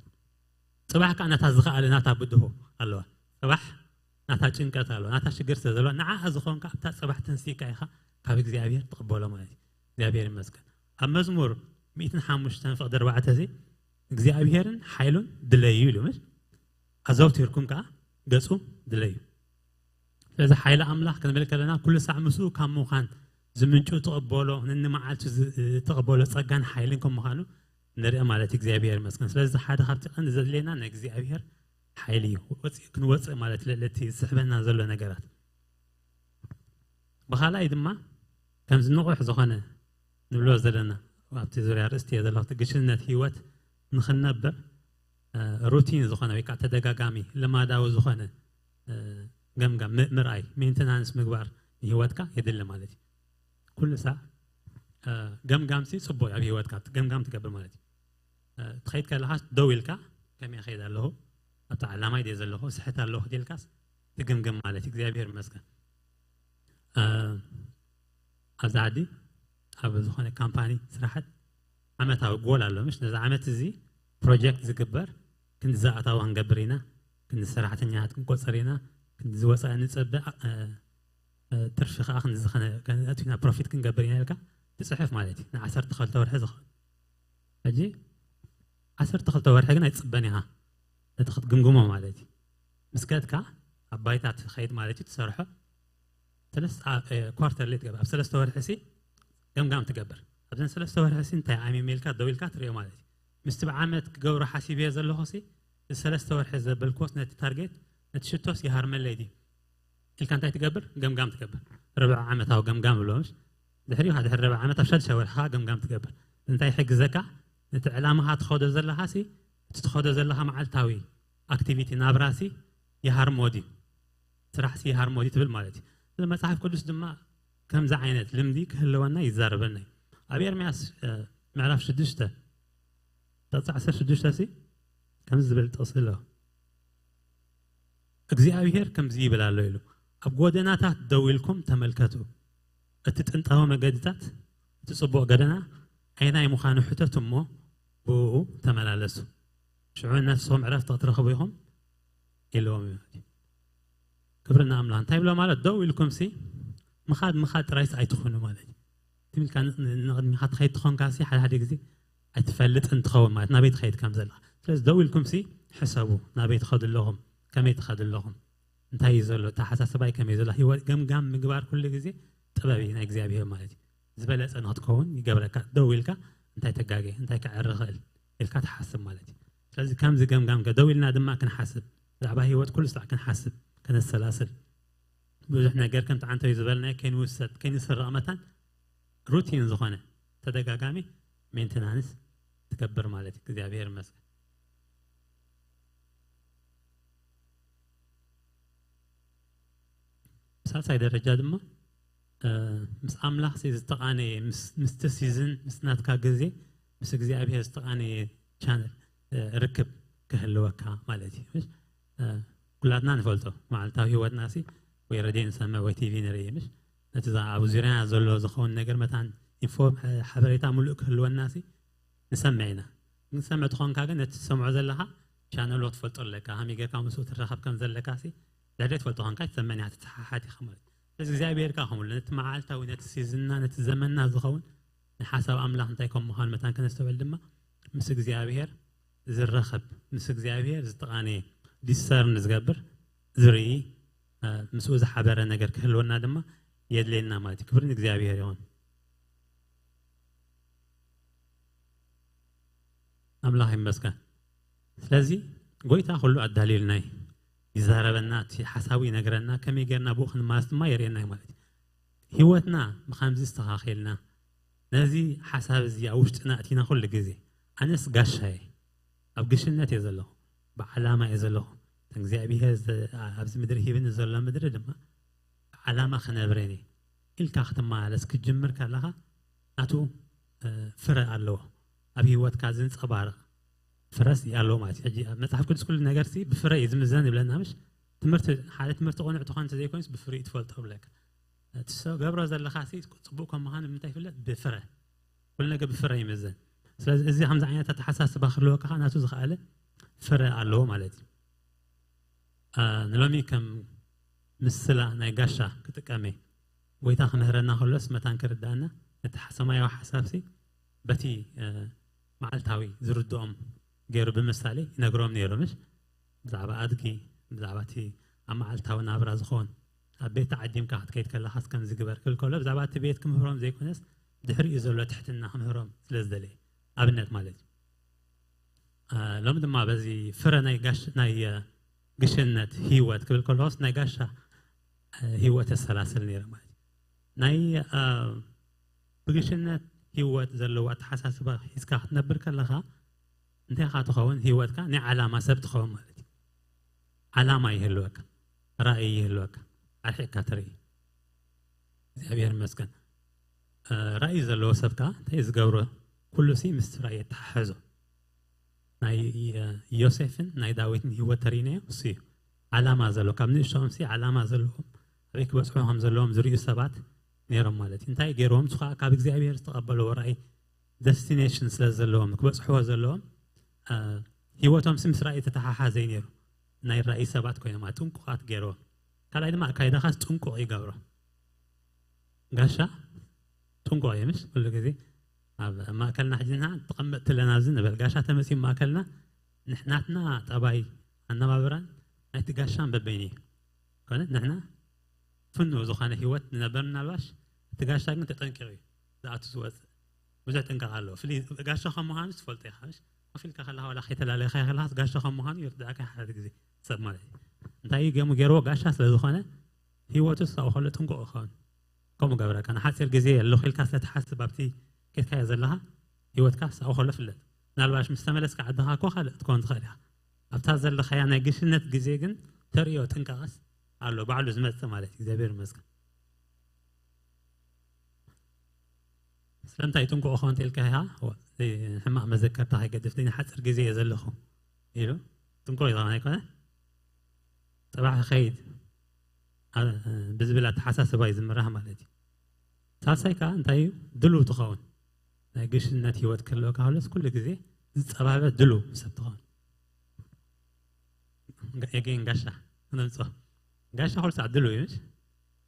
ጽባሕ ከዓ ናታ ዝኸኣለ ናታ ብድሆ ኣለዋ። ጽባሕ ናታ ጭንቀት ኣለዋ፣ ናታ ሽግር ስለ ዘለዋ፣ ንዓኣ ዝኾንካ ኣብታ ጽባሕ ተንሲካ ኢኻ ካብ እግዚኣብሔር ትቕበሎ ማለት እዩ። እግዚኣብሔር ይመስገን። ኣብ መዝሙር ሚእትን ሓሙሽተን ፍቕዲ ኣርባዕተ እዚ እግዚኣብሔርን ሓይሉን ድለዩ ኢሉ፣ ምሽ ኣዘውቲርኩም ከዓ ገጹ ድለዩ። ስለዚ ሓይሊ ኣምላኽ ክንብል ከለና ኩሉ ሳዕ ምስኡ ካብ ምዃን ዝምንጩ ትቕበሎ፣ ንንመዓልቱ ዝ- ትቕበሎ ጸጋን ሓይልን ከም ምዃኑ ንርኢ ማለት እዩ። እግዚኣብሔር ይመስገን። ስለዚ ሓደ ካብቲ ቀንዲ ዘድልየና ንእግዚኣብሔር ሓይሊ እዩ። ወፂእ ክንወፅእ ማለት ልዕሊ እቲ ዝስሕበና ዘሎ ነገራት። ብኻልኣይ ድማ ከምዚ ንቑሕ ዝኾነ ንብሎ ዘለና ኣብቲ ዙርያ ርእስቲ እየ ዘለኹ፣ እቲ ግሽነት ህይወት ንኽንነብር እ፣ ሩቲን ዝኾነ ወይ ከዓ ተደጋጋሚ ልማዳዊ ዝኾነ እ፣ ገምጋም ም- ምርኣይ ሜንተናንስ ምግባር ንህይወትካ የድሊ ማለት እዩ። ኩሉ ሳዕ እ፣ ገምጋምሲ ፅቡቅ እዩ። ኣብ ህይወትካ ገምጋም ትገብር ማለት እዩ። እ፣ ትኸይድ ከለካ ደው ኢልካ ከመይ ከይድ ኣለኹ፣ ኣብቲ ዓላማይ ድየ ዘለኹ፣ ስሕት ኣለኹ ኢልካስ ትግምግም ማለት እዩ። እግዚኣብሔር ይመስገን። እ፣ ኣብዚ ዓዲ ኣብ ዝኾነ ካምፓኒ ስራሓት ዓመታዊ ጎል ኣሎ፣ ምሽ ነዚ ዓመት እዚ ፕሮጀክት ዝግበር ክንዲ ዝኣታዊ ክንገብር ኢና፣ ክንዲ ሰራሕተኛታት ክንቆፅር ኢና፣ ክንዲ ዝወፃኢ ንፀበ እ፣ እ፣ ትርፊ ከዓ ክንዲ ዝኸነ- ከነእቱ ኢና፣ ፕሮፊት ክንገብር ኢና ኢልካ ትፅሕፍ ማለት እዩ። ንዓሰርተ ክልተ ወርሒ ዝኸውን ሕጂ ዓሰርተ ክልተ ወርሒ ግን ኣይትፅበን ኢኻ ነቲ ክትግምግሞ ማለት እዩ። ምስ ከድካ ኣብ ባይታ ትኸይድ ማለት እዩ። ትሰርሖ ሰለስተ ኳርተርሊ ትገብር፣ ኣብ ሰለስተ ወርሒ ሲ ገምጋም ትገብር። ኣብዘን ሰለስተ ወርሒ ሲ እንታይ ዓሚመ ኢልካ ደው ኢልካ ትሪኦ ማለት እዩ። ምስቲ ብዓመት ክገብሮ ሓሲበዮ ዘለኹ ሲ እዚ ሰለስተ ወርሒ ዘበልክዎስ ነቲ ታርጌት ነቲ ሽቶስ ይሃርመለይ ድዩ ኢልካ እንታይ ትገብር? ገምጋም ትገብር። ርብዒ ዓመታዊ ገምጋም ብሎ፣ ምሽ ድሕሪ ድሕሪ ርብዒ ዓመት ኣብ ሻድሻይ ወርሒ ገምጋም ትገብር። እንታይ ይሕግዘካ? ነቲ ዕላማኻ ትኸዶ ዘለኻ ሲ እቲ ትኸዶ ዘለኻ መዓልታዊ ኣክቲቪቲ ናብራ ሲ ይሃርሞ ድዩ፣ ስራሕ ሲ ይሃርሞ ድዩ ትብል ማለት እዩ። ስለዚ መፅሓፍ ቅዱስ ድማ ከምዚ ዓይነት ልምዲ ክህልወና ይዛረበና እዩ። ኣብ ኤርምያስ እ፣ ምዕራፍ ሽዱሽተ ቁፅሪ ዓሰርተ ሽዱሽተ ሲ ከምዚ ዝብል ጥቕሲ ኣሎ። እግዚኣብሔር ከምዚ ይብል ኣሎ ኢሉ፣ ኣብ ጎደናታት ደው ኢልኩም ተመልከቱ፣ እቲ ጥንታዊ መገድታት፣ እቲ ጽቡቕ ጎደና ኣይናይ ምዃኑ ሕተቱ እሞ ብእኡ ተመላለሱ፣ ሽዑ ነፍስኹም ዕረፍቲ ክትረኽቡ ኢኹም ኢልዎም እዩ። ክብሪ ንኣምላኽ። እንታይ ይብሎ ማለት? ደው ኢልኩም ሲ ምኻድ ምኻድ ጥራይስ ኣይትኾኑ ማለት እዩ። ትም ኢልካ ን- ን- ንቕድሚኻ ትኸይድ ትኾንካ ሲ ሓደ ሓደ ግዜ ኣይትፈልጥን ትኸውን ማለት ናበይ ትኸይድ ከም ዘለኻ። ስለዚ ደው ኢልኩም ሲ ሕሰቡ፣ ናበይ ትኸዱ ኣለኹም፣ ከመይ ትኸዱ ኣለኹም፣ እንታይ እዩ ዘሎ፣ ኣተሓሳስባይ ከመይ ዘሎ፣ ህይወት ገምጋም ምግባር ኩሉ ግዜ ጥበብ እዩ ናይ እግዚኣብሔር ማለት እዩ። ዝበለጸ ንክትከውን ይገብረካ። ደው ኢልካ እንታይ ተጋጌ፣ እንታይ ከዕሪ ኽእል ኢልካ ትሓስብ ማለት እዩ። ስለዚ ከምዚ ገምጋም ገ- ደው ኢልና ድማ ክንሓስብ፣ ብዛዕባ ህይወት ኩሉ ሳዕ ክንሓስብ፣ ከነሰላስል፣ ብዙሕ ነገር ከምቲ ዓንተው ዝበልናዮ ከይንውሰድ ከይንስረቕ መታን ሩቲን ዝኾነ ተደጋጋሚ ሜንቴናንስ ትገብር ማለት እዩ። እግዚኣብሔር ይመስገን። ብሳልሳይ ደረጃ ድማ እ፣ ምስ ኣምላኽ ሲ ዝተቓነየ ምስ- ምስቲ ሲዝን ምስ ናትካ ግዜ ምስ እግዚኣብሔር ዝተቓነየ ቻነል እ፣ ርክብ ክህልወካ ማለት እዩ። ምሽ? እ፣ ኩላትና ንፈልጦ መዓልታዊ ህይወትና ሲ ወይ ረድዮ ንሰምዕ ወይ ቲቪ ንርኢ። ምሽ? ነቲ ዛ- ኣብ ዙርያና ዘሎ ዝኸውን ነገር መታን ኢንፎ ሓበሬታ ሙሉእ ክህልወና ሲ ንሰምዕ ኢና። ንሰምዕ ትኾንካ ግን ነቲ ትሰምዖ ዘለኻ ቻነሉ ክትፈልጦ ኣለካ። ከመይ ጌርካ ምስኡ ትራኸብ ከም ዘለካ ሲ ድሕሪ ትፈልጦ ኾንካ ትሰምዕ ኢኻ፣ ትተሓሓት ኢኻ ማለት እዩ። ስለዚ እግዚኣብሔር ከኣ ከምኡ ነቲ መዓልታዊ ነቲ ሲዝንና ነቲ ዘመንና ዝኸውን ንሓሳብ ኣምላኽ እንታይ ከም ምዃኑ መታን ከነስተውዕል ድማ ምስ እግዚኣብሔር ዝራኸብ ምስ እግዚኣብሔር ዝተቓነየ ዲሰርን ዝገብር ዝርኢ እ፣ ምስኡ ዝሓበረ ነገር ክህልወና ድማ የድልየና ማለት እዩ። ክብሪ ንእግዚኣብሔር ይኹን። ኣምላኽ ይመስገን። ስለዚ ጎይታ ኩሉ ኣዳልዩልና እዩ። ይዛረበና፣ እቲ ሓሳቡ ይነግረና፣ ከመይ ጌርና ብኡ ክንማስ ድማ የርእየና እዩ ማለት እዩ። ህይወትና ብኸምዚ ዝተኻኺልና፣ ነዚ ሓሳብ እዚ ኣብ ውሽጥና እቲና ኩሉ ግዜ፣ ኣነስ ጋሻ እየ፣ ኣብ ግሽነት እየ ዘለኹ፣ ብዓላማ እየ ዘለኹ፣ እግዚኣብሔር ዘ-፣ ኣብዚ ምድሪ ሂብኒ ዘሎ ምድሪ ድማ ብዓላማ ክነብረን እየ ኢልካ ክትመላለስ ክትጅምር ከለኻ፣ ናቱ፣ እ፣ ፍረ ኣለዎ። ኣብ ህይወትካ ዝንጸባረቕ ፍረስ ኣለዎ ማለት እዩ። ሕጂ ኣብ መጽሓፍ ቅዱስ ኩሉ ነገርሲ ብፍረ እዩ ዝምዘን ይብለና፣ ምሽ? ትምህርቲ፣ ሓደ ትምህርቲ ቅኑዕ ትኾን እንተዘይኮይኑስ ብፍሪኡ ትፈልጦ ይብለካ። እቲ ሰብ ገብሮ ዘለኻሲ ጽቡቕ ከም ምዃኑ ብምንታይ ይፍለጥ? ብፍረ። ኩሉ ነገር ብፍረ ይምዘን። ስለዚ እዚ ከምዚ ዓይነት ኣተሓሳስባ ክህልወካ ከኣ ናቱ ዝኸኣለ ፍረ ኣለዎ ማለት እዩ። አ፣ ንሎሚ ከም ምስላ ናይ ጋሻ ክጥቀም እየ። ጎይታ ክምህረና ከሎስ መታን ክርዳእና፣ እቲ ሰማያዊ ሓሳብሲ በቲ፣ እ፣ መዓልታዊ ዝርድኦም ገይሩ ብምሳሌ ይነግሮም ነይሩ፣ ምሽ? ብዛዕባ ኣድጊ፣ ብዛዕባ እቲ ኣብ መዓልታዊ ናብራ ዝኸውን፣ ኣብ ቤት ተዓዲምካ ክትከይድ ከለኻስ ከምዚ ግበር ክብል ከሎ፣ ብዛዕባ እቲ ቤት ክምህሮም ዘይኮነስ፣ ድሕሪኡ ዘሎ ትሕትና ክምህሮም ስለ ዝደለየ፣ ኣብነት ማለት እዩ። አ፣ ሎሚ ድማ በዚ ፍረ ናይ ጋሽ-፣ ናይ፣ እ፣ ግሽነት ህይወት ክብል ከለዎስ፣ ናይ ጋሻ፣ እ፣ ህይወት የሰላስል ነይረ ማለት እዩ። ናይ፣ እ፣ ብግሽነት ህይወት ዘለዎ ኣተሓሳስባ ሒዝካ ክትነብር ከለኻ፣ እንታይ ኢኻ ትኸውን? ህይወትካ ናይ ዓላማ ሰብ ትኸውን ማለት እዩ። ዓላማ ይህልወካ፣ ራእይ ይህልወካ፣ ኣርሒቕካ ትርኢ። እግዚኣብሔር ይመስገን። እ፣ ራእይ ዘለዎ ሰብ ከኣ እንታይ እዩ ዝገብሮ? ኩሉ ሲ ምስ ራእይ የተሓሕዞ። ናይ፣ እ፣ ዮሴፍን ናይ ዳዊትን ህይወት ተሪእናዮ እሱ እዩ። ዓላማ ዘለዎ፣ ካብ ንእሽቶኦም ሲ ዓላማ ዘለዎም፣ ኣበይ ክበጽሑ ከም ዘለዎም ዝርእዩ ሰባት ነይሮም ማለት እዩ። እንታይ ገይርዎም? እሱ ከኣ ካብ እግዚኣብሔር ዝተቐበልዎ ራእይ፣ ደስቲኔሽን ስለ ዘለዎም፣ ክበጽሕዎ ዘለዎም፣ እ፣ ህይወቶም ሲ ምስ ራእይ ተተሓሓዘ እዩ ነይሩ። ናይ ራእይ ሰባት ኮይኖም፣ ጥንቁቓት ገይርዎም። ካልኣይ ድማ ኣካይዳኻስ ጥንቁቕ ይገብሮ። ጋሻ ጥንቁቕ እዩ፣ ምሽ? ኩሉ ግዜ ኣብ ማእከልና ሕጂ ንሕና ተቐመጥቲ ኣለና ኣብዚ ንበል። ጋሻ ተመፅዩ ማእከልና፣ ንሕ-፣ ናትና ጠባይ ኣነባብራን ናይቲ ጋሻን በበይኑ እዩ። ኮነ ንሕና ፍኑው ዝኾነ ህይወት ንነበር ምናልባሽ፣ እቲ ጋሻ ግን ተጠንቂቑ እዩ ዝኣቱ ዝወፅእ። ብዙሕ ጥንቃቕ ኣለዎ። ፍልይ ጋሻ ከም ምዃኑ ትፈልጦ ኢኻ፣ ምሽ? ኮፍ ኢልካ ከለኻ ዋላ ከይተላለኻ ከለኻስ ጋሻ ከም ምዃኑ ይርድኣካ ሓደ ግዜ ሰብ ማለት እዩ። እንታይ እዩ ገሙ ገይርዎ? ጋሻ ስለ ዝኾነ ህይወቱ ክሳብ ከሎ ጥንቁቕ ይኸውን። ከምኡ ገብረካ፣ ንሓፂር ግዜ ኣለኹ ኢልካ ስለ ትሓስብ ኣብቲ ከድካዮ ዘለኻ ህይወትካ ክሳብ ከሎ ፍለጥ። ምናልባሽ ምስ ተመለስካ ዓድኻ እኮ ካልእ ክትከውን ትኽእል ኢኻ። ኣብታ ዘለኻያ ናይ ግሽነት ግዜ ግን ተርእዮ ጥንቃቐስ ኣሎ፣ ባዕሉ ዝመጽእ ማለት እዩ። እግዚኣብሔር ይመስገን። ስለምንታይ ጥንቁቕ እኾ እንተ ኢልካ ኢኻ፣ ሕማቕ መዘከርታ ከይገድፍ፣ ንሓፂር ግዜ እየ ዘለኹ ኢሉ ጥንቁቕ እዩ ዝኾነ ኣይኮነ? ጽባሕ ክኸይድ፣ ኣ-፣ ብዝብል ኣተሓሳስባ እዩ ዝምራሕ ማለት እዩ። ሳልሳይ ከኣ እንታይ እዩ? ድሉው ትኸውን። ናይ ግሽነት ህይወት ክህልወካ ከሎስ ኩሉ ግዜ ዝጸባበ ድሉው ሰብ ትኸውን። ጋ-፣ የጌን ጋሻ ክነምጽኦ። ጋሻ ኩሉ ሰዓት ድሉው እዩ፣ ምሽ?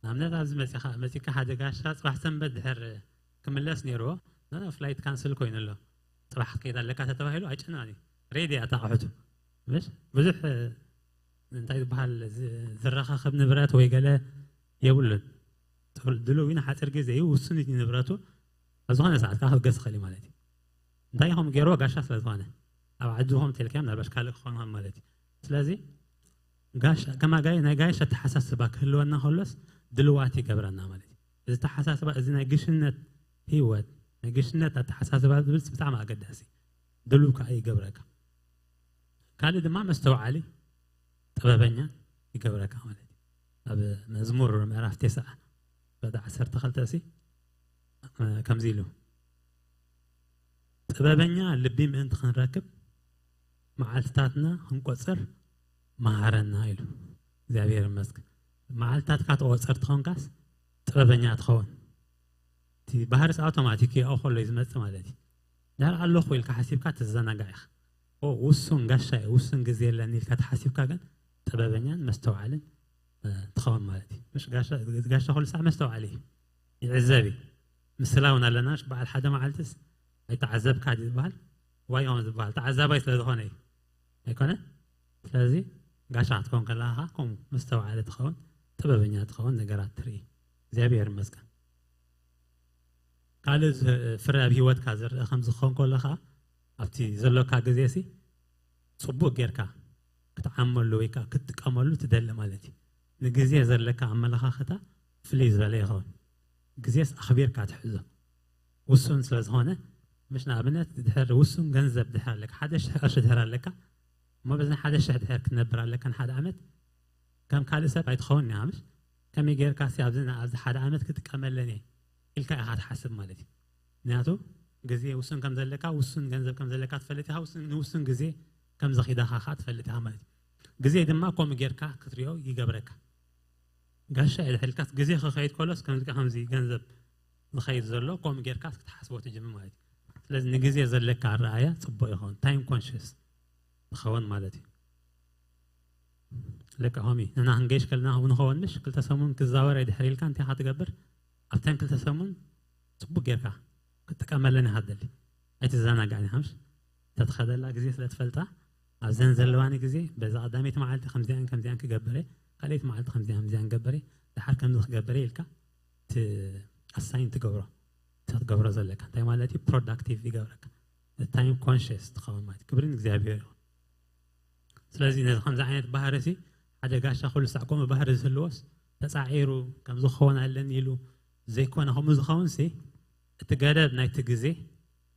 ንኣብነት ኣብዚ መጺኻ፣ መጺካ ሓደ ጋሻ ጽባሕ ሰንበት ድሕር ክምለስ ነይርዎ፣ ኖ፣ ኖ፣ ፍላይት ካንስል ኮይኑ ኣሎ። ጽባሕ ክትከይድ ኣለካ ተተባሂሉ ኣይጨነቐን እዩ። ሬዲ እያ እታ ኣቑሑቱ። ምሽ? ብዙሕ፣ እ፣ እንታይ ዝበሃል ዝ-፣ ዝረኻኸብ ንብረት ወይ ገለ የብሉን። ጥሩ-፣ ድሉው እዩ፣ ንሓጺር ግዜ እዩ፣ ውሱን እዩ ንብረቱ። ኣብ ዝኾነ ሰዓት ከኣ ክብገስ ይኽእል እዩ ማለት እዩ። እንታይ ኢኹም ገይርዎ? ጋሻ ስለ ዝኾነ። ኣብ ዓዲ ዝኾም ተልክያ ምናልባሽ ካልእ ክኾን ይኽእል ማለት እዩ። ስለዚ ጋሻ፣ ከማ ጋይ-፣ ናይ ጋይሽ ኣተሓሳስባ ክህልወና ከሎስ ድልዋት ይገብረና ማለት እዩ። እዚ ኣተሓሳስባ፣ እዚ ናይ ግሽነት ህይወት፣ ናይ ግሽነት ኣተሓሳስባ ዝብል ብጣዕሚ ኣገዳሲ። ድሉው ከኣ ይገብረካ። ካልእ ድማ መስተውዓሊ፣ ጥበበኛ ይገብረካ ማለት እዩ። ኣብ መዝሙር ምዕራፍ ተስዓ ወዲ ዓሰርተ ክልተ ሲ፣ እ፣ ከምዚ ኢሉ፣ "ጥበበኛ ልቢ ምእንቲ ክንረክብ መዓልትታትና ክንቆጽር መሃረና" ኢሉ። እግዚኣብሔር ይመስገን። መዓልትታትካ ትቆጽር ትኾንካስ ጥበበኛ ትኸውን። እቲ ባህርስ ኣውቶማቲክ እዩ፣ ኣብኡ ከሎ እዩ ዝመጽእ ማለት እዩ። ድሕር ኣለኹ ኢልካ ሓሲብካ ትዘናጋዕ ኢኻ። ኦ፣ ውሱን ጋሻ እየ፣ ውሱን ግዜ የለን ኢልካ ተሓሲብካ ግን ጥበበኛን መስተውዓልን፣ እ፣ ትኸውን ማለት እዩ። ምሽ ጋሻ፣ ጋሻ ኩሉ ሳዕ መስተውዓሊ እዩ። ይዕዘብ እዩ። ምስላ እውን ኣለና፣ ምሽ በዓል ሓደ መዓልትስ ኣይተዓዘብካ ድዩ ዝበሃል? ዋይ እዮም ዝበሃል፣ ተዓዛባይ ስለ ዝኾነ እዩ። ኣይኮነ? ስለዚ ጋሻ ክትከውን ከለኻ ከምኡ መስተውዓሊ ትኸውን፣ ጥበበኛ ትኸውን፣ ነገራት ትርኢ። እግዚኣብሔር ይመስገን። ካልእ ዝ-፣ ፍረ ኣብ ህይወትካ ዝርአ ከም ዝኸውን ከሎ ኸዓ፣ ኣብቲ ዘሎካ ግዜ ሲ ጽቡቕ ጌርካ ትዓመሉ ወይ ከዓ ክትጥቀመሉ ትደሊ ማለት እዩ። ንግዜ ዘለካ ኣመለኻኽታ ፍልይ ዝበለ ይኸውን። ግዜስ ኣኽቢርካ ትሕዞ። ውሱን ስለ ዝኾነ፣ ምሽ ንኣብነት ድሕር ውሱን ገንዘብ ድሕር ኣለካ፣ ሓደ ሽሕ ቅርሺ ድሕር ኣለካ፣ እሞ በዚ ሓደ ሽሕ ድሕር ክትነብር ኣለካ ንሓደ ዓመት፣ ከም ካልእ ሰብ ኣይትኸውን እያ። ምሽ ከመይ ጌርካ ሲ ኣብዚ ና-፣ ኣብዚ ሓደ ዓመት ክጥቀመለን እየ ኢልካ ኢኻ ትሓስብ ማለት እዩ። ምክንያቱ ግዜ ውሱን ከም ዘለካ፣ ውሱን ገንዘብ ከም ዘለካ ትፈልጥ ኢኻ፣ ውሱን፣ ንውሱን ግዜ ከም ዘኺዳኻ ኸዓ ትፈልጥ ኢኻ ማለት እዩ። ግዜ ድማ ከምኡ ጌርካ ክትሪኦ ይገብረካ። ጋሻ እየ ድሕር ኢልካስ ግዜ ክኸይድ ከሎስ ከምዚ ከምዚ ገንዘብ ዝኸይድ ዘሎ ከምኡ ጌርካ ክትሓስቦ ትጅምር ማለት እዩ። ስለዚ ንግዜ ዘለካ ኣረኣያ ጽቡቕ ይኸውን፣ ታይም ኮንሽስ ትኸውን ማለት እዩ። ለካ ሆሚ ንሕና ክንገይሽ ከለና ንኸውን ምሽ ክልተ ሰሙን ክዛወር እየ ድሕር ኢልካ እንታይ ኢኻ ትገብር? ኣብተን ክልተ ሰሙን ጽቡቕ ጌርካ ክትጥቀመለን ኢኻ ትደሊ። ኣይትዘናጋዕን ኢኻ ምሽ? ተትኸደላ ግዜ ስለ ትፈልጣ ኣብዘን ዘለዋኒ ግዜ በዛ ቀዳመይቲ መዓልቲ ከምዚኣን ከምዚኣን ክገብር እየ፣ ካልኣይቲ መዓልቲ ከምዚኣን ከምዚኣን ክገብር እየ፣ ድሓር ከምዚ ክገብር እየ ኢልካ ት-፣ ኣሳይን ትገብሮ፣ ትገብሮ ዘለካ እንታይ ማለት እዩ? ፕሮዳክቲቭ ይገብረካ። ታይም ኮንሽስ ትኸውን ማለት እዩ። ክብሪ ንእግዚኣብሔር ይኹን። ስለዚ ነዚ ከምዚ ዓይነት ባህሪ ሲ ሓደ ጋሻ ኩሉ ሳዕ ከምኡ ባህሪ ዝህልዎስ ተጻዒሩ ከምዚ ክኸውን ኣለኒ ኢሉ ዘይኮነ ከምኡ ዝኸውን ሲ እቲ ገደብ ናይቲ ግዜ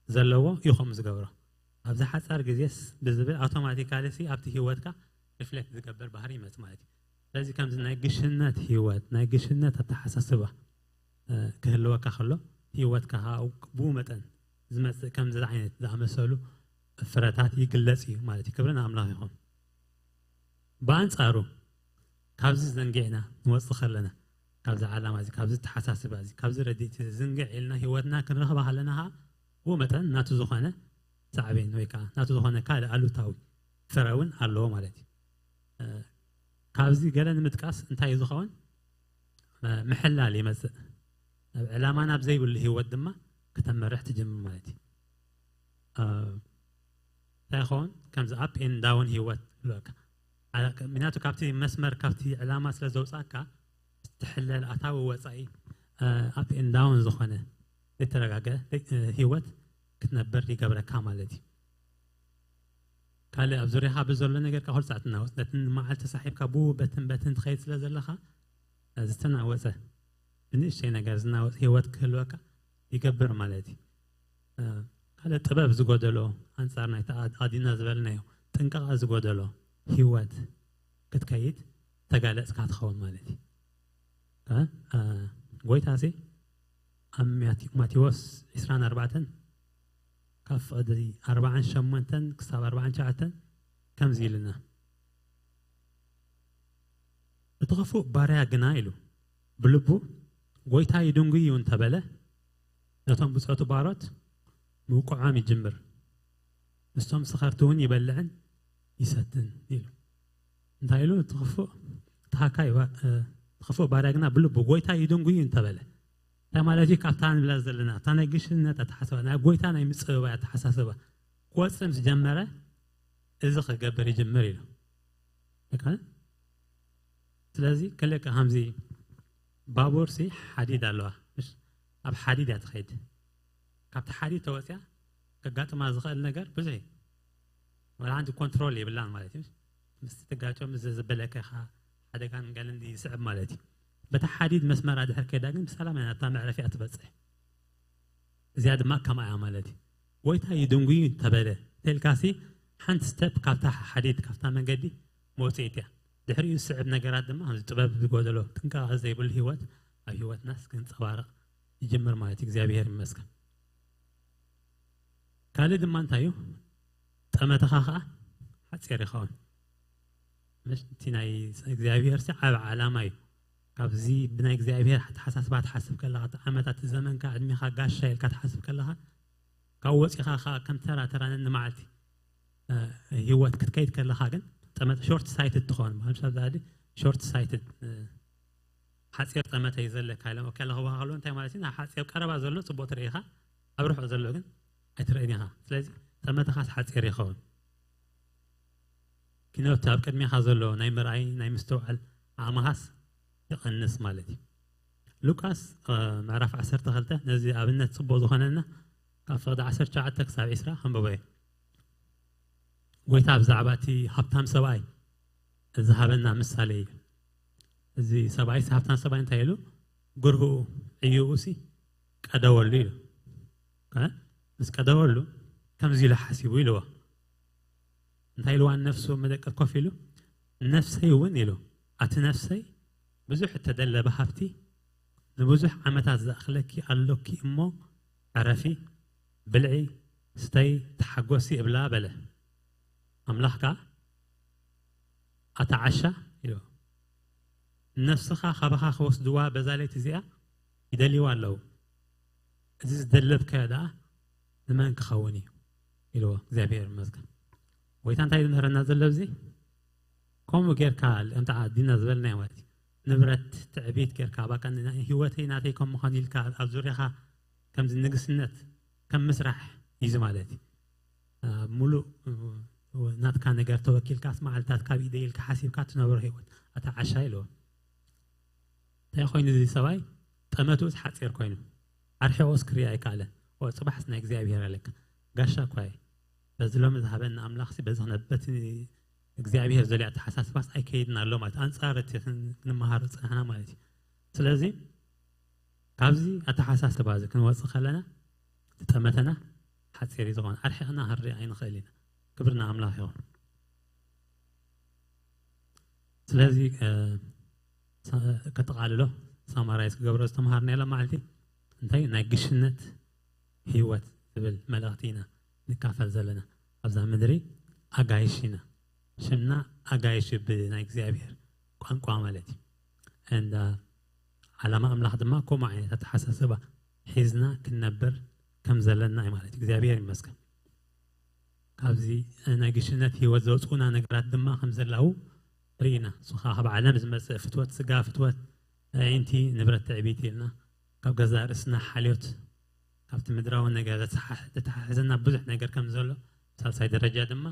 ዘለዎ እዩ ከምኡ ዝገብሮ። ኣብዚ ሓጻር ግዜስ ብዝብል ኣውቶማቲካሊ ሲ ኣብቲ ህይወትካ ሪፍሌክት ዝገብር ባህሪ ይመጽእ ማለት እዩ። ስለዚ ከምዚ ናይ ግሽነት ህይወት፣ ናይ ግሽነት ኣተሓሳስባ እ፣ ክህልወካ ከሎ ህይወትካ ከዓ ብኡ መጠን ዝመጽእ ከምዚ ዓይነት ዝኣመሰሉ ፍረታት ይግለጽ እዩ ማለት እዩ። ክብሪ ንኣምላኽ ይኹን። ብኣንጻሩ ካብዚ ዘንጊዕና ንወጽእ ከለና ካብዚ ዓላማ እዚ፣ ካብዚ ተሓሳስባ እዚ፣ ካብዚ ረድኤት እዚ ዝንግዕ ኢልና ህይወትና ክንረኽባ ከለና ከዓ ብኡ መጠን ናቱ ዝኾነ ሳዕቤን ወይ ከዓ ናቱ ዝኾነ ካልእ ኣሉታዊ ፍረ እውን ኣለዎ ማለት እዩ። እ፣ ካብዚ ገለ ንምጥቃስ እንታይ እዩ ዝኸውን? እ፣ ምሕላል ይመጽእ። ናብ ዕላማ ናብ ዘይብሉ ህይወት ድማ ክተመርሕ ትጅምር ማለት እዩ። እ፣ እንታይ ይኸውን? ከምዚ ኣፕ ኤን ዳውን ህይወት ይብለካ። ዓ-፣ ምክንያቱ ካብቲ መስመር፣ ካብቲ ዕላማ ስለ ዘውጻካ፣ ትሕለል፣ ኣታዊ ወጻኢ፣ እ፣ ኣፕ ኤን ዳውን ዝኾነ ዘይተረጋገ፣ እ፣ ህይወት ክትነብር ይገብረካ ማለት እዩ። ካልእ ኣብ ዙርያኻ ብዘሎ ነገር ከዓ ኩሉ ሰዓት ትናወጽ። ነቲ ንመዓልቲ ተሳሒብካ ብኡ በትን በትን ትኸይድ ስለ ዘለኻ፣ እ፣ ዝተናወጸ፣ ብንእሽተይ ነገር ዝናወጽ ህይወት ክህልወካ ይገብር ማለት እዩ። እ፣ ካልእ ጥበብ ዝጎደሎ፣ ኣንጻር ናይቲ ኣድ-፣ ኣዲና ዝበልናዮ ጥንቃቐ ዝጎደሎ ህይወት ክትከይድ ተጋለጽካ ትኸውን ማለት እዩ። እ፣ እ፣ ጎይታ ሲ ኣብ ማቴ-፣ ማቴዎስ ዕስራን ኣርባዕተን ካብ ፍቕዲ ኣርባዓን ሸሞንተን ክሳብ ኣርባዓን ትሽዓተን ከምዚ ኢልና፣ "እቲ ክፉእ ባርያ ግና" ኢሉ፣ ብልቡ "ጎይታ ይድንጉይ እዩ" እንተበለ፣ ነቶም ብጾቱ ባሮት ምውቅዖም ይጅምር። "ንሶም ሰኸርቲ እውን ይበልዕን ይሰትን" ኢሉ። እንታይ ኢሉ? "እቲ ክፉእ፣ እቲ ሃካይ ባ-፣ እ፣ እቲ ክፉእ ባርያ ግና ብልቡ ጎይታ ይድንጉይ እዩ" እንተበለ፣ እንታይ ማለት እዩ? ካብታ ንብላ ዘለና፣ እታ ናይ ግሽነት ኣተሓሳስባ፣ ናይ ጎይታ ናይ ምጽብባይ ኣተሓሳስባ ክወጽእ ምስ ጀመረ፣ እዚ ክገብር ይጅምር ኢሉ። ልክ ነህ? ስለዚ ክልተ ከምዚ ባቡር ሲ ሓዲድ ኣለዋ፣ ምሽ? ኣብ ሓዲድ እያ ትኸይድ። ካብቲ ሓዲድ ተወፅያ ከጋጥማ ዝኽእል ነገር ብዙሕ እዩ። ወላ ሓንቲ ኮንትሮል የብላን ማለት እዩ። ምስቲ ትጋጮ፣ ምስ ዘበለካ ኢኻ ሓደጋን ገለን ይስዕብ ማለት እዩ። በታ ሓዲድ መስመራ ድሕር ከይዳ ግን ብሰላም እያ ናብታ መዕረፊኣ ትበፅሕ። እዚኣ ድማ ከምኣ እያ ማለት እዩ። ጎይታ ይድንጉዩ ተበለ ተልካሲ ሓንቲ ስቴፕ ካብታ ሓዲድ፣ ካብታ መንገዲ መውፅኢት እያ። ድሕሪኡ ዝስዕብ ነገራት ድማ ከምዚ ጥበብ ዝጎደሎ፣ ጥንቃቐ ዘይብሉ ህይወት ኣብ ህይወትናስ ክንፀባረቕ ይጅምር ማለት እዩ። እግዚኣብሔር ይመስገን። ካልእ ድማ እንታይ እዩ? ጠመተኻ ኸዓ ሓፂር ይኸውን። መሽ-፣ እቲ ናይ እግዚኣብሔር ሲ ዓቢ ዓላማ እዩ። ካብዚ ብናይ እግዚኣብሔር ኣተሓሳስባ ትሓስብ ከለኻ፣ እቲ ዓመታት፣ እቲ ዘመንካ፣ ዕድሜኻ ጋሻ ኢልካ ትሓስብ ከለኻ፣ ካብ ወፂኻ ኸዓ ከም ተራ ተራ ነንመዓልቲ፣ እ፣ ህይወት ክትከይድ ከለኻ ግን ጠመተ ሾርት ሳይትድ ትኸውን። ማለት ሻብ ዛዲ ሾርት ሳይትድ፣ እ፣ ሓፂር ጠመተ እዩ ዘለካ ኢሎም ከለኽዎ ከለዉ እንታይ ማለት እዩ? ናብ ሓፂር ቀረባ ዘሎ ፅቡቕ ትርኢ ኢኻ፣ ኣብ ርሑቕ ዘሎ ግን ኣይትርእን ኢኻ። ስለዚ ጠመተኻስ ሓፂር ይኸውን። ኪኖት ኣብ ቅድሜኻ ዘሎ ናይ ምርኣይ፣ ናይ ምስትውዓል ዓቕምኻስ ይቐንስ ማለት እዩ። ሉቃስ፣ እ፣ ምዕራፍ ዓሰርተ ክልተ ነዚ ኣብነት ፅቡቕ ዝኾነና ካብ ፍቕዲ ዓሰርተ ትሽዓተ ክሳብ ዕስራ ከንብቦ እየ። ጎይታ ብዛዕባ እቲ ሃብታም ሰብኣይ ዝሃበና ምሳሌ እዩ። እዚ ሰብኣይ፣ ሃብታም ሰብኣይ እንታይ ኢሉ? ጉርብኡ ዕዩኡ ሲ ቀደወሉ ኢሉ። ከ-፣ ምስ ቀደወሉ ከምዚ ኢሉ ሓሲቡ ኢልዎ። እንታይ ኢልዋ ንነፍሱ መደቀት ኮፍ ኢሉ? "ነፍሰይ እውን" ኢሉ፣ "ኣቲ ነፍሰይ፣ ብዙሕ እተደለበ ሃብቲ ንብዙሕ ዓመታት ዝኣኽለኪ ኣሎኪ እሞ፣ ዕረፊ፣ ብልዒ፣ ስተይ፣ ተሓጎሲ" እብላ በለ። ኣምላኽ ከኣ፣ "ኣታ ዓሻ" ኢልዎ፣ "ነፍስኻ ካባኻ ክወስድዋ በዛ ለይቲ እዚኣ ይደልይዋ ኣለዉ። እዚ ዝደለብካዮ ደኣ ንመን ክኸውን እዩ?" ኢልዎ። እግዚኣብሔር ይመስገን። ጎይታ እንታይ ዝምህረና ዘሎ ኣብዚ? ከምኡ ጌርካ፣ ከምቲ ኣዲና ዝበልናዮ ማለት እዩ። ንብረት፣ ትዕቢት ጌርካ፣ "በቃ ን-፣ ህይወተይ ናተይ ከም ምዃን" ኢልካ ኣብ ዙርያኻ ከምዚ ንግስነት ከም ምስራሕ እዩ ማለት እዩ። አ፣ ሙሉእ፣ እ፣ ናትካ ነገር ተወኪልካስ፣ መዓልታት ካብ ኢደይ ኢልካ ሓሲብካ ትነብሮ ህይወት። ኣታ ዓሻ ኢልዎ። እንታይ ኮይኑ እዚ ሰብኣይ? ጠመትኡስ ሓጺር ኮይኑ፣ ኣርሒቑስ ክሪኣ ኣይከኣለን። ኦ፣ ጽባሕስ ናይ እግዚኣብሔር ኣለካ። ጋሻ እኳ እየ። በዚ ሎሚ ዝሃበና ኣምላኽሲ፣ በዚ ክነ-፣ በቲ እግዚኣብሔር ዘልዮ ኣተሓሳስባስ ኣይከይድን ኣሎ ማለት፣ ኣንጻር እቲ ክን-፣ ክንመሃሮ ዝጸናሕና ማለት እዩ። ስለዚ፣ ካብዚ ኣተሓሳስባ እዚ ክንወጽእ ከለና፣ እቲ ጠመተና ሓጺር እዩ ዝኾን፣ ኣርሒቕና ክንሪኣ ኣይንኽእል ኢና። ክብሪ ንኣምላኽ ይኹን። ስለዚ፣ እ፣ ሳ-፣ ከጠቓልሎ፣ ሳማራይዝ ክገብሮ ዝተምሃርናዮ ሎማዓልቲ እንታይ? ናይ ግሽነት ህይወት ዝብል መልእኽቲ ኢና ንካፈል ዘለና። ኣብዛ ምድሪ ኣጋይሽ ኢና። ሽምና ኣጋይሽ ብናይ እግዚኣብሔር ቋንቋ ማለት እዩ። And፣ እ፣ ዓላማ ኣምላኽ ድማ ከምኡ ዓይነት ኣተሓሳስባ ሒዝና ክንነብር ከም ዘለና እዩ ማለት እዩ። እግዚኣብሔር ይመስገን። ካብዚ ናይ ግሽነት ህይወት ዘውፅኡና ነገራት ድማ ከም ዘላው ርኢና። እሱ ኸዓ ካብ ዓለም ዝመፅእ ፍትወት ስጋ፣ ፍትወት ኣዒንቲ፣ ንብረት ትዕቢት ኢልና፣ ካብ ገዛእ ርእስና ሓልዮት፣ ካብቲ ምድራዊ ነገር ዘተሓ-፣ ዘተሓሕዘና ብዙሕ ነገር ከም ዘሎ፣ ሳልሳይ ደረጃ ድማ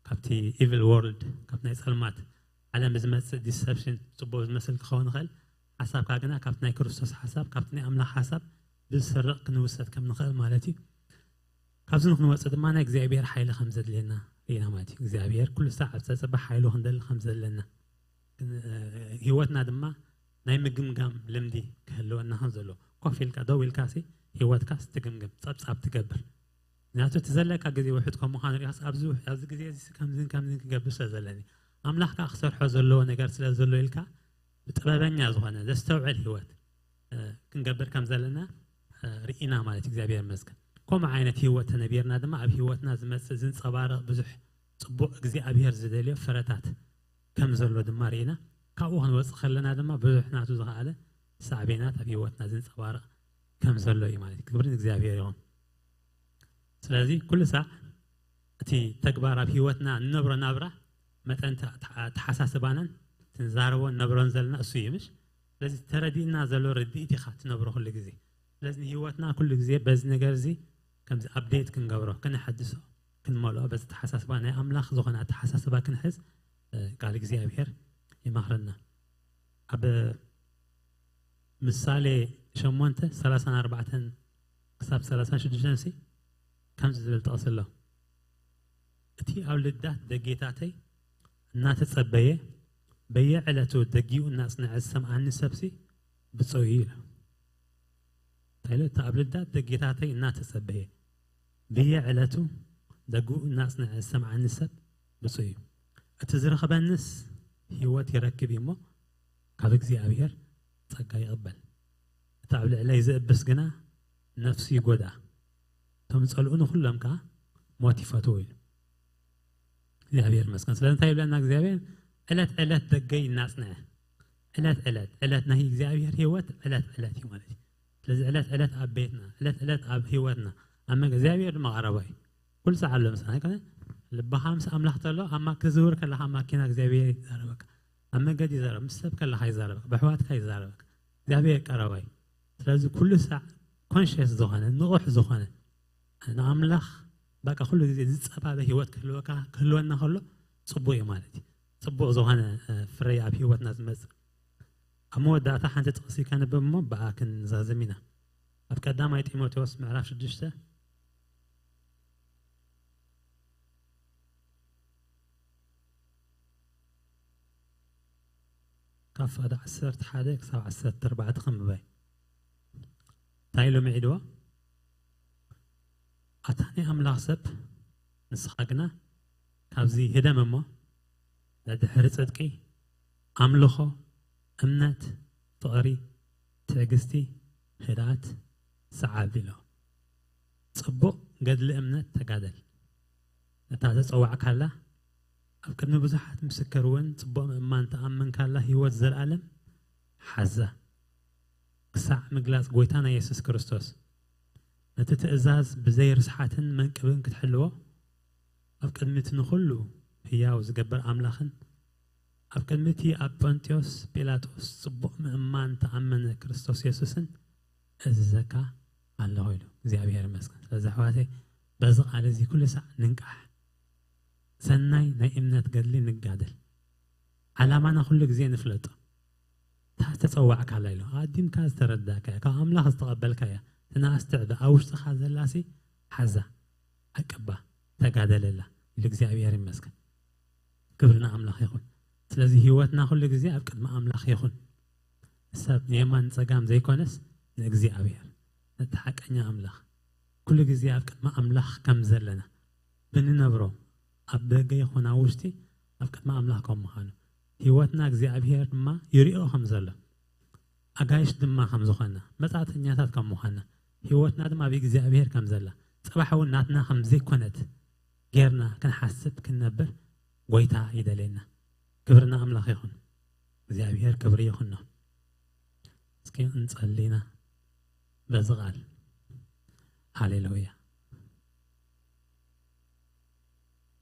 ካብቲ ኢቪል ወርልድ፣ ካብ ናይ ጸልማት ዓለም ዝመጽእ ዲሰፕሽን ጽቡቕ ዝመስል ክኸውን ይኽእል። ሓሳብካ ግና ካብቲ ናይ ክርስቶስ ሓሳብ፣ ካብቲ ናይ ኣምላኽ ሓሳብ ብዝስረቕ ክንውሰድ ከም ንኽእል ማለት እዩ። ካብዚ ንክንወጽእ ድማ ናይ እግዚኣብሔር ሓይሊ ከም ዘድልየና ርኢና ማለት እዩ። እግዚኣብሔር ኩሉ ሳዕ ኣብ ዝተጸበ ሓይሉ ክንደሊ ከም ዘለና፣ ግን፣ እ፣ ህይወትና ድማ ናይ ምግምጋም ልምዲ ክህልወና ከም ዘለዎ፣ ኮፍ ኢልካ ደው ኢልካ ሲ ህይወትካ ስትግምግም ጸብጻብ ትገብር። ምክንያቱ እቲ ዘለካ ግዜ ውሑድ ከም ምዃኑ ሪኢኻስ ኣብዚ ውሕ-፣ ኣብዚ ግዜ እዚ ከምዝን ከምዝን ክገብር ስለ ዘለኒ፣ ኣምላኽ ከኣ ክሰርሖ ዘለዎ ነገር ስለ ዘሎ ኢልካ ብጥበበኛ ዝኾነ ዘስተውዕል ህይወት፣ እ፣ ክንገብር ከም ዘለና፣ እ፣ ርኢና ማለት እዩ። እግዚኣብሔር ይመስገን። ከምኡ ዓይነት ህይወት ተነቢርና ድማ ኣብ ህይወትና ዝመጽእ ዝንጸባረቕ ብዙሕ ጽቡቕ እግዚኣብሔር ዝደልዮ ፍረታት ከም ዘሎ ድማ ርኢና። ካብኡ ክንወጽእ ከለና ድማ ብዙሕ ናቱ ዝኸኣለ ሳዕቤናት ኣብ ህይወትና ዝንጸባረቕ ከም ዘሎ እዩ ማለት እዩ። ክብሪ ንእግዚኣብሔር ይኹን። ስለዚ ኩሉ ሳዕ እቲ ተግባር ኣብ ህይወትና እንነብሮ ናብራ መጠን ተ-፣ ተ-፣ ኣተሓሳስባናን እቲ ንዛረቦ ንነብሮን ዘለና እሱ እዩ፣ ምሽ? ስለዚ ተረዲእና ዘሎ ርድኢት ኢኻ ትነብሮ ኩሉ ግዜ። ስለዚ ንህይወትና ኩሉ ግዜ በዚ ነገር እዚ ከምዚ ኣፕዴት ክንገብሮ፣ ክነሐድሶ፣ ክንመልኦ፣ በዚ ኣተሓሳስባ ናይ ኣምላኽ ዝኾነ ኣተሓሳስባ ክንሕዝ፣ እ፣ ቃል እግዚኣብሔር ይመኽረና። ኣብ ምሳሌ ሸሞንተ፣ ሰላሳን ኣርባዕተን ክሳብ ሰላሳን ሽዱሽተን ሲ ከምዚ ዝብል ጥቕሲ ኣሎ። "እቲ ኣብ ልዳት ደጌታተይ እናተጸበየ፣ በየዕለቱ ደጊኡ እናጽንዐ ዝሰምዓኒ ሰብሲ ብፁዕ እዩ" ኢሉ። እንታይ ኢሉ? "እቲ ኣብ ልዳት ደጌታተይ እናተጸበየ፣ በየዕለቱ ደጊኡ እናጽንዐ ዝሰምዓኒ ሰብ ብፁዕ እዩ። እቲ ዝረኽበንስ ህይወት ይረክብ እዩ እሞ፣ ካብ እግዚኣብሔር ጸጋ ይቕበል። እቲ ኣብ ልዕለይ ዝእብስ ግና ነፍሱ ይጎድኣ። እቶም ዝጸልኡኒ ኩሎም ከኣ ሞት ይፈትዉ" ኢሉ። እግዚኣብሔር ይመስገን። ስለዚ እንታይ ይብለና እግዚኣብሔር? ዕለት ዕለት ደገይ እናጽንዐ፣ ዕለት ዕለት፣ ዕለት ናይ እግዚኣብሔር ህይወት ዕለት ዕለት እዩ ማለት እዩ። ስለዚ ዕለት ዕለት ኣብ ቤትና፣ ዕለት ዕለት ኣብ ህይወትና፣ ኣብ መገ-፣ እግዚኣብሔር ድማ ቀረባ እዩ። ኩሉ ሰዓት ኣሎ ምሳና፣ ኣይኮነ? ልብኻ ምስ ኣምላኽ ተሎ፣ ኣብ ማ-፣ ክትዝውር ከለኻ ኣብ ማኪና እግዚኣብሔር ይዛረበካ። ኣብ መንገዲ ይዛረብ፣ ምስ ሰብ ከለኻ ይዛረበካ፣ ብኣሕዋትካ ይዛረበካ። እግዚኣብሔር ቀረባ እዩ። ስለዚ ኩሉ ሳዕ ኮንሽየስ ዝኾነ፣ ንቑሕ ዝኾነ፣ ንኣምላኽ በቃ ኩሉ ግዜ ዝጸባበ ህይወት ክህልወካ፣ ክህልወና ከሎ ጽቡቕ እዩ ማለት እዩ። ጽቡቕ ዝኾነ፣ እ፣ ፍረ ኣብ ህይወትና ዝመጽእ። ኣብ መወዳእታ ሓንቲ ጥቕሲ ከንብብ እሞ ብኣ ክንዛዘም ኢና። ኣብ ቀዳማይ ጢሞቴዎስ ምዕራፍ ሽዱሽተ፣ ካብ ፍቕዲ ዓሰርተ ሓደ ክሳብ ዓሰርተ ኣርባዕተ ከንብበይ። እንታይ ኢሉ ምዒድዎ? ኣታ ናይ ኣምላኽ ሰብ፣ ንስኻ ግና ካብዚ ህደም እሞ፣ ደድሕሪ ጽድቂ፣ ኣምልኾ፣ እምነት፣ ፍቕሪ፣ ትዕግስቲ፣ ህድኣት ሰዓብ ኢሎ። ጽቡቕ ገድሊ እምነት ተጋደል። ነታ ተጸዋዕካላ፣ ኣብ ቅድሚ ብዙሓት ምስክር እውን ጽቡቕ ምእማን ተኣመንካላ ህይወት ዘለኣለም ሓዛ። ክሳዕ ምግላጽ ጎይታና የሱስ ክርስቶስ፣ ነቲ ትእዛዝ ብዘይ ርስሓትን መንቅብን ክትሕልዎ፣ ኣብ ቅድሚ እቲ ንኹሉ ህያው ዝገብር ኣምላኽን ኣብ ቅድሚ እቲ ኣብ ጶንጥዮስ ጲላጦስ ጽቡቕ ምእማን ተኣመነ ክርስቶስ የሱስን እዝዘካ ኣለኹ ኢሉ። እግዚኣብሔር ይመስገን። ስለዚ ኣሕዋተይ፣ በዚ ቃል እዚ ኩሉ ሳዕ ንንቃሕ። ሰናይ ናይ እምነት ገድሊ ንጋደል። ዓላማና ኩሉ ግዜ ንፍለጦ። እታ ዝተጸዋዕካላ ኢሉ ኣዲምካ ዝተረዳእካያ፣ ካብ ኣምላኽ ዝተቐበልካያ፣ ትንኣስ ትዕበ፣ ኣብ ውሽጥኻ ዘላሲ ሓዛ፣ ኣቅባ፣ ተጋደለላ ኢሉ። እግዚኣብሔር ይመስገን። ክብሪ ንኣምላኽ ይኹን። ስለዚ ህይወትና ኩሉ ግዜ ኣብ ቅድሚ ኣምላኽ ይኹን። ሰብ ንየማን ጸጋም ዘይኮነስ ንእግዚኣብሔር፣ ነቲ ሓቀኛ ኣምላኽ፣ ኩሉ ግዜ ኣብ ቅድሚ ኣምላኽ ከም ዘለና ብንነብሮ፣ ኣብ ደገ ይኹን ኣብ ውሽጢ፣ ኣብ ቅድሚ ኣምላኽ ከም ምዃኑ፣ ህይወትና እግዚኣብሔር ድማ ይሪኦ ከም ዘሎ፣ ኣጋይሽ ድማ ከም ዝኾንና፣ መጻእተኛታት ከም ምዃንና፣ ህይወትና ድማ ኣብ እግዚኣብሔር ከም ዘላ፣ ጽባሕ እውን ናትና ከም ዘይኮነት ጌርና ክንሓስብ ክንነብር ጎይታ ይደልየና። ክብሪ ንኣምላኽ ይኹን። እግዚኣብሔር ክብሪ ይኹኖ። እስኪ እንጸልይና በዚ ቃል። ሃሌሉያ።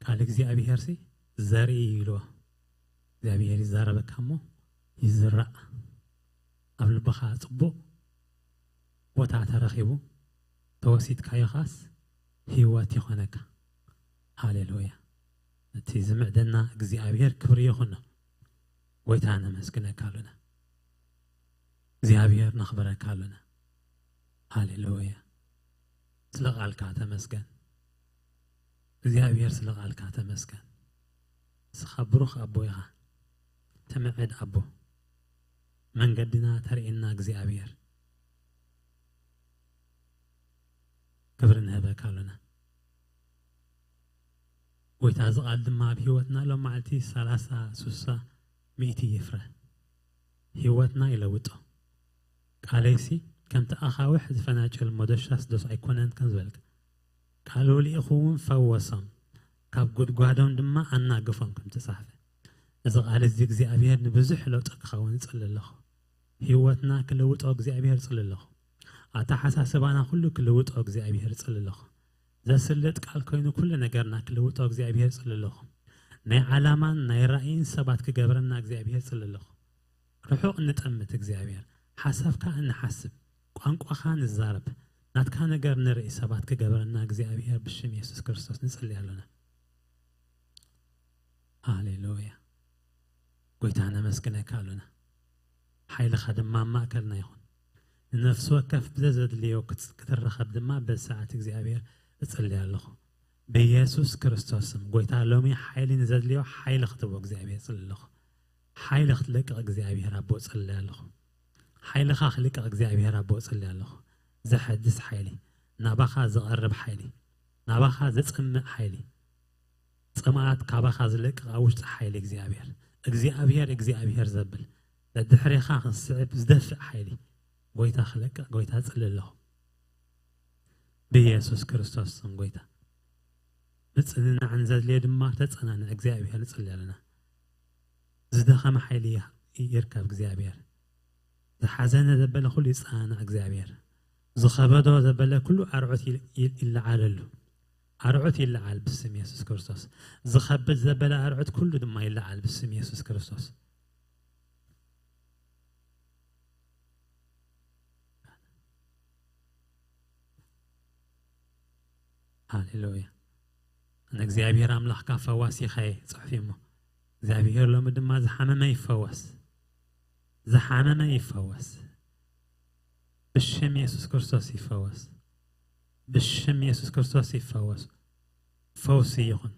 ቃል እግዚኣብሔር ሲ ዘርኢ እዩ ኢልዎ። እግዚኣብሔር ይዛረበካ እሞ ይዝራእ። ኣብ ልብኻ ጽቡቕ ቦታ ተረኺቡ፣ ተወሲድካዮ ኻስ ህይወት ይኾነካ። ሃሌሉያ። እቲ ዝምዕደና እግዚኣብሔር ክብሪ ይኹኖ። ጎይታ ነመስግነካ ኣሉና። እግዚኣብሔር ነኽብረካ ኣሉና። ሃሌሉያ። ስለ ቃልካ ተመስገን። እግዚኣብሔር ስለ ቃልካ ተመስገን። ንስኻ ብሩኽ ኣቦ ኢኻ። ትምዕድ ኣቦ። መንገድና ተርእየና እግዚኣብሔር። ክብሪ ንህበካ ኣሉና። ጎይታ፣ እዚ ቃል ድማ ኣብ ህይወትና ሎም መዓልቲ ሰላሳ፣ ስሳ፣ ሚእቲ ይፍረ። ህይወትና ይለውጦ። ቃለይሲ ከምቲ ኣኻውሕ ዝፈናጭል ሞደሻስ ዶስ ኣይኮነን ከም ዝበልካ፣ ቃሉ ልኢኹ እውን ፈወሶም፣ ካብ ጉድጓዶም ድማ ኣናገፎም ከም ተጻሕፈ። እዚ ቃል እዚ እግዚኣብሔር ንብዙሕ ለውጢ ክኸውን እጽሊ ኣለኹ። ህይወትና ክልውጦ እግዚኣብሔር እጽሊ ኣለኹ። ኣተሓሳስባና ኩሉ ክልውጦ እግዚኣብሔር እጽሊ ኣለኹ። ዘስልጥ ቃል ኮይኑ ኩሉ ነገርና ክልውጦ እግዚኣብሔር እጽሊ ኣለኹ። ናይ ዓላማን ናይ ራእይን ሰባት ክገብረና እግዚኣብሔር እጽሊ ኣለኹ። ርሑቕ እንጠምት እግዚኣብሔር፣ ሓሳብካ እንሓስብ፣ ቋንቋኻ ንዛረብ፣ ናትካ ነገር ንርኢ ሰባት ክገብረና እግዚኣብሔር ብሽም የሱስ ክርስቶስ ንጽሊ ኣሎና። ሃሌሉያ። ጎይታ ነመስግነካ ኣሎና። ሓይልኻ ድማ ኣብ ማእከልና ይኹን። ንነፍሲ ወከፍ ብዘዘድልዮ ክት-፣ ክትረኸብ ድማ በዚ ሰዓት እግዚኣብሔር እጽሊ ኣለኹ። ብየሱስ ክርስቶስ ስም፣ ጎይታ ሎሚ ሓይሊ ንዘድልዮ ሓይሊ ክትቦ እግዚኣብሔር እጽሊ ኣለኹ። ሓይሊ ክትለቅቕ እግዚኣብሔር ኣቦ እጽሊ ኣለኹ። ሓይልኻ ክልቅቕ እግዚኣብሔር ኣቦ እጽሊ ኣለኹ። ዘሐድስ ሓይሊ፣ ናባኻ ዝቐርብ ሓይሊ፣ ናባኻ ዘጽምእ ሓይሊ፣ ጽምኣት ካባኻ ዝለቅቕ ኣብ ውሽጢ ሓይሊ እግዚኣብሔር፣ እግዚኣብሔር፣ እግዚኣብሔር ዘብል፣ ደድሕሬኻ ክስዕብ ዝደፍእ ሓይሊ፣ ጎይታ ክለቅቕ፣ ጎይታ እጽሊ ኣለኹ። ብየሱስ ክርስቶስ ስም ጎይታ። ምጽንናዕን ዘድልዮ ድማ ተጸናንዕ እግዚኣብሔር ንጽሊ ኣለና። ዝደኸመ ሓይሊ ይህ-፣ ይርከብ እግዚኣብሔር። ዝሓዘነ ዘበለ ኩሉ ይጸናናዕ እግዚኣብሔር። ዝኸበዶ ዘበለ ኩሉ ኣርዑት ይል-፣ ይል-፣ ይለዓለሉ። ኣርዑት ይለዓል ብስም የሱስ ክርስቶስ። ዝኸብድ ዘበለ ኣርዑት ኩሉ ድማ ይለዓል ብስም የሱስ ክርስቶስ። ሃሌሉያ። ንእግዚኣብሔር ኣምላኽካ ፈዋሲኻ እየ ጽሑፍ እሞ፣ እግዚኣብሔር ሎሚ ድማ ዝሓመመ ይፈወስ፣ ዝሓመመ ይፈወስ፣ ብሽም የሱስ ክርስቶስ ይፈወስ፣ ብሽም የሱስ ክርስቶስ ይፈወስ። ፈውሲ ይኹን፣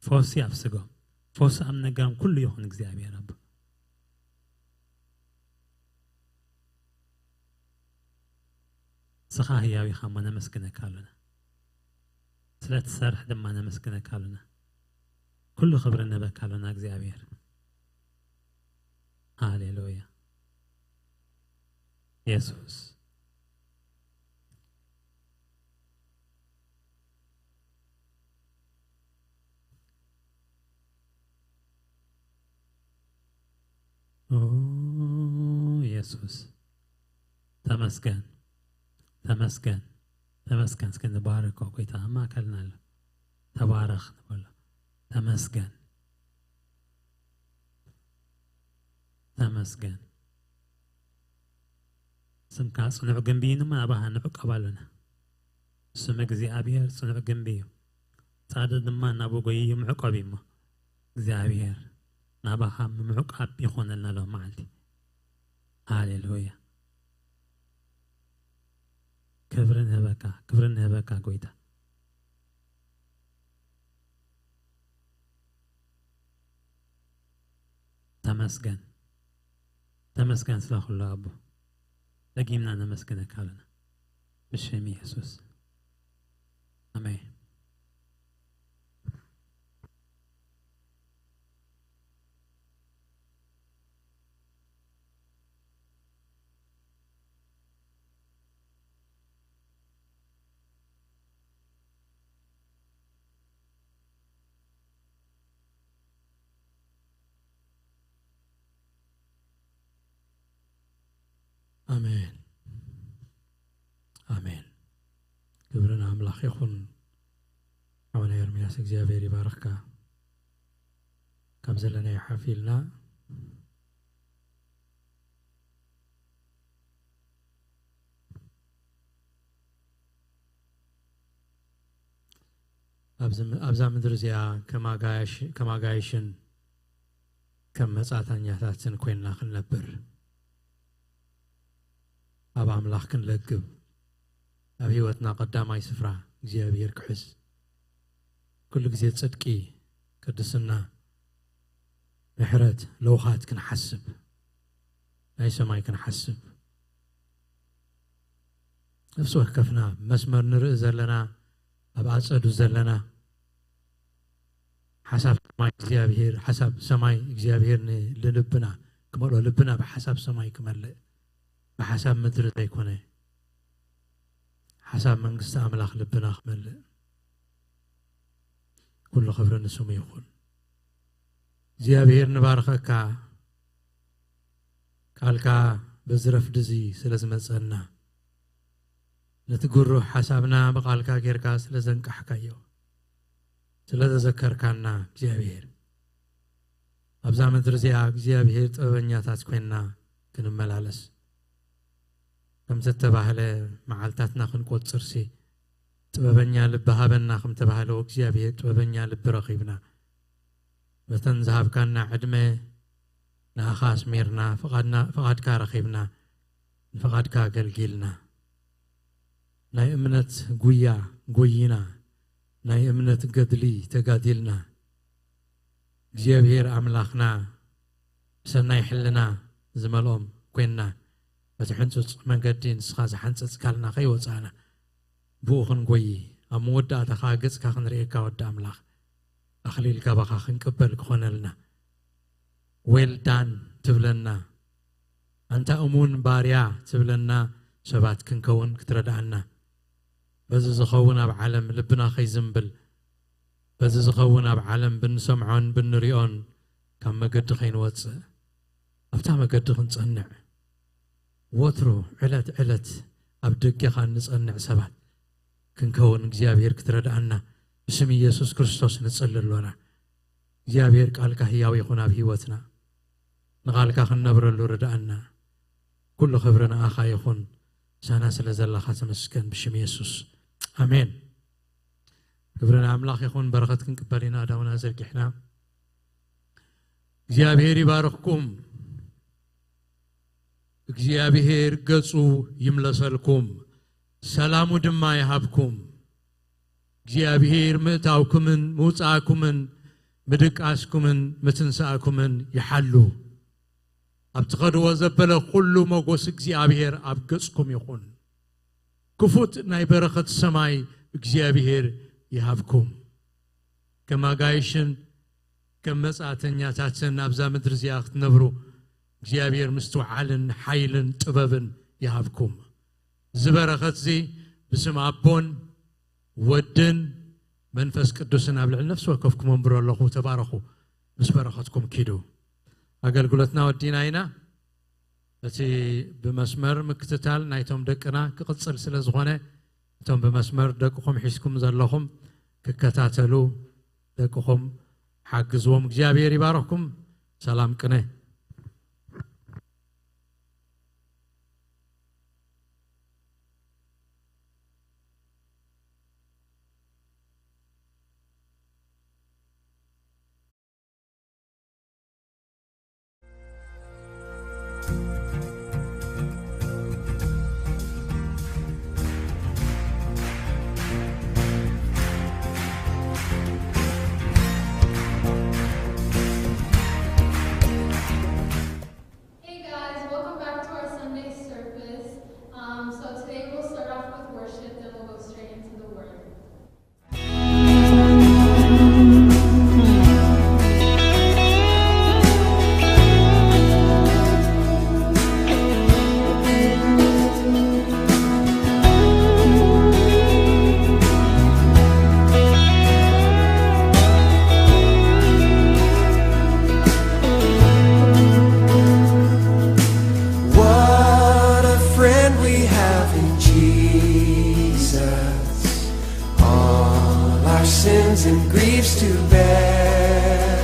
ፈውሲ ኣብ ስጋኦም፣ ፈውሲ ኣብ ነገሮም ኩሉ ይኹን። እግዚኣብሔር ኣቦ ንስኻ ህያው ኢኻ እሞ ነመስግነካ ኣሎና። ስለ ትሰርሕ ድማ ነመስግነካ ኣሎና። ኩሉ ክብሪ ንህበካ ኣሎና እግዚኣብሔር። ሃሌሉያ። የሱስ። ኦ፣ የሱስ። ተመስገን። ተመስገን። ተመስገን። እስኪ ንባርኮ። ጎይታ ኣብ ማእከልና ኣሎ። ተባረኽ ንበሎ። ተመስገን። ተመስገን። ስምካ ጽኑዕ ግንቢ እዩ፣ ንማ ናባኻ ንዕቀብ ኣሎና። ስም እግዚኣብሔር ጽኑዕ ግንቢ እዩ። ጻድቕ ድማ ናብኡ ጎይዩ ምዕቀብ እዩ እሞ፣ እግዚኣብሔር ናባኻ ምዕቃብ ይኾነልና ሎም መዓልቲ። ሃሌሉያ። ክብሪ ንህበካ፣ ክብሪ ንህበካ ጎይታ። ተመስገን። ተመስገን ስለ ኩሉ ኣቦ። ደጊምና ነመስግነካ ኣለና። ብሽም የሱስ። ኣሜን። ኣሜን። ኣሜን። ክብሪ ንኣምላኽ ይኹን። ሓውና ኤርምያስ እግዚኣብሔር ይባርኽካ። ካብ ዘለናዮ ሓፍ ኢልና ኣብዚ ም-፣ ኣብዛ ምድሪ እዚኣ ከም ኣጋይሽ-፣ ከም ኣጋይሽን ከም መጻእተኛታትን ኮይንና ክንነብር፣ ኣብ ኣምላኽ ክንለግብ፣ ኣብ ህይወትና ቀዳማይ ስፍራ እግዚኣብሔር ክሕዝ፣ ኩሉ ግዜ ጽድቂ፣ ቅድስና፣ ምሕረት፣ ለውሃት ክንሓስብ፣ ናይ ሰማይ ክንሓስብ፣ ነፍሲ ወከፍና መስመር ንርኢ ዘለና፣ ኣብ ኣጸዱ ዘለና፣ ሓሳብ ሰማይ እግዚኣብሔር፣ ሓሳብ ሰማይ እግዚኣብሔር ን-፣ ንልብና ክመልኦ፣ ልብና ብሓሳብ ሰማይ ክመልእ፣ ብሓሳብ ምድሪ ዘይኮነ፣ ሓሳብ መንግስቲ ኣምላኽ ልብና ክመልእ፣ ኩሉ ክብሪ ንስሙ ይኹን። እግዚኣብሔር ንባርኸካ፣ ቃልካ በዚ ረፍዲ እዚ ስለ ዝመጸና፣ ነቲ ግሩህ ሓሳብና ብቃልካ ጌርካ ስለ ዘንቃሕካዮ፣ ስለ ዘዘከርካና እግዚኣብሔር፣ ኣብዛ ምድሪ እዚኣ እግዚኣብሔር ጥበበኛታት ኮይንና ክንመላለስ፣ ከም ዝተባህለ መዓልታትና ክንቆጽርሲ፣ ጥበበኛ ልቢ ሃበና ከም ተባህለ፣ እግዚኣብሔር ጥበበኛ ልቢ ረኺብና፣ በተን ዝሃብካና ዕድመ ንኣኻ ኣስሚርና፣ ፍቓድና፣ ፍቓድካ ረኺብና፣ ንፍቓድካ ኣገልጊልና። ናይ እምነት ጉያ ጎይና፣ ናይ እምነት ገድሊ ተጋዲልና። እግዚኣብሔር ኣምላኽና ብሰናይ ሕልና ዝመልኦም ኮይንና፣ በቲ ሕንጹጽ መንገዲ ንስኻ ዝሓንጸጽካልና ከይወጻእና፣ ብኡ ክንጎዪ፣ ኣብ መወዳእታ ኸኣ ገጽካ ክንርእየካ ወዲ ኣምላኽ፣ ኣኽሊል ካባኻ ክንቅበል ክኾነልና። ዌል ዳን ትብለና፣ ኣንታ እሙን ባርያ ትብለና ሰባት ክንከውን ክትረድኣና። በዚ ዝኸውን ኣብ ዓለም ልብና ከይዝንብል፣ በዚ ዝኸውን ኣብ ዓለም ብንሰምዖን ብንሪኦን ካብ መገዲ ከይንወጽእ፣ ኣብታ መገዲ ክንጸንዕ፣ ወትሩ ዕለት ዕለት ኣብ ደገኻ እንጸንዕ ሰባት ክንከውን እግዚኣብሔር ክትረድኣና ብስም ኢየሱስ ክርስቶስ ንጽሊ ኣሎና። እግዚኣብሔር ቃልካ ህያው ይኹን ኣብ ህይወትና። ንቓልካ ክንነብረሉ ርድኣና። ኩሉ ክብሪ ንኣኻ ይኹን። ምሳና ስለ ዘለኻ ተመስገን ብሽም የሱስ። ኣሜን። ክብሪ ንኣምላኽ ይኹን። በረኸት ክንቅበል ኢና ኣእዳውና ዘርጊሕና። እግዚኣብሔር ይባርኽኩም። እግዚኣብሔር ገጹ ይምለሰልኩም፣ ሰላሙ ድማ ይሃብኩም። እግዚኣብሔር ምእታውኩምን ምውጻእኩምን ምድቃስኩምን ምትንሳእኩምን ይሓሉ። ኣብ ትኸድዎ ዘበለ ኩሉ ሞጎስ እግዚኣብሔር ኣብ ገጽኩም ይኹን። ክፉት ናይ በረኸት ሰማይ እግዚኣብሔር ይሃብኩም። ከም ኣጋይሽን ከም መጻእተኛታትን ኣብዛ ምድሪ እዚኣ ክትነብሩ እግዚኣብሔር ምስትውዓልን ሓይልን ጥበብን ይሃብኩም። እዚ በረኸት እዚ ብስም ኣቦን ወድን መንፈስ ቅዱስን ኣብ ልዕሊ ነፍሲ ወከፍኩም ኣንብሮ ኣለኹ። ተባረኹ። ምስ በረኸትኩም ኪዱ። ኣገልግሎትና ወዲና ኢና። እቲ ብመስመር ምክትታል ናይቶም ደቅና ክቕጽል ስለ ዝኾነ፣ እቶም ብመስመር ደቅኹም ሒዝኩም ዘለኹም ክከታተሉ፣ ደቅኹም ሓግዝዎም። እግዚኣብሔር ይባርኽኩም። ሰላም ቅነ። Hey guys, welcome back to our Sunday service. Um, so today we'll start off with worship, then we'll go straight into the word. What a friend we have in Jesus. All our sins and griefs to bear.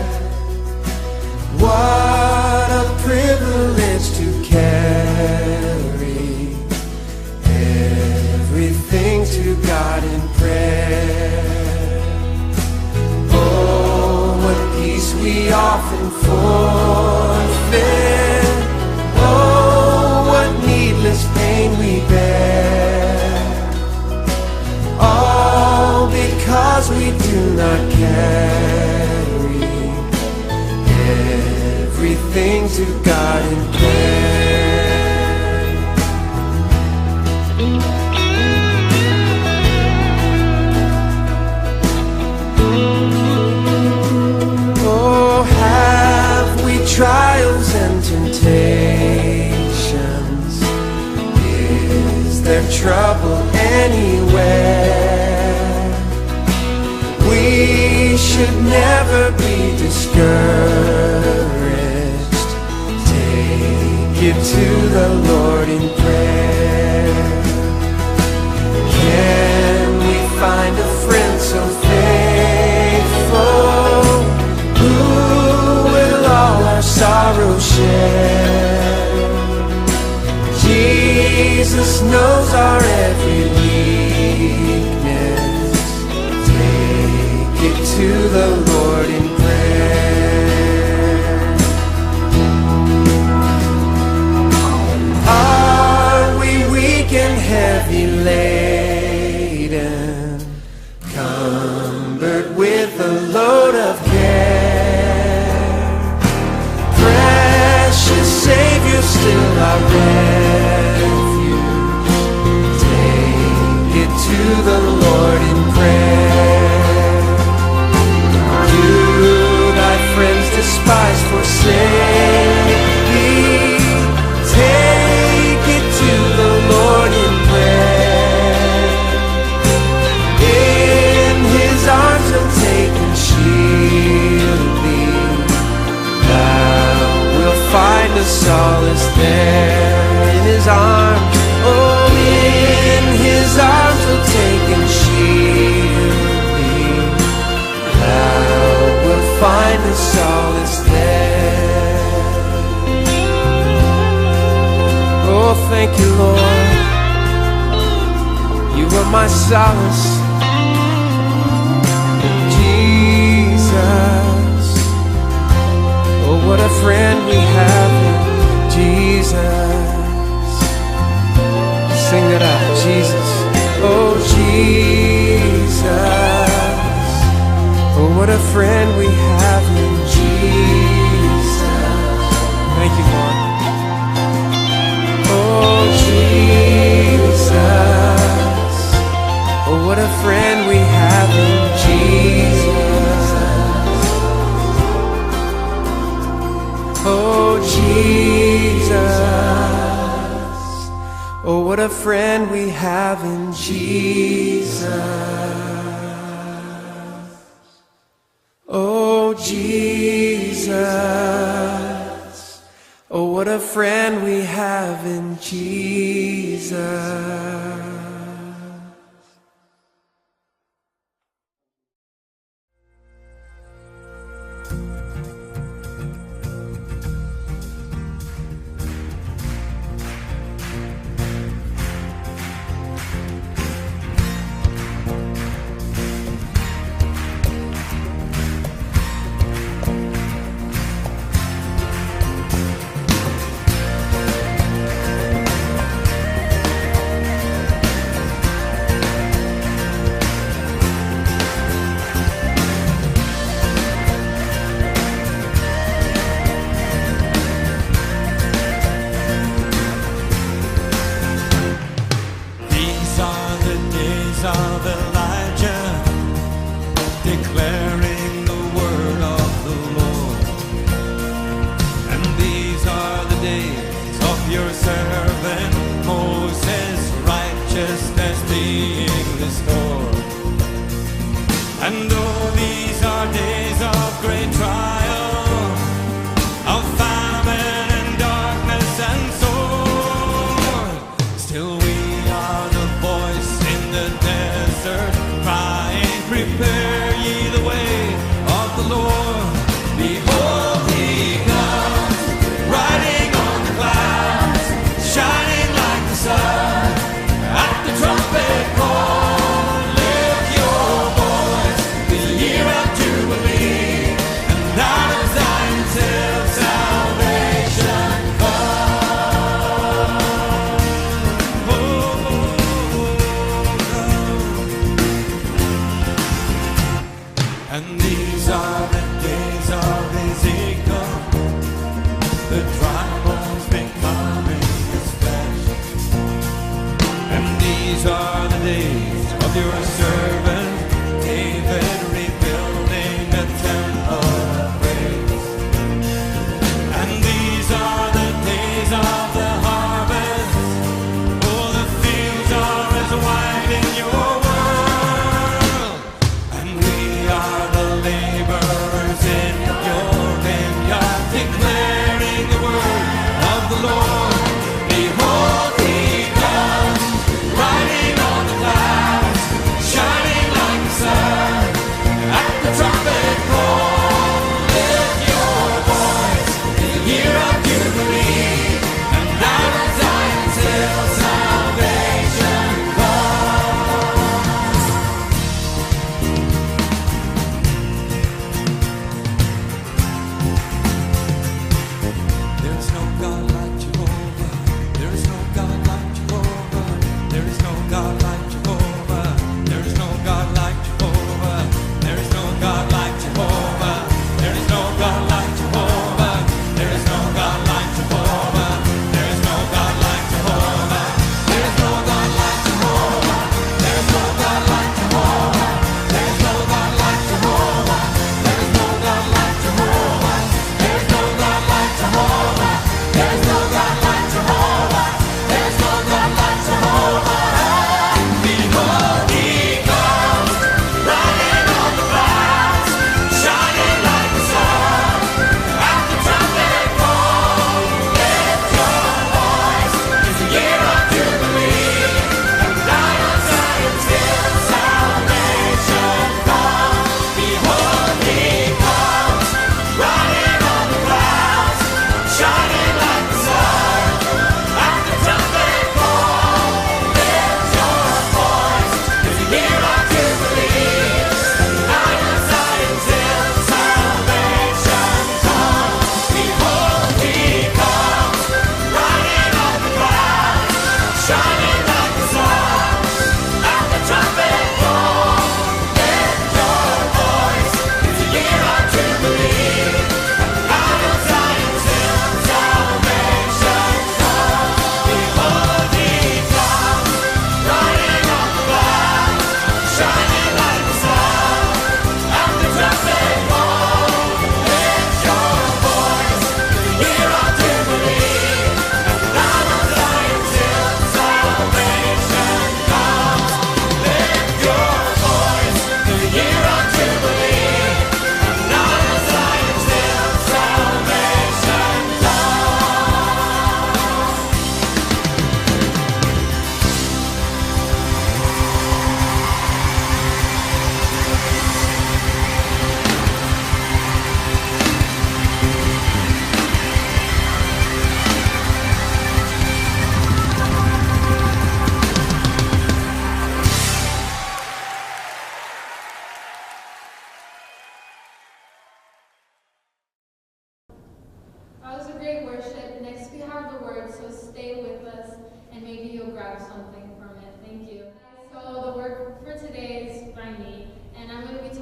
What a privilege to carry everything to God in prayer. Oh, what peace we often forfeit. Oh, what needless pain we bear. All because we do not carry everything to God in prayer. Oh, have we trials and temptations? Is there trouble anywhere? We should never be discouraged. Take it to the Lord in prayer. Can we find a friend so faithful who will all our sorrow share? Jesus knows our every weakness. Take it to the Lord in prayer. Are we weak and heavy laden? Cumbered with a load of care. Precious Savior, still our refuge. Take it to the Lord in prayer. Do thy friends despise, forsake thee? Take it to the Lord in prayer. In his arms he'll take and shield thee. Thou wilt find a solace there in his arms. Oh, in his arms he'll take and shield thee. Thou wilt find a solace there. Oh, thank you, Lord. You are my solace, Jesus. Oh, what a friend we have in Jesus. Sing that out, Jesus. Oh, Jesus. Oh, what a friend we have in Jesus. Thank you, Lord. Oh, Jesus. friend we have in Jesus. Oh, Jesus. Oh, what a friend we have in Jesus. Oh, Jesus. Oh, what a friend we have in Jesus. These are the days of Elijah, declaring the word of the Lord. And these are the days of your servant Moses, righteousness being restored. And though these are days of great trial, of famine and darkness and sword, still we are the voice in the desert, crying, "Prepare ye the way of the Lord." Behold, he comes, riding on the clouds, shining like the sun. At the trumpet call, lift your voice, the year of Jubilee, and out of Zion's hill salvation comes. Oh, oh, oh, oh. And these are the days of Ezekiel, the dry bones becoming his flesh. And these are the days of your servant David, rebuilding a temple of praise. And these are the days of the harvest. Oh, the fields are as white in your world. And we are the laborers in your vineyard, declaring the word of the Lord. Behold, he comes, riding on the clouds,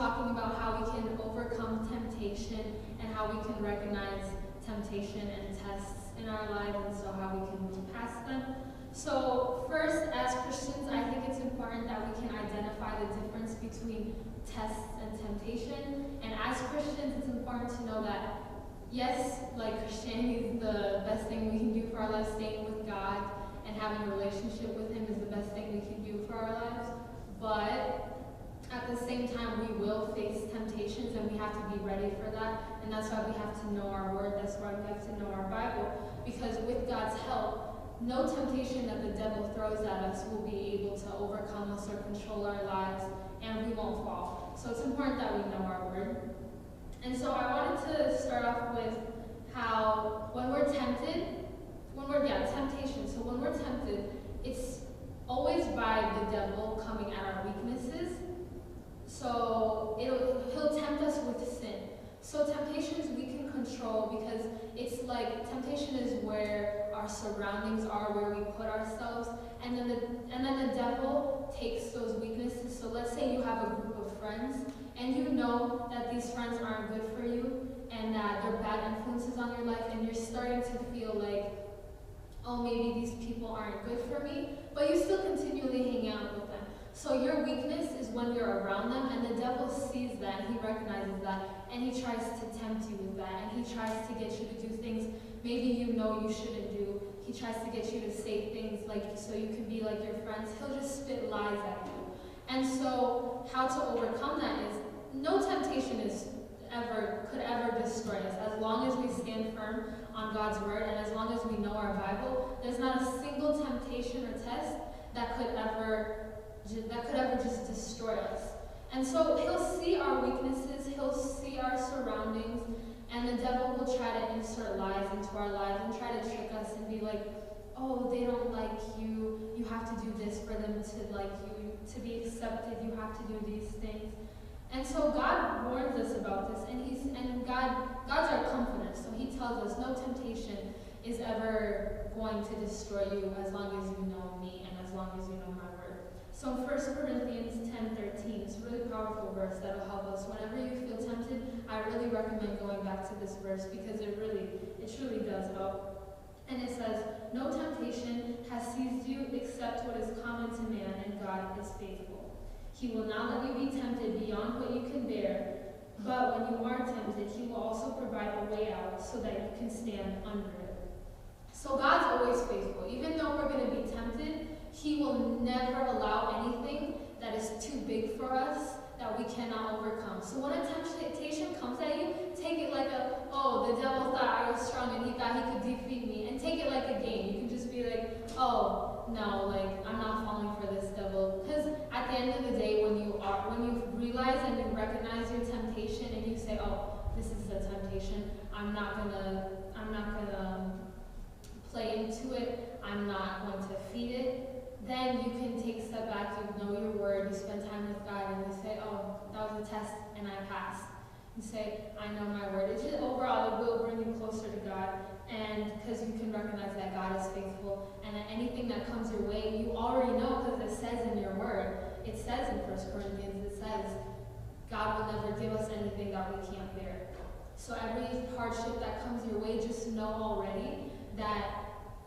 talking about how we can overcome temptation and how we can recognize temptation and tests in our lives, and so how we can move past them. So first, as Christians, I think it's important that we can identify the difference between tests and temptation. And as Christians, it's important to know that, yes, like, Christianity is the best thing we can do for our lives. Staying with God and having a relationship with Him is the best thing we can do for our lives. But at the same time, we will face temptations, and we have to be ready for that. And that's why we have to know our word. That's why we have to know our Bible. Because with God's help, no temptation that the devil throws at us will be able to overcome us or control our lives, and we won't fall. So it's important that we know our word. And so I wanted to start off with how when we're tempted, when we're, yeah, temptation. So when we're tempted, it's always by the devil coming at our weaknesses. So it'll, he'll tempt us with sin. So temptations we can control, because it's like temptation is where our surroundings are, where we put ourselves, and then the and then the devil takes those weaknesses. So let's say you have a group of friends, and you know that these friends aren't good for you, and that they're bad influences on your life, and you're starting to feel like, oh, maybe these people aren't good for me, but you still continually hang out with them. So your weakness is when you're around them, and the devil sees that, and he recognizes that, and he tries to tempt you with that, and he tries to get you to do things maybe you know you shouldn't do. He tries to get you to say things like, so you can be like your friends. He'll just spit lies at you. And so how to overcome that is, no temptation is ever, could ever destroy us. As long as we stand firm on God's word and as long as we know our Bible, there's not a single temptation or test that could ever, that could ever just destroy us. And so he'll see our weaknesses, he'll see our surroundings, and the devil will try to insert lies into our lives and try to trick us and be like, oh, they don't like you, you have to do this for them to like you, to be accepted, you have to do these things. And so God warns us about this, and he's and God God's our comforter, so he tells us no temptation is ever going to destroy you as long as you know me and as long as you know my word. So in First Corinthians ten thirteen, it's a really powerful verse that'll help us. Whenever you feel tempted, I really recommend going back to this verse because it really, it truly does help. And it says, no temptation has seized you except what is common to man, and God is faithful. He will not let you be tempted beyond what you can bear, but when you are tempted, he will also provide a way out so that you can stand under it. So God's always faithful. Even though we're going to be tempted, he will never allow anything that is too big for us that we cannot overcome. So when a temptation comes at you, take it like a, oh, the devil thought I was strong and he thought he could defeat me. And take it like a game. You can just be like, oh, no, like, I'm not falling for this devil. Because at the end of the day, when you are, when you realize and you recognize your temptation and you say, oh, this is a temptation, I'm not gonna, I'm not gonna play into it, I'm not going to feed it, then you can take a step back, you know your word, you spend time with God, and you say, oh, that was a test, and I passed. You say, I know my word. It's just, overall, it will bring you closer to God, and because you can recognize that God is faithful, and that anything that comes your way, you already know because it says in your word. It says in First Corinthians, it says, God will never give us anything that we can't bear. So every hardship that comes your way, just know already that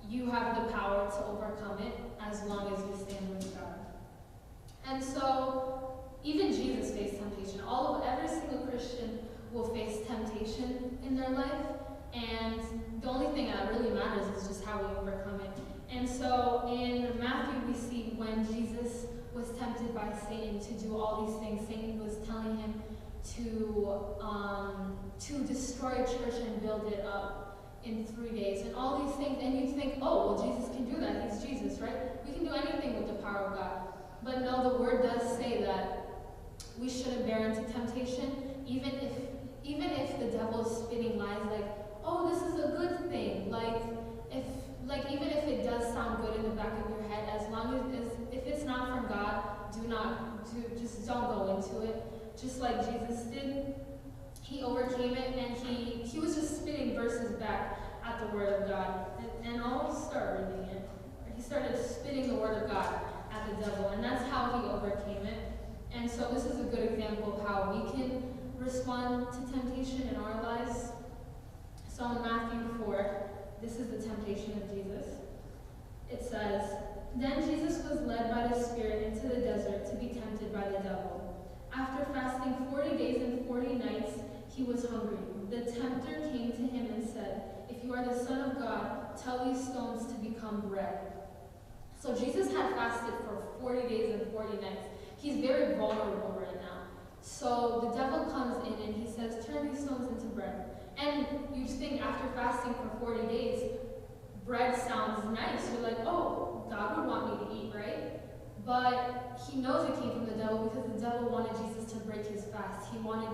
you have the power to overcome it as long as you stand with God. And so even Jesus faced temptation. All of, every single Christian will face temptation in their life. And the only thing that really matters is just how we overcome it. And so in Matthew, we see when Jesus was tempted by Satan to do all these things, Satan was telling him to, um, to destroy a church and build it up in three days and all these things. And you think, oh, well, Jesus can do that. He's Jesus, right? We can do anything with the power of God. But no, the word does say that we shouldn't bear into temptation, even if even if the devil is spitting lies like, oh, this is a good thing. Like, if like even if it does sound good in the back of your head, as long as, as if it's not from God, do not do just don't go into it. Just like Jesus did, he overcame it, and he he was just spitting verses back at the word of God. And, and I'll start reading it. He started spitting the word of God at the devil, and that's how he overcame it. And so this is a good example of how we can respond to temptation in our lives. So in Matthew four, this is the temptation of Jesus. It says, "Then Jesus was led by the Spirit into the desert to be tempted by the devil. After fasting forty days and forty nights, he was hungry. The tempter came to him and said, 'If you are the Son of God, tell these stones to become bread.'" So Jesus had fasted for forty days and forty nights. He's very vulnerable right now. So the devil comes in and he says, "Turn these stones into bread." And you think, after fasting for forty days, bread sounds nice. You're like, "Oh, God would want me to eat, right?" But he knows it came from the devil, because the devil wanted Jesus to break his fast. He wanted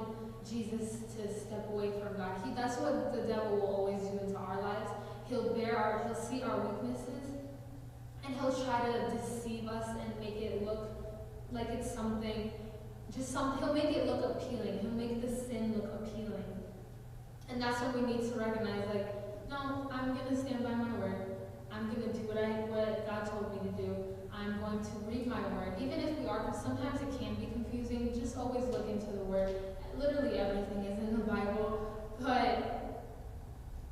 Jesus to step away from God. He, that's what the devil will always do into our lives. He'll bear our, he'll see our weaknesses, and he'll try to deceive us and make it look like it's something, just some, he'll make it look appealing. He'll make the sin look appealing. And that's when we need to recognize, like, "No, I'm going to stand by my word. I'm going to do what I, what God told me to do. I'm going to read my word." Even if we are, 'cause sometimes it can be confusing, just always look into the word. Literally everything is in the Bible, but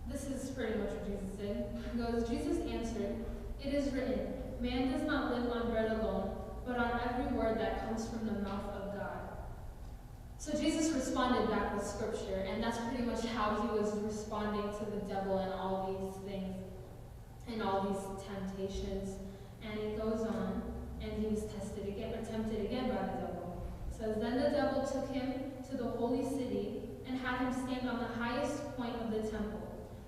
this is pretty much what Jesus said. He goes, Jesus answered, "It is written, 'Man does not live on bread alone, but on every word that comes from the mouth of God.'" So Jesus responded back with scripture, and that's pretty much how he was responding to the devil and all these things and all these temptations. And it goes on, "And he was tested again, or tempted again by the devil." It says, "Then the devil took him to the holy city and had him stand on the highest point of the temple.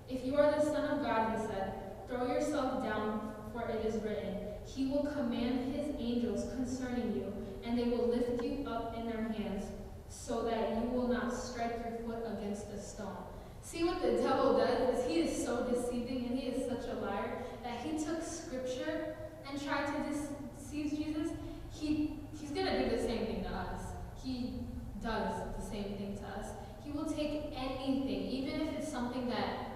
'If you are the Son of God,' he said, 'throw yourself down, for it is written, 'He will command his angels concerning you, and they will lift you up in their hands, so that you will not strike your foot against a stone.'" See, what the devil does is he is so deceiving and he is such a liar that he took scripture and tried to dis- deceive Jesus. He, he's going to do the same thing to us. He does the same thing to us. He will take anything, even if it's something that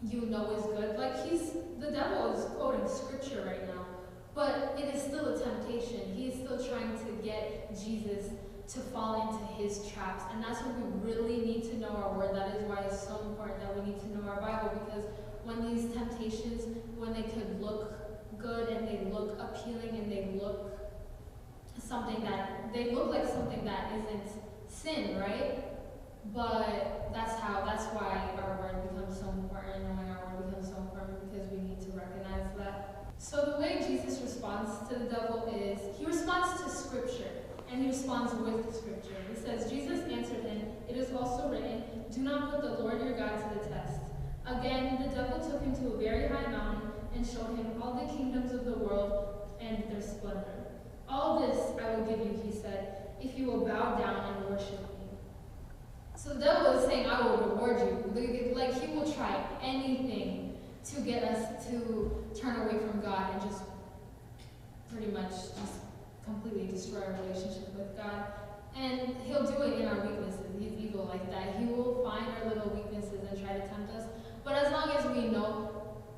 you know is good. Like, he's, the devil is quoting scripture right now, but it is still a temptation. He is still trying to get Jesus to fall into his traps. And that's why we really need to know our word. That is why it's so important that we need to know our Bible, because when these temptations, when they could look good and they look appealing and they look something that, they look like something that isn't sin, right? But that's how, that's why our word becomes so important, knowing our word becomes so important, because we need to recognize that. So the way Jesus responds to the devil is he responds to scripture, and he responds with scripture. He says, Jesus answered him, "It is also written, 'Do not put the Lord your God to the test.'" Again, the devil took him to a very high mountain and showed him all the kingdoms of the world and their splendor. "All this I will give you," he said, "if you will bow down and worship me." So the devil is saying, "I will reward you." Like, like, he will try anything to get us to turn away from God and just pretty much just completely destroy our relationship with God. And he'll do it in our weaknesses. He's evil like that. He will find our little weaknesses and try to tempt us. But as long as we know,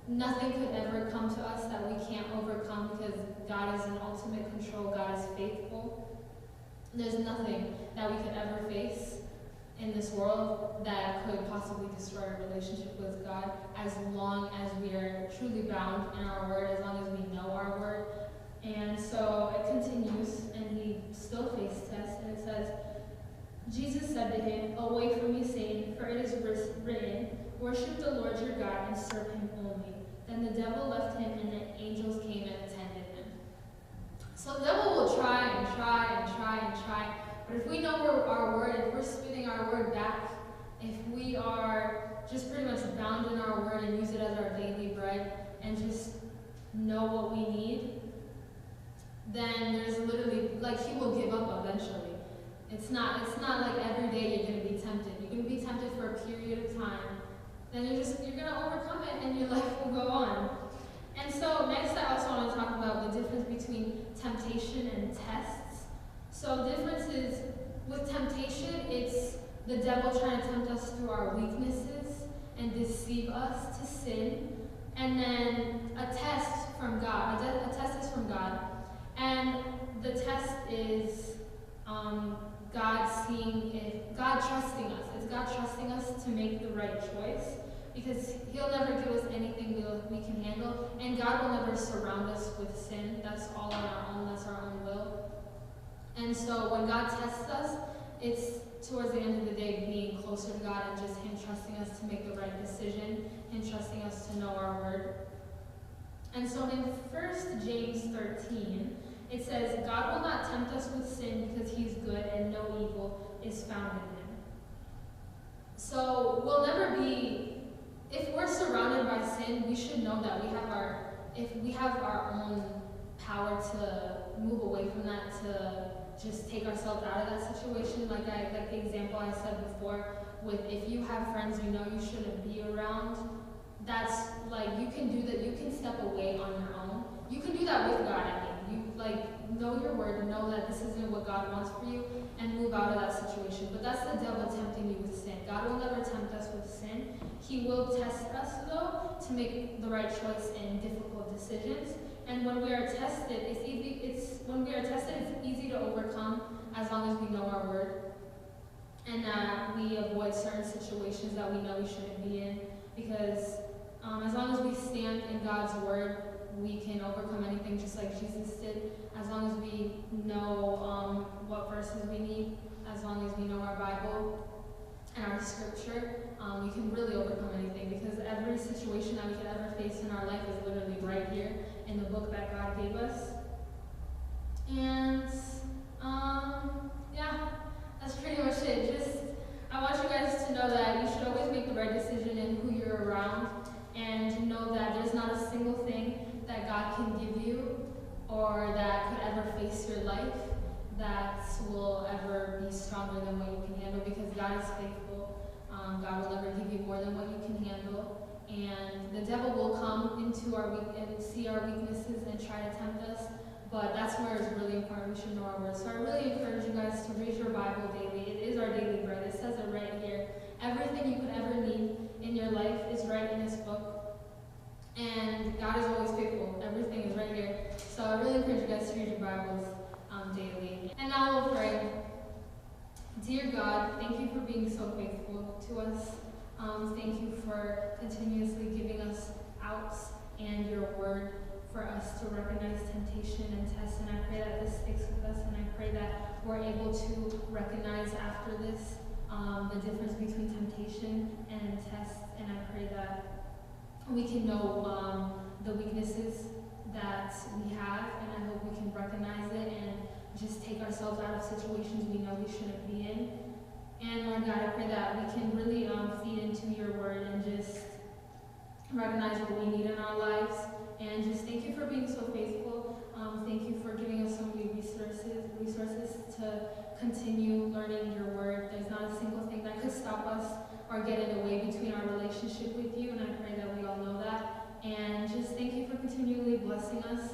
nothing could ever come to us that we can't overcome, because God is in ultimate control. God is faithful. There's nothing that we could ever face in this world that could possibly destroy our relationship with God, as long as we are truly bound in our word, as long as we know our word. And so it continues, and he still faced tests, and it says, Jesus said to him, "Away from me, Satan, for it is written, 'Worship the Lord your God and serve him only.'" Then the devil left him, and the angels came and attended him. So the devil will try and try and try and try. But if we know our word, if we're spitting our word back, if we are just pretty much bound in our word and use it as our daily bread and just know what we need, then there's literally, like, he will give up eventually. It's not, it's not like every day you're going to be tempted. You're going to be tempted for a period of time. Then you're just, you're going to overcome it and your life will go on. And so next, I also want to talk about the difference between temptation and tests. So the difference is, with temptation, it's the devil trying to tempt us through our weaknesses and deceive us to sin. And then a test from God. A, de- a test is from God. And the test is Um, God seeing if God trusting us. It's God trusting us to make the right choice because He'll never give us anything we, we can handle, and God will never surround us with sin. That's all on our own, that's our own will. And so when God tests us, it's towards the end of the day being closer to God and just Him trusting us to make the right decision, Him trusting us to know our word. And so in First James thirteen, it says, God will not tempt us with sin because He's good and no evil is found in Him. So we'll never be, if we're surrounded by sin, we should know that we have our, if we have our own power to move away from that, to just take ourselves out of that situation. Like I, like the example I said before, with if you have friends you know you shouldn't be around, that's like you can do that. You can step away on your own. You can do that with God. I mean, you like know your word, know that this isn't what God wants for you, and move out of that situation. But that's the devil tempting you with sin. God will never tempt us with sin. He will test us though to make the right choice in difficult decisions. And when we are tested, it's easy. It's when we are tested, it's easy to overcome as long as we know our word and that we avoid certain situations that we know we shouldn't be in. Because um, as long as we stand in God's word, we can overcome anything just like Jesus did. As long as we know um, what verses we need, as long as we know our Bible and our scripture, um, we can really overcome anything because every situation that we could ever face in our life is literally right here in the book that God gave us. And um, yeah, that's pretty much it. Just, I want you guys to know that you should always make the right decision in who you're around, and know that there's not a single thing that God can give you or that could ever face your life that will ever be stronger than what you can handle, because God is faithful. Um, God will never give you more than what you can handle. And the devil will come into our weak and see our weaknesses and try to tempt us. But that's where it's really important we should know our word. So I really encourage you guys to read your Bible daily. It is our daily bread. It says it right here. Everything you could ever need in your life is right in this book. And God is always faithful. Everything is right here. So I really encourage you guys to read your Bibles um, daily. And now we'll pray. Dear God, thank you for being so faithful to us. Um, thank you for continuously giving us outs and your word for us to recognize temptation and test. And I pray that this sticks with us, and I pray that we're able to recognize after this um, the difference between temptation and test. And I pray that we can know um, the weaknesses that we have, and I hope we can recognize it and just take ourselves out of situations we know we shouldn't be in. And Lord God, I pray that we can really um, feed into your word and just recognize what we need in our lives. And just thank you for being so faithful. Um, thank you for giving us so many resources, resources to continue learning your word. There's not a single thing that could stop us or get in the way between our relationship with you. And I pray that we all know that. And just thank you for continually blessing us